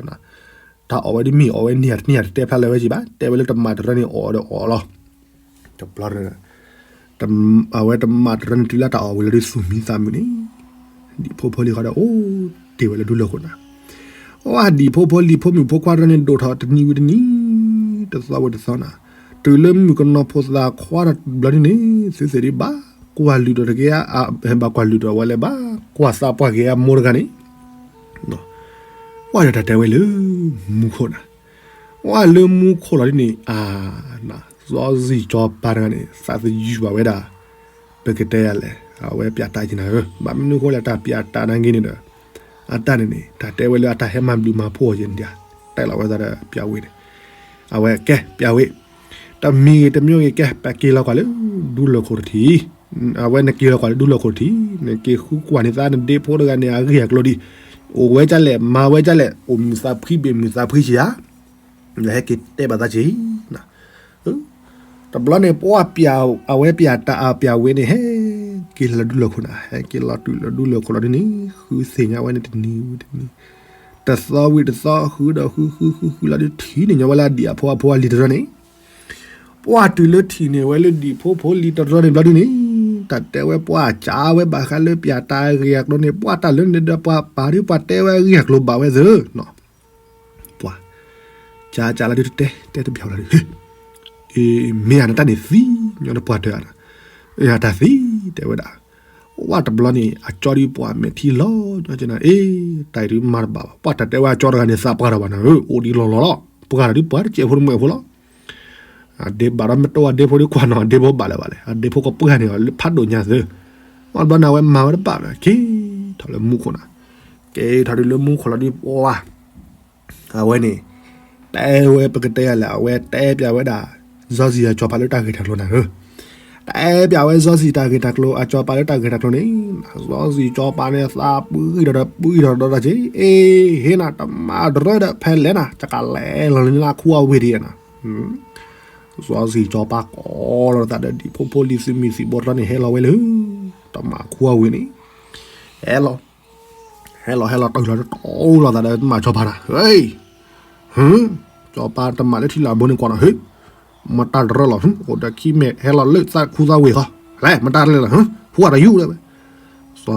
တၢ်အီၣ်ဝဲဒ်မ့ၢ်အီၣ်ဝဲန့ၢ်တန့ၢ်တတဲဖျါလၢၤဝဲက့ၤဘၣ် တဲဝဲလၢတမၤတရၢန့ၣ်အီၣ်ဒီးအီၣ်လီၤ, တဘျီ အဝဲတမၤတရၢန့ၣ်တုၤလၢတၢ်အီၣ်ဝံၤလီၤဒုးသူၣ်မံသးမုာ်န့ၣ်, ဒံၣ်ဖိဖိလံၤဃီဒီးအိၣ်တ့ၢ်ဝဲလၢဒူလၢၢ်ခိၣ်နၤ, အဒံၣ်ဖိဖိလံၤဖိမုၣ်ဖိခွါတရၢန့ၣ်ဒိၣ်ထီၣ်တနံၤဝံၤတနံၤ, တသီဝံၤတသီနၤ, တုၤလၢမုၣ်ကနီၤဖိသၣ်ခွါတဘျီန့ၣ် သုသ့ၣ်ဒုးဘၣ်ကွၢ်လုၢ်ဒီးတက့ၢ်, ဘၣ်ကွၢ်လုၢ်ဒီးဝဲလၢဘၣ်ကွၢ်သးပှၢ်က့ၤအမိၢ်တဂၤန့ၣ် ပှၢ်ဒီးတၢ်တဲဝဲလၢ မူခိၣ်နၤ, ပှၢ်လၢမူခိၣ်လီၤဒ်န့ၣ် အါ, စီၤစံၣ်စီၤပၤတဂၤန့ၣ် သးသယုၢ်ဘၣ်ဝဲဒၣ်, ပကတဲယၤလဲၣ်, အဝဲပၠးတၢ်က့ၤနၤဧၢ, ဘၣ်မနုၤဃိလဲၣ် တၢ်ပၠးတၢ်နာ်က့ၤန့ၣ်ဒီး, အတၢ်န့ၣ်န့ၣ် တၢ်တဲဝဲလၢအတၢ်ဟဲမၤဘျုးမၤဖှိၣ်အီၤယဲန့ၣ်ဒၣ်, တဲလီၤဝဲသးဒီးပၠးဝ့ၢ်န့ၣ်, အဝဲကဲပၠးဝ့ၢ်, တမံၤဂ့ၤတမံၤဂ့ၤ ကဲပက့ၤလီၤကွၢ်လၢ ဒူလၢၢ်ခိၣ်တထံၣ် အဝဲနက့ၤလီၤကွၢ်လၢဒူလၢၢ်ခိၣ်ထံး နက့ၤဃုကွၢ်န့ၢ်သးနဒ့ဖိတဂၤန့ၣ် အဂ့ၢ်အကျိၤဒ်, အိၣ်ဝဲဒ်လဲၣ် မၤဝဲဒ်လဲၣ် အိၣ်မုာ်သးဖှံဘ့ၣ်မုာ်သးဖှံက့ၤဧါ, ယဟဲက့ၤတဲဘၣ်သးက့ၤ, တဘျီန့ၣ် ပှၢ်ပၠး, အဝဲပၠးတၢ်အပၠးဝ့ၢ်န့ၣ် ဟဲက့ၤလီၤလၢဒူလၢၢ်ခိၣ်နၤ, ဟဲက့ၤလီၤတုၤလၢဒူလၢၢ်ခိၣ်လီၤဒ်န့ၣ် ဃုသ့ၣ်ညါဝဲန့ၣ်တနံၤဝံၤတနံၤ, တသီဝံၤတသီ ဃုဒီးဃုဃုဃုဃုလီၤဒ်ထံၣ်န့ၢ်ညီဝဲလၢအဒံၣ်အဖိအဖိအလံၤတရၢန့ၣ် ပှၢ်တုၤလၢထံၣ်န့ၢ်ဝဲလၢဒံၣ်ဖိဖိလံၤတရၢန့ၣ်ဘျီဒ်န့ၣ်, တၢ်တဲဝဲပှၢ်ကးဝဲဘၣ်ဃးလၢပၠးတၢ်အဂ့ၢ်အကျိၤန့ၣ် ပှၢ်တၢ်လၢနဒီးပှၤပာ်ဒ်ပှၤတဲဝဲအဂ့ၢ်အကျိၤဘၣ်ဝဲသ့ၣ်, ပှၢ်, ကးကးလၢဒ်တတဲ တဲတပျီလီၤဒ်, မ့ၢ်ဧါနတၢ်န့ၣ်သံ, ညီနပှၢ်တၢ်ဧါ, တၢ်သံ, တဲဝဲဒၣ်, ပှၢ်တဘျီန့ၣ် အကၠီဒ်ပှၢ်မဲာ်ထံလီၤ, ကၠီကနၤ အ့, တၢ်အံၤဒ်မၤတဘၣ်ဘၣ်, ပှၢ်တၢ်တဲဝဲအကၠီတဂၤန့ၣ် သးပှၢ်တၢ်ဘၣ်နၤဧၢ, အိၣ်ဒ်လီၤလီၤလီၤ, ပှၢ်တၢ်ဒ်ပှၤတစဲးဖိတမှဲးဖိလီၤ အဒ့ဘၣ်ဒီးမ့ၢ်တအိၣ်အဒ့ဖိဒ်ကွၢ်နီၤ အဒ့ဖိဘၣ်လၢၤဘၣ်လဲၣ်, အဒ့ဖိကပှၢ်န့ၣ်အီၤလၢဖးဒိၣ်ညါသၢ, ပှၢ်တဘျီန့ၣ် အဝဲမၤဝဲတဘၣ်ဘၣ် က့ၤထီၣ်လၢမူခိၣ်နၤ, က့ၤထီၣ်ဒ်လၢမူခိၣ်လီၤဒ်ပှၢ်, အဝဲန့ၣ်, တဲဝဲပကတဲယၤလဲၣ် အဝဲတဲပၠးဝဲဒၣ်, စီၤစံၣ်အကၠီၤပၤလၢတၢ်ဂ့ၢ်တၢ်ကျိၤနၤဧၢ, တဲပၠးဝဲစီၤစံၣ်တၢ်ဂ့ၢ်တၢ်ကျိၤ အကၠီၤပၤလၢတၢ်ဂ့ၢ်တၢ်ကျိၤန့ၣ်, စီၤစံၣ်ကၠီၤပၤန့ၣ် သးပှံၢ်ထီၣ်ဒီးပှံၢ်ထီၣ်ဒီးတၢ်က့ၤ, အ့, ဟ့နၤ တမၤတရၢဒီးဖဲလဲၣ်နၤ ကကလဲၤလီၤလၢနခူအဝ့ၢ်ဒံးနၤ စီၤစံၣ်စီၤပၤကိးလီၤသးဒီးဒံၣ်ဖိဖိလံၤသုးမုၢ်သံၣ်ဘိတရၢန့ၣ် ဟဲလီၤဝဲလၢ တမၤခူအဝ့ၢ်န့ၣ်, ဟဲလီၤ, ဟဲလီၤဟဲလီၤတီၢ်လီၤတတီၤလီၤသးဒီးမၤကၠီၤပၤနၤ, ဟ့, ဟ, ကၠီၤပၤတမၤလၢထံလၢအဘိန့ၣ်ကွၢ်နီၤ ဟ့, မတၢ်တရၢလီၤ အိၣ်ဒီးခံမဲာ်ဟဲလီၤလၢသးခူသးဝ့ၢ်ဃီ, လဲၤ မတၢ်တရၢလီၤ ဟူအတယူၤလၢဝဲ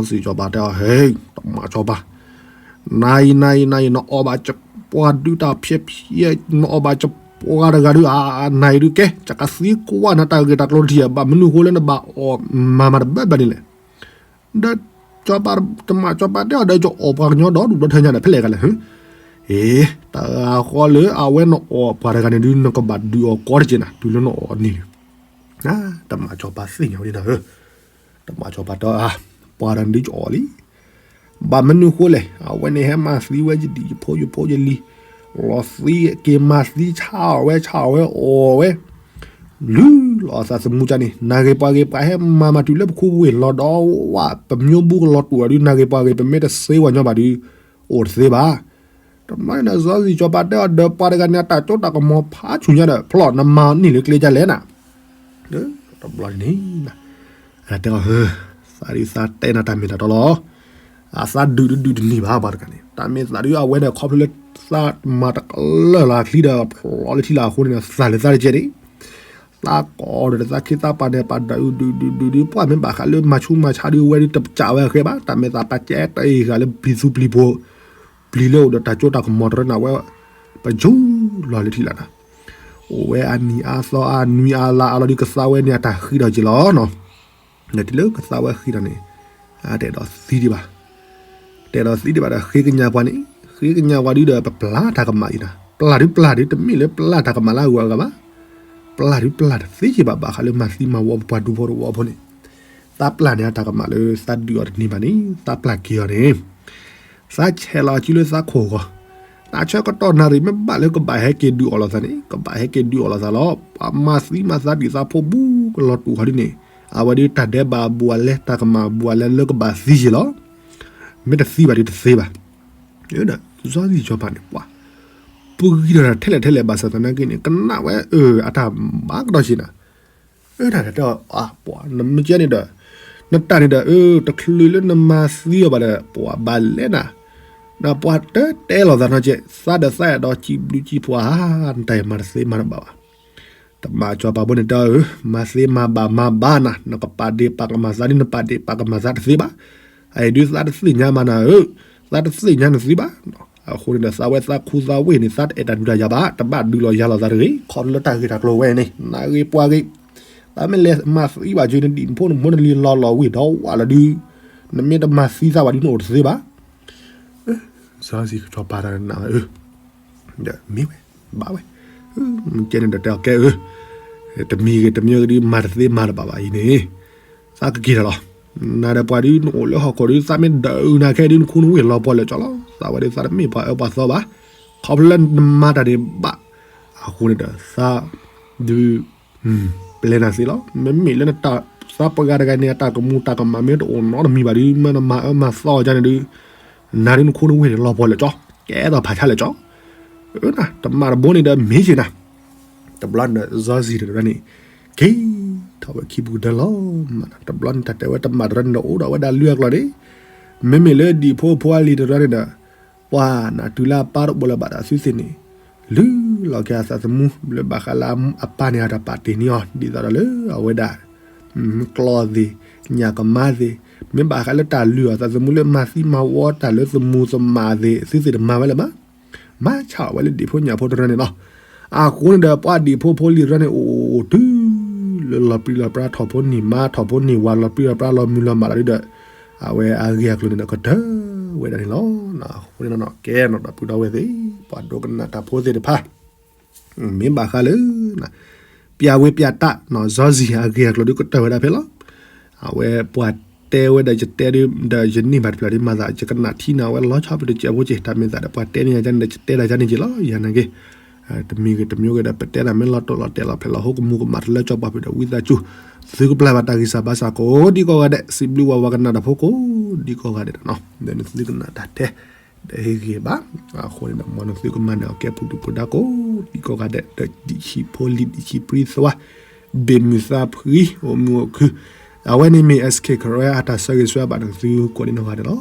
စီၤစံၣ်ကၠီၤပၤတဲအီၤ ဟ့, တမၤကၠီၤပၤ, နၤအံၤ နၤအံၤ နၤအံၤ နအီၣ်ဘၣ်ပှၤဒုးတၢ်ဖျဲးဖျဲး နအီၣ်ဘၣ်ပှၤတဂၤဒုး နၤအံၤဒုးကဲ ကကသံကွၢ်နၤတၢ်ဂ့ၢ်တၢ်ကျိၤတထံၣ် ဘၣ်မနုၤဃိလၢနဘၣ်အီၣ်မၤမၤတဘၣ်ဘၣ်န့ၣ်လဲၣ်, ဒီးကၠီၤပၤ, တမၤကၠီၤပၤတဲအီၤဒီး ယအီၣ်ပှၤကညီဒီးဒုးဘျီထၢညါဒီးဖဲလဲၣ်ဂၤလဲၣ်, အ့, တဂၤဃီလၢအဝဲနအီၣ်ပှၤတဂၤန့ၣ်ဒုး နကဘၣ်ဒုးအီၤကီတက့ၢ်နၤ တုၤလၢနအီၣ်န့ၣ်လံ တမၤကၠီၤပၤသ့ၣ်ညါဝဲဒၣ်ဧၢ, တမၤကၠီၤပၤတဲအီၤ, ပှၤတဂၤန့ၣ်ဒုးကအီၣ်လံ, ဘၣ်မနုၤဃိလဲၣ် အဝဲန့ၣ်ဟဲမၤသံဝဲယဒံၣ်ယဖိယဖိယလံၤ, လီၤသံက့ၤမၤသံဆါအီၣ်ဝဲဆါအီၣ်ဝဲအီၣ်ဝဲ လုၢ်လီၤအသးသမူကၢ်န့ၣ် နၢ်ဂ့ၤပှၤဂ့ၤ ပှၤဟဲမၤမၤတုၤလၢပခူဝ့ၢ်လီၤဒီးဝဲ ပမိၢ်ဘူကလီၤတူာ်အီၤဒုး နၢ်ဂ့ၤပှၤဂ့ၤ ပမ့ၢ်တသ့ဝဲညီဘၣ်ဒုး အိၣ်တသ့ဘၣ် တဘျီန့ၣ်ဒီး စီၤစံၣ်ကၠီၤပၤတဲအီၤဒီး ပှၤတဂၤန့ၣ် အတၢ်ကၠိတၢ်ကမီၤဖးဆူၣ်ညါဒီး ဖျီၣ်နမၤန့ၢ်လၢကျဲဒ်လဲၣ်နၤ, တဘျီန့ၣ်, တဲအီၤ, သးဒုးသးတဲနၤတၢ်မ့ၢ်တၢ်တီလီၤ, အသးဒုးတဒုးတန့ၢ်ဘၣ် ပှၤတဂၤန့ၣ် တၢ်မ့ၢ်သးဒုးအဝဲဒီး ခီဖျိလၢသးမၤတကလၢာ်လၢအချံဒီး ဖျီၣ်လၢထံလၢအဃိန့ၣ်ဒီး သးလၢသးတကဲန့ၣ် သးကိးဒီးသးခ့သးပှၤန့ၣ် ပာ်ဒုးဒုးဒုးဒုးဒုး ပှၤမ့ၢ်ဘၣ်ဃးလၢမၤဆူးမၤဆါဒုး အဝဲဒုးတပျဲဝဲအဃဲဘၣ် တၢ်မ့ၢ်သးပာ်ကဲတအံၤဃာ်လၢပျံၤသူပျံၤဖိ ပျံၤလၢအိၣ်ဒီးတၢ်ကၠိတၢ်ကမီၤတရၢန့ၣ် အဝဲ ပယူၤလီၤလၢထံလာ်နၤ, အိၣ်ဝဲအနံၤအါသီအါနွံအါလါအါလီၤဒုး ကသါဝဲန့ၣ် အတၢ်ဃံဒီးက့ၤလီၤနီၤ, ဒီးတုၤလၢကသါဝဲဃံဒီးန့ၣ်, အတအဲၣ်ဒိးသံဒံးဘၣ် တအဲၣ်ဒိးသံဒံးဘၣ်ဒီး ဃ့ကညးပှၤန့ၣ်, ဃ့ကညးပှၤဒုးဒီး ပပျၢ်တၢ်ကမၣ်အံၤနၤ, ပျၢ်ဒုးပျၢ်ဒုး တမ့ၢ်လၢပျၢ်တၢ်ကမၣ်လၢအဂုၤအဂၤဘၣ်, ပျၢ်ဒုးပျၢ်တသ့က့ၤဘၣ် ဘၣ်ဃးလၢမၤသံမၤဝီပပှၤဒူဖိတဝီဖိန့ၣ်, သးပျၢ်န့ၣ် အတၢ်ကမၣ်လၢသးဒုးအီၤတန့ၢ်ဘၣ်န့ၣ် သးပျၢ်က့ၤအီၤန့ၣ် သးဆဲးလီၤအစုလၢသးခိၣ်အဂီၢ်, တၢ်ဆၢကတီၢ်နၣ်ရံၣ်မ့ၢ်ဘၣ်လၢကဘၣ်ဟဲက့ၤဒုးအီၣ်လိာ်သးန့ၣ် ကဘၣ်ဟဲက့ၤဒုးအီၣ်လိာ်သးလီၤ. ပှၤမၤသံမၤသးဒံးသးဖိဘူးကလီၤတူာ်ဃီဒ်န့ၣ်, အဝဲဒုးတၢ်ဒဲးဘးဘူးအလဲ တၢ်ကမၣ်ဘူးအလဲလၢကဘၣ်သံက့ၤလီၤ. မ့ၢ်တသံဘၣ်ဒုးတသ့ဘၣ်. ဒီးစီၤစံၣ်စီၤပၤန့ၣ် ပှၤ ပှံၤဒီးထဲလဲၣ်ထဲလဲၣ်ဘၣ်ဆၣ်သနာ်က့န့ၣ် ကနၣ်ဝဲ အၢ အတၢ်ဘၣ်ကဒီးဆ့နၤ အၢ တၢ်တဲအီၤ ပှၤ နမ့ၢ်ကဲန့ၣ်ဒီး နတၢ်န့ၣ်ဒီး အၢ တချုးလၢနမၤသံအီၤဘၣ်ဒီး ပှၤဘၣ်လဲၣ်နၤ, ဒီးပှၤတတဲလီၤသးနီကဲ သးဒီးသးအဲၣ်ဒိးစံးဘျုးစံးဖှိၣ်ဧါ, နတၢ်အံၤမၤတသ့မၤတဘၣ်ဘၣ်. တမၤစီၤပၤဖိန့ၣ်တဲအီၤ မၤသ့မၤဘၣ်မၤဘၣ်နၤ, နကပာ်ဒ့ၣ်ပာ်ကမၣ်သးဒ် နပာ်ဒ့ၣ်ပာ်ကမၣ်သးတသ့ဘၣ်. အအံၤဒုးသးတသ့ၣ်ညါမၤနၤဧၢ, သးတသ့ၣ်ညါနသံဘၣ်. အဃိန့ၣ်ဒီး သးဝဲသးခူသးဝ့ၢ်န့ၣ် သးတအဲၣ်တၢ်ဒုးတၢ်ယၤဘၣ်, တဘၣ်ဒုးလီၤယၤလိာ်သးတဂ့ၤ, ခီဖျိလၢတၢ်ဂ့ၢ်တၢ်ကျိၤဝဲန့ၣ် နၢ်ဂ့ၤပှၤဂ့ၤ, သးမ့ၢ်လဲၤမၤသံဘၣ်က့ၤ နဒံၣ်နဖိနမိၢ်နလံၤလီၤလီၤဝ့ၢ်ဒီးဝးလီၤဒုး, နမ့ၢ်တမၤသံသးဘၣ်ဒုး နအိၣ်တသ့ဘၣ်. စီၤစံၤကစီၤပၤတဂၤန့ၣ် အၢ ဒီးမ့ၢ်ဝဲ ဘၣ်ဝဲ မ့ၢ်ကဲန့ၣ်ဒီးတဲအီၤကဲအၢ တမံၤဂ့ၤတမံၤဂ့ၤဒုး မၤတသ့မၤတဘၣ်ဘၣ်အံၤန့ၣ် သးကက့ၤဒီးလီၤ. နၤဒီးပှၤဒုး နအိၣ်လၢဟီၣ်ခိၣ်ဒုး သးမ့ၢ်ဒၢးနၤခဲဒုး နခူနဝ့ၢ်လီၤပှီၢ်လၢာ်ကၠီလီၤ. သးဝဲဒၣ်သးတမ့ၢ်ပှၤအၢပှၤသီဘၣ်. ခီဖျိလၢနမၤတၢ်န့ၣ်ဘၣ် အဃိန့ၣ်ဒီး သးဒုး ပျဲနၤသ့လီၤ. မ့မ့ၢ်လၢနတၢ်သးပှၤဂၤတဂၤန့ၣ် အတၢ်ကမူၤတၢ်ကမၣ်မ့ၢ်တအိၣ်နီတမံၤဘၣ်ဒုး မ့ၢ်နမၤအၢမၤသီအီၤဒ်န့ၣ်ဒုး နၤဒုးနခူနဝ့ၢ်န့ၣ် လီၤပှီၢ်လၢာ်ကၠီ ကဲထီၣ်ဖးဆါလၢာ်ကၠီ တမၤတဘိန့ၣ်ဒီးမ့ၢ်က့ၤနၤ. တဘျီန့ၣ်ဒီး စီၤစံၤတဂၤန့ၣ် က့ၤထီၣ်ဝဲခံပူၤကတၢၢ်လီၤမးနီၤ. တဘျီန့ၣ်တၢ်တဲဝဲတမၤတရၢန့ၣ်ဒီး အိၣ်ဒီးဝဲဒၣ်လွံၢ်အကျိၤန့ၣ် မ့မ့ၢ်လၢဒံၣ်ဖိဖိအလံၤတရၢန့ၣ်ဒီး ပှၤနတုၤလၢအပၢ်တအိၣ်လၢၤဘၣ်ဒီး အသုသ့ၣ်န့ၣ် လုၢ်လီၤက့ၤအသးသမူလၢဘၣ်ဃးလၢအပၢ်န့ၣ် အတၢ်ပာ်တ့ၢ်န့ၢ်အီၤ ဒ်သိးဒီးလၢအဝဲဒၣ် ကျီသ့ၣ် ညၣ်ကမါသ့ၣ် မ့ၢ်ဘၣ်ဃးလၢတၢ်လုၢ်အီၤသးသမူလၢမၤသံမၤဝီတၢ်လၢ သမူသမၣ်သ့ၣ် အသုသ့ၣ်တမၤဝဲလၢၤဘၣ်. မၤဆါအီၤဝဲလၢဒံၣ်ဖိညၣ်ဖိတရၢန့ၣ်လီၤ. အဃိန့ၣ်ဒီး ပှၤဒံၣ်ဖိဖိလံၤတရၢန့ၣ် အိၣ်တုၤလၢလီၤပြံလီၤပြါ ထီၣ်ဖိန့ၢ်မါ ထီၣ်ဖိန့ၢ်ဝၤ လီၤပြံလီၤပြါ လီၤမုၢ်လီၤမၢ်လီၤဒုးဒီး အဝဲအဂ့ၢ်အကျိၤန့ၣ်ဒီး ကတၢၢ်ဝဲဒၣ်န့ၣ်လီၤ. အဃိန့ၣ်နီၤ ကဲနီၤ ဒီပုၢ်ဒီဝဲၢ်သ့ၣ် ပှၤဒိကနၣ်တၢ်ဖိသ့ၣ်တဖၣ် မ့ၢ်ဘၣ်ဃးလၢ ပျၢ်ဝ့ပျၢ်တၢ်နီၤ စီၤစံၤအဂ့ၢ်အကျိၤဒုး ကတၢၢ်ဝဲဒၣ်ဖဲလီၤ. အဝဲပှၤတဲဝဲဒီး ယတဲဒုး ဒီးယန့ၢ်ဘၣ်တဖျၢၣ်ဒုး မၤသးယကနၣ်ထံန့ၣ် အဝဲလီၤဆီဖဲတစဲးဖိက့ၤ တၢ်မ့ၢ်သးဒီး ပှၤတဲန့ၢ်ယၤန့ၣ်ဒီး ယတဲဒၣ်ယၤန့ၣ်က့ၤလီၤ. ယၤန့ၣ်က့ၤ တမံၤဂ့ၤတမံၤဂ့ၤဒီး ပတဲဒၣ်မ့ၢ်လီၤတိၢ်လီၤတဲာ်လီၤဖျဲးလီၤဟိ ကမူၤကမၣ်တလၢကၠီပှၤဖုးဒီး ဝံသးစူၤ သုကပျၢ်ဘၣ်တၢ်ဂံၢ်စၢ်ဘါစၢ်ကိးဒံကိးဂၤဒဲး စံးဘျုးဝဲပှၤကနၣ်တၢ်ဖိကိးဒံကိးဂၤဒဲးနီၤ ဒီးနသုကနၣ်တၢ်ထဲ ဒီးဟ့ၣ်ဂံၢ်ဘါ အဃိန့ၣ်ဒီး မ်နသုကမၤန့ၢ်အီၤကဲပူၤဒုၣ်ပူၤဒါကိးဒံကိးဂၤဒဲး ဒီးဒံၣ်ဆံးဖိလံၤ ဒံၣ်ဆံးပြံသွါ ဘ့ၣ်မုၢ်သးဖှံ အိၣ်မုာ်အိၣ်ခုၣ် အဝဲန့ၣ်မ့ၢ် SK Karen အတၢ်ဆၢဂ့ၤဆၢဝါဘၣ်နသုကိးဒံနီၢ်ဂၤဒဲးလီၤ.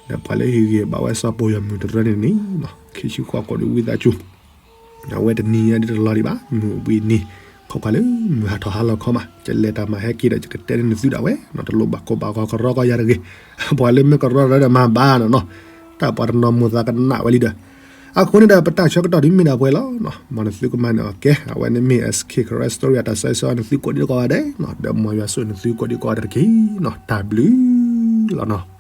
ဒီးပှၤလၢဟ့ၣ်ဂံၢ်ဘါဝဲစီၤပီၤယီၤမုၢ်တရၢန့ၣ်န့ၣ် ခံဆံဃိးကိးဒံဝံသးစူၤ အဝဲတနံၤညါဒ်တလီၤဒံးဘၣ် မုၢ်ဘှံးနံၤ ခီခီလၢမုၢ်ဟးထီၣ်ဟါလီၤခီမး ကလဲၤတၢ်မၤဟဲက့ၤဒီး ယကတဲန့ၢ်နသုဒၣ်ဝဲနီၤ တလိၣ်ဘၣ်ကိးဘၣ်ဂီၤကရီကီယၤတဂ့ၤ ပှၤလၢမ့ၢ်ကရီဒီးမၤဘၣ်နီၤနီၤ တၢ်ပှၤတနီၤမိၢ်သးကနၣ်ဝဲလံဒီး အဃိန့ၣ်ဒီး ပတၢ်ဆၢကတီၢ်ဒ်မ့ၢ်ဒၣ်ပှဲၤလီၤနီၤ မ်နသုကမၤန့ၢ်အီၤကဲ အဝဲန့ၣ်မ့ၢ် SK Karen Story အတၢ်ဆၢဂ့ၤဆၢဝါနသုကိးဒံကိးဂၤဒဲးနီၤ ဒီးမ်ယွၤဆိၣ်ဂ့ၤနသုကိးဒံကိးဂၤဒဲးတက့ၢ်နီၤ တၢ်ဘျုးလီၤနီၤ